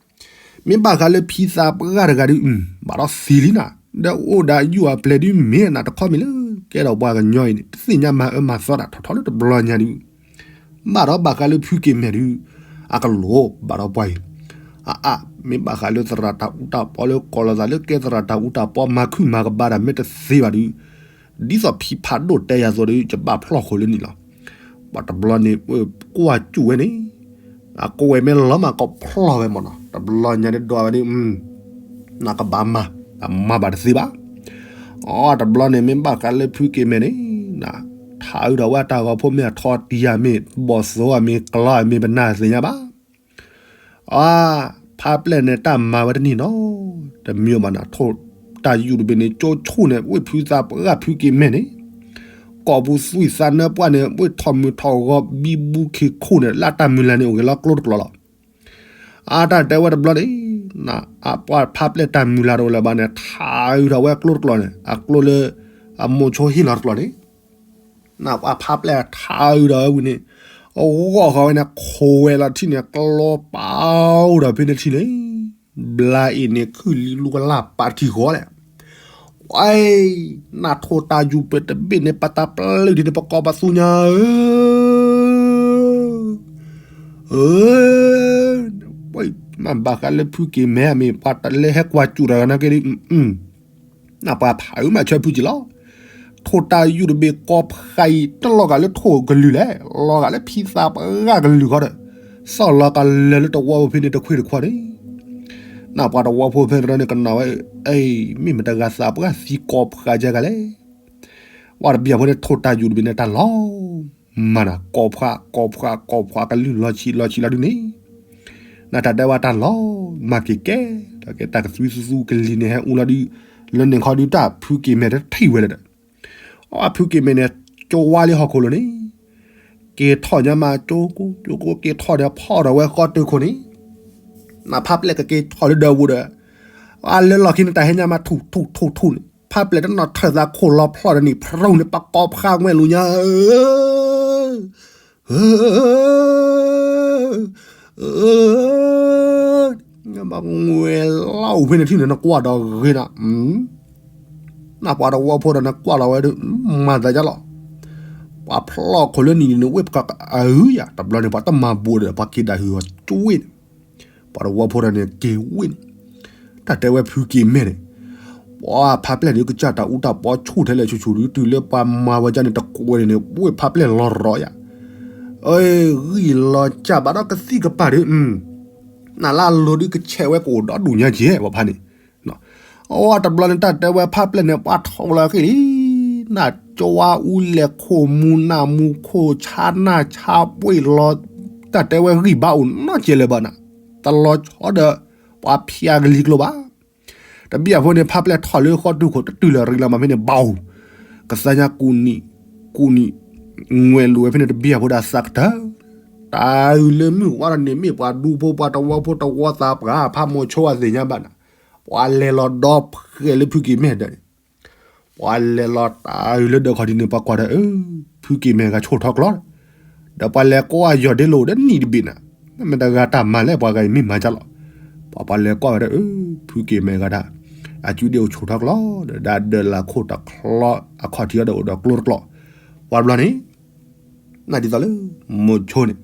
မ့ၢ်ဘၣ်ဃးလၢဖံသးပှၢ်တဂၤဒုး ဘၣ်ဒီးသံလံနၤ, ဒီးအိၣ်ဒီးယုၢ်အပျဲၢ်ဒုး မ့ၢ်နၤတခီမ့ၢ်လၢ ကဲထီၣ်ပှၤကညီအံၤန့ၣ် တသ့ၣ်ညါမၤအၢမၤသီတၢ်ထီၣ်ထီၣ်လၢတဘျီညါဒုး ဘၣ်ဒီးဘၣ်ဃးလၢဖုက့ၤမဲာ်ဒုး အကလိၤဘၣ်ဒီးပှၤအံၤ, အအါ မ့ၢ်ဘၣ်ဃးလၢသရၣ်တၢ်အူတၢ်ပီလၢကိးလီၤသးလၢကဲသရၣ်တၢ်အူတၢ်ပီ မၤခုၣ်မၤကဘါတၢ်မ့ၢ်တသ့ဘၣ်ဒုး ဒ်သိးဖံဖးဒိၣ်တဲယၤသိးဒီး ယဘၣ်ဖျီၣ်ဃုာ်လၢနံၣ်လီၤ. ပှၤတဘျီန့ၣ် ကွၢ်စူၣ်ဝဲန့ၣ် အကိးဝဲမ့ၢ်လီၤမး ကိးဖျီၣ်ဝဲမ့ၢ်နီၤ တဘျီညါဒ်ဒွးဝဲဒ် နကဘၣ်မၤ, မၤဘၣ်တသ့ဘၣ်. အတဘျီန့ၣ် မ့ၢ်ဘၣ်ဃးလၢဖုက့ၤမဲာ်န့ၣ်, ထးအုးဒီးဝဲတၢ်ဂီၤဖိမ့ၢ်အထီတံၤဧါမ့ၢ် ဘီၣ်သိဧါမ့ၢ် ကလီဧါမ့ၢ် ပနၢ်သ့ၣ်ညါဘၣ်. အ ဖါပျဲၢ်န့ၣ် တၢ်မၤဝဲတန့ၢ်နီတမံၤဘၣ်နၤ, ထိၣ်တၢ်ယူၣ်တဘ့ၣ်န့ၣ် ကၠိဆိၣ်န့ၣ် ဝ့ၢ်ဖုသးပှၢ်ဖုက့ၤမဲာ်န့ၣ်, ကိာ်ပူၤသွံၣ်သးနၢပှၢ်န့ၣ် ဝ့ၢ်ထီၣ်မုၢ်ထီၣ်ဂီၤ ဘံဘူခံခိၣ်န့ၣ် လၢတၢ်မုၢ်လၢ်န့ၣ် အိၣ်ဂ့ၤလီၤကျိတကျိာ်လီၤ. အတၢ်တဲဝဲတဘျီန့ၣ်, ပှၤဖါပျဲၢ်တၢ်မုၢ်လၢ်တအိၣ်လၢၤဘၣ်န့ၣ် ထးအုးထီၣ်ဝဲကျိတကျိာ်န့ၣ် အကျိလၢ အမိၤဆိဟ့ၣ်လီၤတကျိာ်န့ၣ်, နပှၤဖါပျဲၢ်ထးအုးဒီးဝဲဝံၤန့ၣ်, အဂီၢ်ဃီဝဲန့ၣ် ခိးဝဲလီၤထံၣ်န့ၣ် ကျိပာ်အိၣ်ဒီးဖဲန့ၣ်ထံၣ်န့ၣ်, ဘျါအံၤန့ၣ် ခုၣ်လံလူကလၢ်ပာ်ထံဃီလဲၣ်. ဝဲ, နထိၣ်တၢ်ယူၣ်ပတဘ့ၣ်န့ၣ် ပတၢ်ပျုၢ်ဒ်န့ၣ် ပကိးပသူညါဧၢ အၢ, မ့ၢ်ဘၣ်ဃးလၢဖုက့ၤမဲာ်မ့ၢ် ပှၤတလဲဟဲကွၢ်စူၣ်တၢ်ဂၤနာ်က့ဒီး, နပှၤဖးအုးမးဆၢဖုက့ၤလီၤ. ထိၣ်တၢ်ယူၣ်တဘ့ၣ်ကိးဖးအံၤ တလီၤဂာ်လၢထိၣ်ကလုၢ်လဲၣ်, လီၤဂာ်လၢဖံသးပှၢ်ကလုၢ်ဃီဒီး, သီၣ်လီၤကလဲၤလၢတဝီဖိဖဲန့ၣ်တခွ့ၣ်တခွီန့ၣ်, နပှၤတဝီဖိဖဲန့ၣ်တရၢန့ၣ် ကနၣ်ဝဲ, အ့, မ့ၢ်မတၤတဂၤသးပှၢ်သံကိးဖးကဲဂၤလဲၣ်. ဝဲတဘျီဖိန့ၣ် ထိၣ်တၢ်ယူၣ်တဘ့ၣ်န့ၣ် တၢ်လီၤမၢ်နၤ ကိးဖး ကိးဖး ကိးဖးကလုၢ်လီၤဆံးလီၤဆံးလီၤဒုန့ၣ်, နတၢ်တဲဝဲတၢ်လီၤမၢ်က့ၤကဲ, တၢ်ကဲတၢ်ကသွံသူသူကလံၤန့ၣ် ဟဲအူလီၤဒု, လၢန့ၣ်ခီဒုတၢ်ဖုက့ၤမဲာ်တထံၣ်ဝဲလၢၤဒီး, အဖုက့ၤမဲာ်န့ၣ် ကၠိဝါလံဟီၣ်ခိၣ်လိၤန့ၣ်, က့ၤထီၣ်ညါမး ကၠိကိ ကၠိကိ က့ၤထီၣ်ဒီးဖီၣ်ဒီးဝဲဃီတုၤခိၣ်န့ၣ်, နဖါပျဲၢ်ကက့ၤထီၣ်လၢဒၢးပူၤဒီး, အလၢလီၢ်ခံန့ၣ် တၢ်ဟဲညါမးထူၣ်ထူၣ်ထူၣ်ထူၣ်န့ၣ် ဖါပျဲၢ်တနီၣ်ထၢၣ်သးခိၣ်လီၤဖျီၣ်ဒီးန့ၣ် ဖရူၣ်န့ၣ် ပကိးဖးဝဲလူၤညါဧၢ မ့ၢ်ဝဲလီၤအိၣ်ဖဲန့ၣ်ထံၣ်န့ၣ် နကွၢ်ဒီးဂ့ၤနၤ, နပှၤတဝီဖိဒီးနကွၢ်လီၤဝဲဒီး မၤသးဒ်လီၤ, ပှၤဖျီၣ်ခိၣ်လၢနံၤန့ၣ် ဝ့ၢ်ပကအုယၤ တဘျီန့ၣ် ပှၤတမၤဘူးဒီး ပှၤက့ၤဒၣ်ဟုၣ်အီၤကၠိဝ့ၢ်န့ၣ်, ပှၤတဝီဖိဒီးန့ၣ်က့ၤဝ့ၢ်န့ၣ်, တၢ်တဲဝဲဖုက့ၤမဲာ်န့ၣ်, ပှၤဖါပျဲၢ်န့ၣ် ကစၢ်တၢ်အူတၢ်ပီဆူၣ်ထဲလဲၣ်ဆူၣ်ဆူၣ်ဒု တုၤလၢပှၤမၤဝဲဒ်န့ၣ်တကွဲးန့ၣ်န့ၣ် ဝ့ၢ်ဖါပျဲၢ်လီၤရီၤယၤ, ဂံၢ်လီၤစၢ်ဘၣ်ဒီးကသံၣ်ကပၤဒု နလၢအလိၤဒု ကဆဲးဝဲကအိၣ်ဒီဒူၣ်ညါကဲ ပှၤဖါန့ၣ်, အဝဲတဘျီန့ၣ် တၢ်တဲဝဲဖါပျဲၢ်န့ၣ် ပှၤထီၣ်လီၤဃံလံ, နကၠိဝါအူလဲၤခိၣ်မူနၢ်မူခိၣ်ဆါနၢ်ဆါပှ့ၤလီၤ, တၢ်တဲဝဲဂံၢ်ဘါအိၣ်နီတစဲးလၢၤဘၣ်နၤ, တလီၤဆီဒီး ပှၤဖျါကလံၤကျိဘၣ် တဘျီဖိန့ၣ် ဖါပျဲၢ်ထီၣ်လၢဃီတုၤခိၣ် တတုၤလၢၤရံလီၤမးဖဲန့ၣ် ဘၣ်, ကသါညါကူၣ်နံၣ်, ကူၣ်နံၣ်, ငွဲၣ်လိာ်ဝဲဖဲန့ၣ်တဘျီဖိဒီးအသးကတၢၢ်, တၢ်အုးလၢမုၢ်ဝါထီၣ်န့ၣ် မ့ၢ်ပှၤဒူဖိပှၤတဝီဖိတဝီသးပှၢ် ဖးမိၤဆိအသ့ၣ်ညါဘၣ်နၤ, ပှၤလဲၤလီၤဒီဖှဲးလၢဖုက့ၤမဲာ်ဒီးန့ၣ် ပှၤလဲၤလီၤတၢ်အုးလၢဒၢးခီၣ်ထံးန့ၣ် ပှၤကွၢ်ဒီး အၢ ဖုက့ၤမဲာ်ဂၤဆိၣ်ထီၣ်ကျီ, ဒီးပှၤလဲၤကွၢ်ယီၢ်ဒ့လိာ်ဒီးနံၣ်တဘ့ၣ်နၤ, မ့ၢ်တဂၤတၢ်မၤလဲၣ် ပှၤဂၤအံၤမ့ၢ်မၤကၢ်လီၤ, ပှၤပှၤလဲၤကွၢ်ဝဲဒီး အၢ ဖုက့ၤမဲာ်ဂၤဒၣ် အစုဒ့အိၣ်ဆိၣ်ထီၣ်ကျီ, ဒီးဒၢးလၢခိၣ်တချီ အခီၣ်ထံးအီၤဒီးအိၣ်ဒီးကျိတကျိာ်, ပှၤဘျီန့ၣ် နဒ်သိးလၢ မိၤဆိန့ၣ်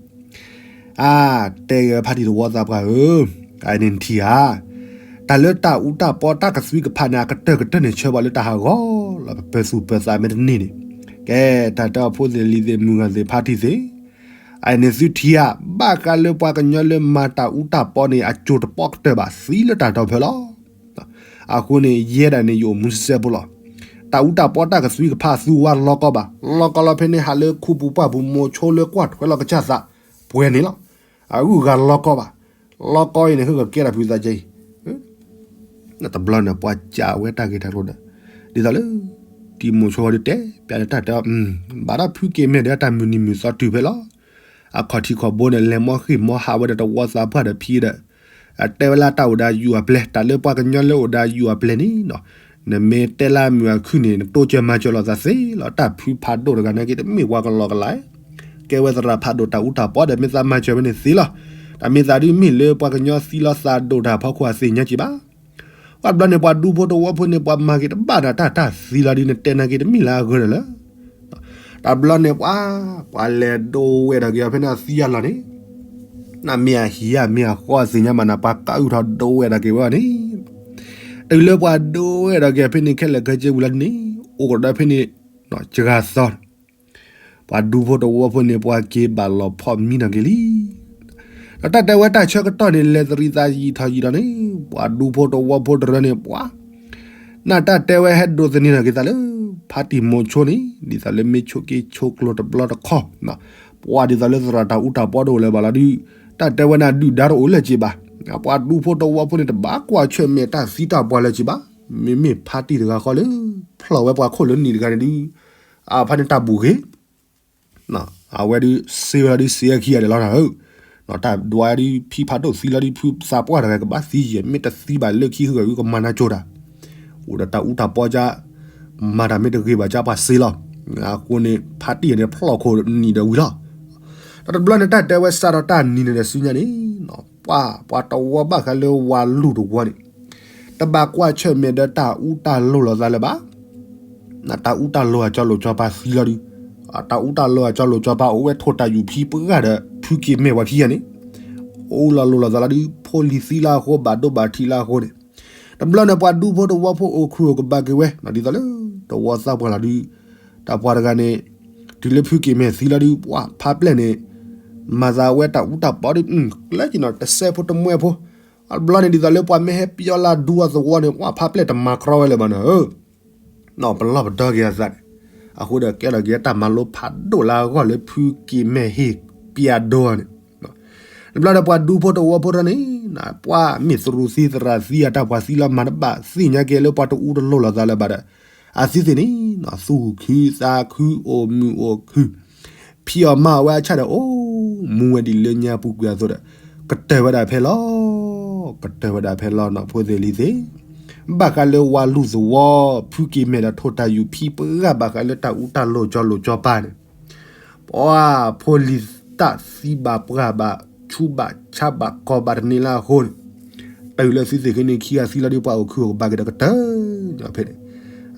အါ တဲဂဲၤဖါတံၢ်တဝီသးပှၢ်ဧၢ, အန့ၣ်နထံၣ်ဧါ, တၢ်လၢတၢ်အူတၢ်ပီတၢ်ကသွံကဖးန့ၣ် အကတၢၢ်ကတၢၢ်န့ၣ် ဆၢဘၣ်လၢတၢ်ဟးဂီၤလီၤ ပပၢၤသူၣ်ပၢၤသးမ့ၢ်တန့ၢ်န့ၣ်, ကဲ တၢ်တဲအီၤဖိသ့ၣ်လံၤသ့ၣ်မုၢ်ဂၤသ့ၣ်ဖါတံၢ်သ့ၣ်, အန့ၣ်သုထံၣ်ဧါ, ဘၣ်ဃးလၢပှၤကညီလၢမၤတၢ်အူတၢ်ပီန့ၣ် အစိၤတပီၢ်ကတၢၢ်ဘၣ် သံလၢတၢ်တီၢ်ဖဲလီၤ. အဃိန့ၣ် ယဲဒၣ်န့ၣ် ယအိၣ်မူစဲစဲဖိလီၤ. တၢ်အူတၢ်ပီတၢ်ကသွံကဖးသုဝါလီၤကီဘၣ်, လီၤကီလီၤဖဲန့ၣ် ဟးလၢခူပူၤပှၢ်ပူၤ မိၤဆိလၢကွၢ်ထွဲလီၤကစၢ်သး ပှဲၤန့ၣ်လီၤ. အဂုၤအဂၤလီၤကီဘၣ်, လီၤကီအံၤန့ၣ် ဟၢကကဲတၢ်ဖုးသးကဲအံၤ တဘျီန့ၣ် ပှၤစံးဝဲတၢ်ဂ့ၢ်တၢ်ကျိၤဒီး ဒ်သိးလၢ တံၤမိၤဆိဒုးတဲ ပျးလၢတၢ်တဲအီၤ ဘၣ်ဒီးဖုက့ၤမဲာ်ဒီးတၢ်မုၢ်နံၤမုၢ်သီတုၤဖဲလီၤ. အခီၣ်ထံးခီၣ်ဘိန့ၣ် လဲၤမီၢ်ဃ့ၢ်မီၢ်ဟးဝဲဒီးတဝီသးပှၢ်ဒီးဖံဒီး အတဲဝဲလၢတၢ်အိၣ်ဒီးယုၢ်အပျဲၢ် တၢ်လၢပှၤကညီလၢအိၣ်ဒီးယုၢ်အပျဲၢ်န့ၣ် နမ့ၢ်တဲလၢအမုာ်အခုၣ်န့ၣ် နတိစၢၤမၤစၢၤလိာ်သးသ့လီၤ. တၢ်ဖုးဖးဒိၣ်တဂၤနာ်က့ တမ့ၢ်ပှၤကလီကလီ ကဲဝဲသရၣ်ဖးဒိၣ်တၢ်အူတၢ်ပီဒီး မ့ၢ်သးမၤစၢၤဝဲန့ၣ်သ့လီၤ. တၢ်မ့ၢ်သးဒုးမ့ၢ်လၢပှၤကညီသံလီၤသးဒိၣ်တၢ်ဖီခိၣ်အသ့ၣ်ညါက့ၤဘၣ်. ပှၤတဘျီန့ၣ် ပှၤဒူဖိတဝီဖိန့ၣ် ပှၤမၤက့ၤတဘၣ်ဒီးတၢ်တၢ်သံလီၤဒုး နတဲနာ်က့ၤတမ့ၢ်လၢအဂၢၢ်ဒီးလၢ တဘျီန့ၣ်ပှၤ ပှၤလဲၤဒိဝဲၢ်ဒီးက့ၤအီၤဖဲန့ၣ်အသံအလီၢ်န့ၣ် နမ့ၢ်အဟံၣ်ဧါမ့ၢ်အဃီအသ့ၣ်ညါမးနၤ ပှၤကအုၣ်ထီၣ်ဒိဝဲၢ်ဒီးက့ၤဝဲအီၤန့ၣ် တုၤလၢပှၤဒိဝဲၢ်ဒီးက့ၤဖဲန့ၣ်ခဲလၢာ်ခဲဆ့ဝံၤလီၤဒုးန့ၣ် အိၣ်ကဒီးဖဲန့ၣ် စှၤသီ ပှၤဒူဖိတဝီဖိန့ၣ် ပှၤက့ၤဘၣ်လီၤဖီၣ်မံဒီးက့ၤလံ. ဒီးတၢ်တဲဝဲတၢ်ဆၢကတီၢ်န့ၣ် လဲၤတရံးသးယံာ်ထီၣ်ယံာ်ဒီးန့ၣ် ပှၤဒူဖိတဝီဖိတရၢန့ၣ် ပှၤ နတၢ်တဲဝဲဟဲဒိးသန့ၤထီၣ်က့ၤသးလၢ ဖါတံၢ်မိၤဆိန့ၣ် ဒ်သိးလၢမ့ၢ်ဆိးက့ဆိးကျိၤတဘျီတခီၣ်, ပှၤဒ်သိးလၢသရၣ်တၢ်အူတၢ်ပီတအိၣ်လၢၤဘၣ်လီၤဒုး တၢ်တဲဝဲန့ၣ်ဒုၣ်ဒါတအိၣ်လၢၤက့ၤဘၣ်. ပှၤဒူဖိတဝီဖိန့ၣ် တဘၣ်ကွၢ်ဆၢၣ်မဲာ်တၢ်သံတၢ်ပှၢ်လၢၤက့ၤဘၣ်. မ့မ့ၢ်ဖါတံၢ်တဂၤဃီလၢ ဖျီၣ်ဝဲပှၤခိၣ်လၢနံၤတဂၤန့ၣ်ဒုး အဖါန့ၣ်တၢ်ဘူၣ်ဂ့ၤ အဝဲဒုးစ့ဝဲဒုးစ့အခံဂၤဒဲးလီၤနၤဧၢ, တၢ်ဒွးဒုးဖံဖးဒိၣ်သံလီၤဒုး ဖုသးပှၢ်တဂၤကဘၣ်သံယဲၢ် မ့ၢ်တသံဘၣ်လၢခံဂၤဝံၤကမၤနၤကၠိတၢ်, အိၣ်ဒီးတၢ်အူတၢ်ပီကါ, မၤတၢ်မ့ၢ်တဂ့ၤဘၣ်ကါပှၤစ့လီၤ. အဃိန့ၣ် ဖါတံၢ်န့ၣ်ဖျီၣ်ခိၣ်နံၤဒီးဝံၤလီၤ. ဒီးတဘျီန့ၣ်တၢ်တဲဝဲစးထီၣ်တၢ်နံၤန့ၣ်ဒီးဆူညါန့ၣ် ပှၤ ပှၤတဝီဘၣ်ဃးလၢဝၤလူၢ်တဝီန့ၣ် တဘၣ်ကွၢ်ဆၢၣ်မဲာ်ဒီးတၢ်အူတၢ်လိၤလိာ်သးလၢၤဘၣ်. တၢ်အူတၢ်လိၤအကၠီလိာ်ကၠီပၤသံလီၤဒုး, တၢ်အူတၢ်လိၤအကၠီလိာ်ကၠီပၤအိၣ်ဝဲထိၣ်တၢ်ယူၢ်ဖံပှၢ်ဒီး ဖုက့ၤမဲာ်ဝဲခံဂၤန့ၣ်, အိၣ်လီၤလိၤလိာ်သးလီၤဒုး ဖိလံၤသံလၢအဃိ ဘၣ်ဒိဘၣ်ထံးလၢအဃိန့ၣ်, တဘျီန့ၣ်ပှၤဒူဖိတဝီဖိအိၣ်ခုၣ်အိၣ်ကဘၣ်က့ၤဝဲ ဒ်သိးလၢ တဝီသးပှၢ်လီၤဒုး, တၢ်ပှၤတဂၤန့ၣ် တုၤလၢဖုက့ၤမဲာ်သံလီၤဒုး ပှၤဖါပျဲၢ်န့ၣ် မၤသးဝဲတၢ်အူတၢ်ပီဒုး ကျဲက့ၤနီၤ တစဲးဖိတမှဲဖိ, တဘျီန့ၣ်ဒ်သိးလၢပှၤမ့ၢ်ဟဲပယီလၢဒူအီၤသဝီန့ၣ် ပှၤဖါပျဲၢ်တမၤကြီဝဲလၢၤဘၣ်နၤဧၢ, ပလီၢ်ပဒီက့ၤအသးန့ၣ်, အဃိဒီးကဲထီၣ်က့ၤတၢ်မၤလိဖးဒိၣ်လၢအဂီၢ်လၢဖုက့ၤမဲာ်ဟ့ၣ်ပယီဒိန့ၣ်, တဘျီဒီးပှၤဒူဖိတဝီဖိတၢ်န့ၣ် ပှၤမ့ၢ်သရူးသံသရၣ်သံအတၢ်ပှၤသံလီၤမၤတဘၣ်သ့ၣ်ညါက့ၤလၢပှၤတအူတလိၤလိာ်သးလၢၤဘၣ်ဒီး, အသံသ့ၣ်န့ၣ် သူၣ်ခုသးခု အိၣ်မုာ်အိၣ်ခုၣ် ဖံးအီၣ်မၤအီၣ်ဝဲအဆၣ်ဒီး အိၣ်မူဝဲဒ်လၢညါပူၤကွံာ်အသိးဒီး ကတၢၢ်ဝဲဒၣ်ဖဲလီၤ, ကတၢၢ်ဝဲဒၣ်ဖဲလီၤနီၤ ဖိသ့ၣ်လံၤသ့ၣ်, ဘၣ်ဃးလၢဝၤလူၢ်သဝီ ဖုက့ၤမဲာ်ဒီးထိၣ်တၢ်ယူၢ်ဖံပှၢ်ဘၣ်ဃးလၢတၢ်အူတၢ်လိၤကၠီလိၤကၠီပၤန့ၣ် ပှၤဖိလံၤတၢ်သံဘၣ်ပှၢ်ဘၣ် ဆူးဘၣ်ဆါဘၣ်ကီၢ်ဘၣ်တန့ၢ်လၢအဃိန့ၣ်, တုၤလၢသုသ့ၣ်ဃ့န့ၣ်ခံဂၤသံလီၤဒုး ပှၤအိၣ်ခုၣ်အိၣ်ကဘၣ်က့ၤဒီးကတၢၢ်ဖဲန့ၣ်,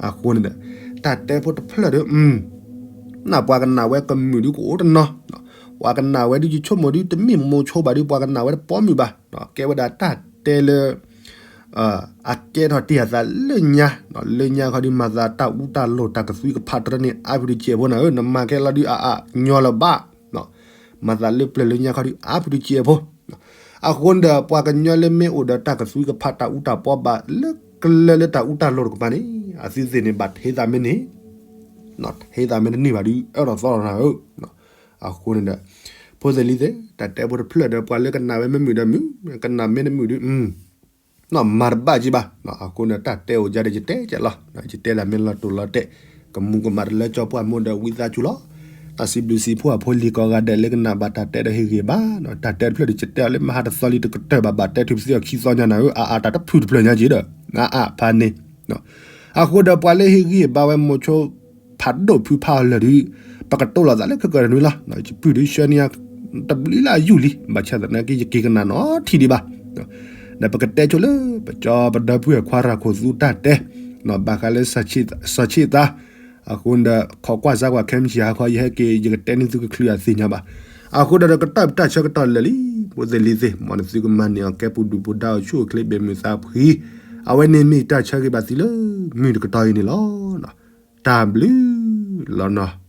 အဃိန့ၣ်ဒီး တၢ်တဲဖိတဖျၢၣ်ဒီး နပှၤကနၣ်ဝဲကမုာ်ဒုးကအိၣ်တနီၤ, ပှၤကနၣ်ဝဲဒုးယဆိကမိၣ်ဒုး တမ့ၢ်မိၤဆိဘၣ်ဒုး ပှၤကနၣ်ဝဲတပိာ်မုၣ်ဘၣ်, ကဲဝဲဒၣ်တၢ်တဲလၢ အကဲထီၣ်တ့ၢ်အသးလၢညါ, လၢညါခီဒုး မၤသးတၢ်အူတၢ်လိၤတၢ်ကသွံကဖးတရၢန့ၣ် အါဖုတကဲးဖိနၤဧၢ, နမၤခဲလီၤဒုးအအညီလၢၤဘၣ်, မၤသးလၢပျၢၤလၢညါခီဒုးအါဖုတကဲးဖိ, အဃိန့ၣ်ဒီး ပှၤကညီလၢမ့ၢ်အိၣ်ဒီးတၢ်ကသွံကဖးတၢ်အူတၢ်ပီဘၣ်လၢကလၢလၢတၢ်အူတၢ်လိၤတကပၤန့ၣ် အသံသ့ၣ်န့ၣ် ဘၣ်ထဲသးမ့ၢ်န့ၣ် ထဲသးမ့ၢ်တန့ၢ်ဘၣ်ဒုး အၢၣ်လီၤသီလီၤနၤဧၢ, အဃိန့ၣ်ဒီး ဖိသ့ၣ်လံၤသ့ၣ် တၢ်တဲဖိတဖျၢၣ်ဒီး ပှၤလၢကနၣ်ဝဲမ့ၢ်မုာ်ဒီးမုာ်, ကနၣ်မ့ၢ်တမုာ်ဒုး မၤတဘၣ်က့ဘၣ်, အဃိန့ၣ် တၢ်တဲအိၣ်ယါဒီးယတဲကလီၤ, ယတဲလၢမ့ၢ်လီၤတိၢ်လီၤတဲာ်, ကမူၤကမၣ်တလၢကၠီပှၢ်မိၢ်ဒီးဝံသးစူၤလီၤ, တၢ်စံးဘျုးစံးဖှိၣ်အဖိလံၤကိးဂၤဒဲးလၢကနၣ်ဘၣ်တၢ်တဲဒီးဟ့ၣ်ဂံၢ်ဘါ, တၢ်တဲတဖျၢၣ်ဒီးယတဲအီၤလၢမဟါတသီလံတကတၢၢ်ဘၣ်, ဘၣ်တဲထုးပသံအီၤခံသီညါနၤဧၢ, အအါတၢ်တဖုၣ်တဖျၢၣ်ညါက့ဒီး, အအါဖးန့ၣ် အဃိဒီးပှၤလၢဟ့ၣ်ဂံၢ်ဘါဝဲမိၤဆိ ဖးဒိၣ်ဖုဖးအီၤလၢာ်ဒုး, ပကတိၤလိာ်သးလၢခဲကနွံလီၤ, ယပုၢ်ဒုးဆှၢန့ၢ်ယၤ တဘျုးလၢအယူၢ်လံ, ဘၣ်ဆၣ်သနာ်က့ ယက့ၤကနၣ်နီတထံၣ်ဒံးဘၣ်, ဒီးပကတဲဆိလၢ ပကၠီပဒီပုၢ်ဝဲၢ်ခွါရၤခိၣ်သူတၢ်တဲ, ဘၣ်ဃးလၢ စီၤဆ့ၣ်သး, အဃိဒီး ခိးကွၢ်စါကွၢ်ခဲမုၢ်ဆ့ၣ်ဟါခီ ယဟဲက့ၤ ယကတဲန့ၢ်သုကချုးအသ့ၣ်ညါဘၣ်, အဃိဒီးကတီၢ်တၢ်ဆၢကတီၢ်လၢာ်လံ, ဖိသ့ၣ်လံၤသ့ၣ် မ်နသုကမၤန့ၢ်အီၤကဲပူၤဒုၣ်ပူၤဒါအိၣ်ဆူၣ်အိၣ်ချ့ဘၣ်မုာ်သးဖှံ, အဝဲန့ၣ်မ့ၢ်တၢ်ဆၢဂ့ၤဘၣ်သုလၢမုၢ်တကတီၢ်အံၤန့ၣ်လီၤ. တၢ်ဘျုးလီၤနီၤ.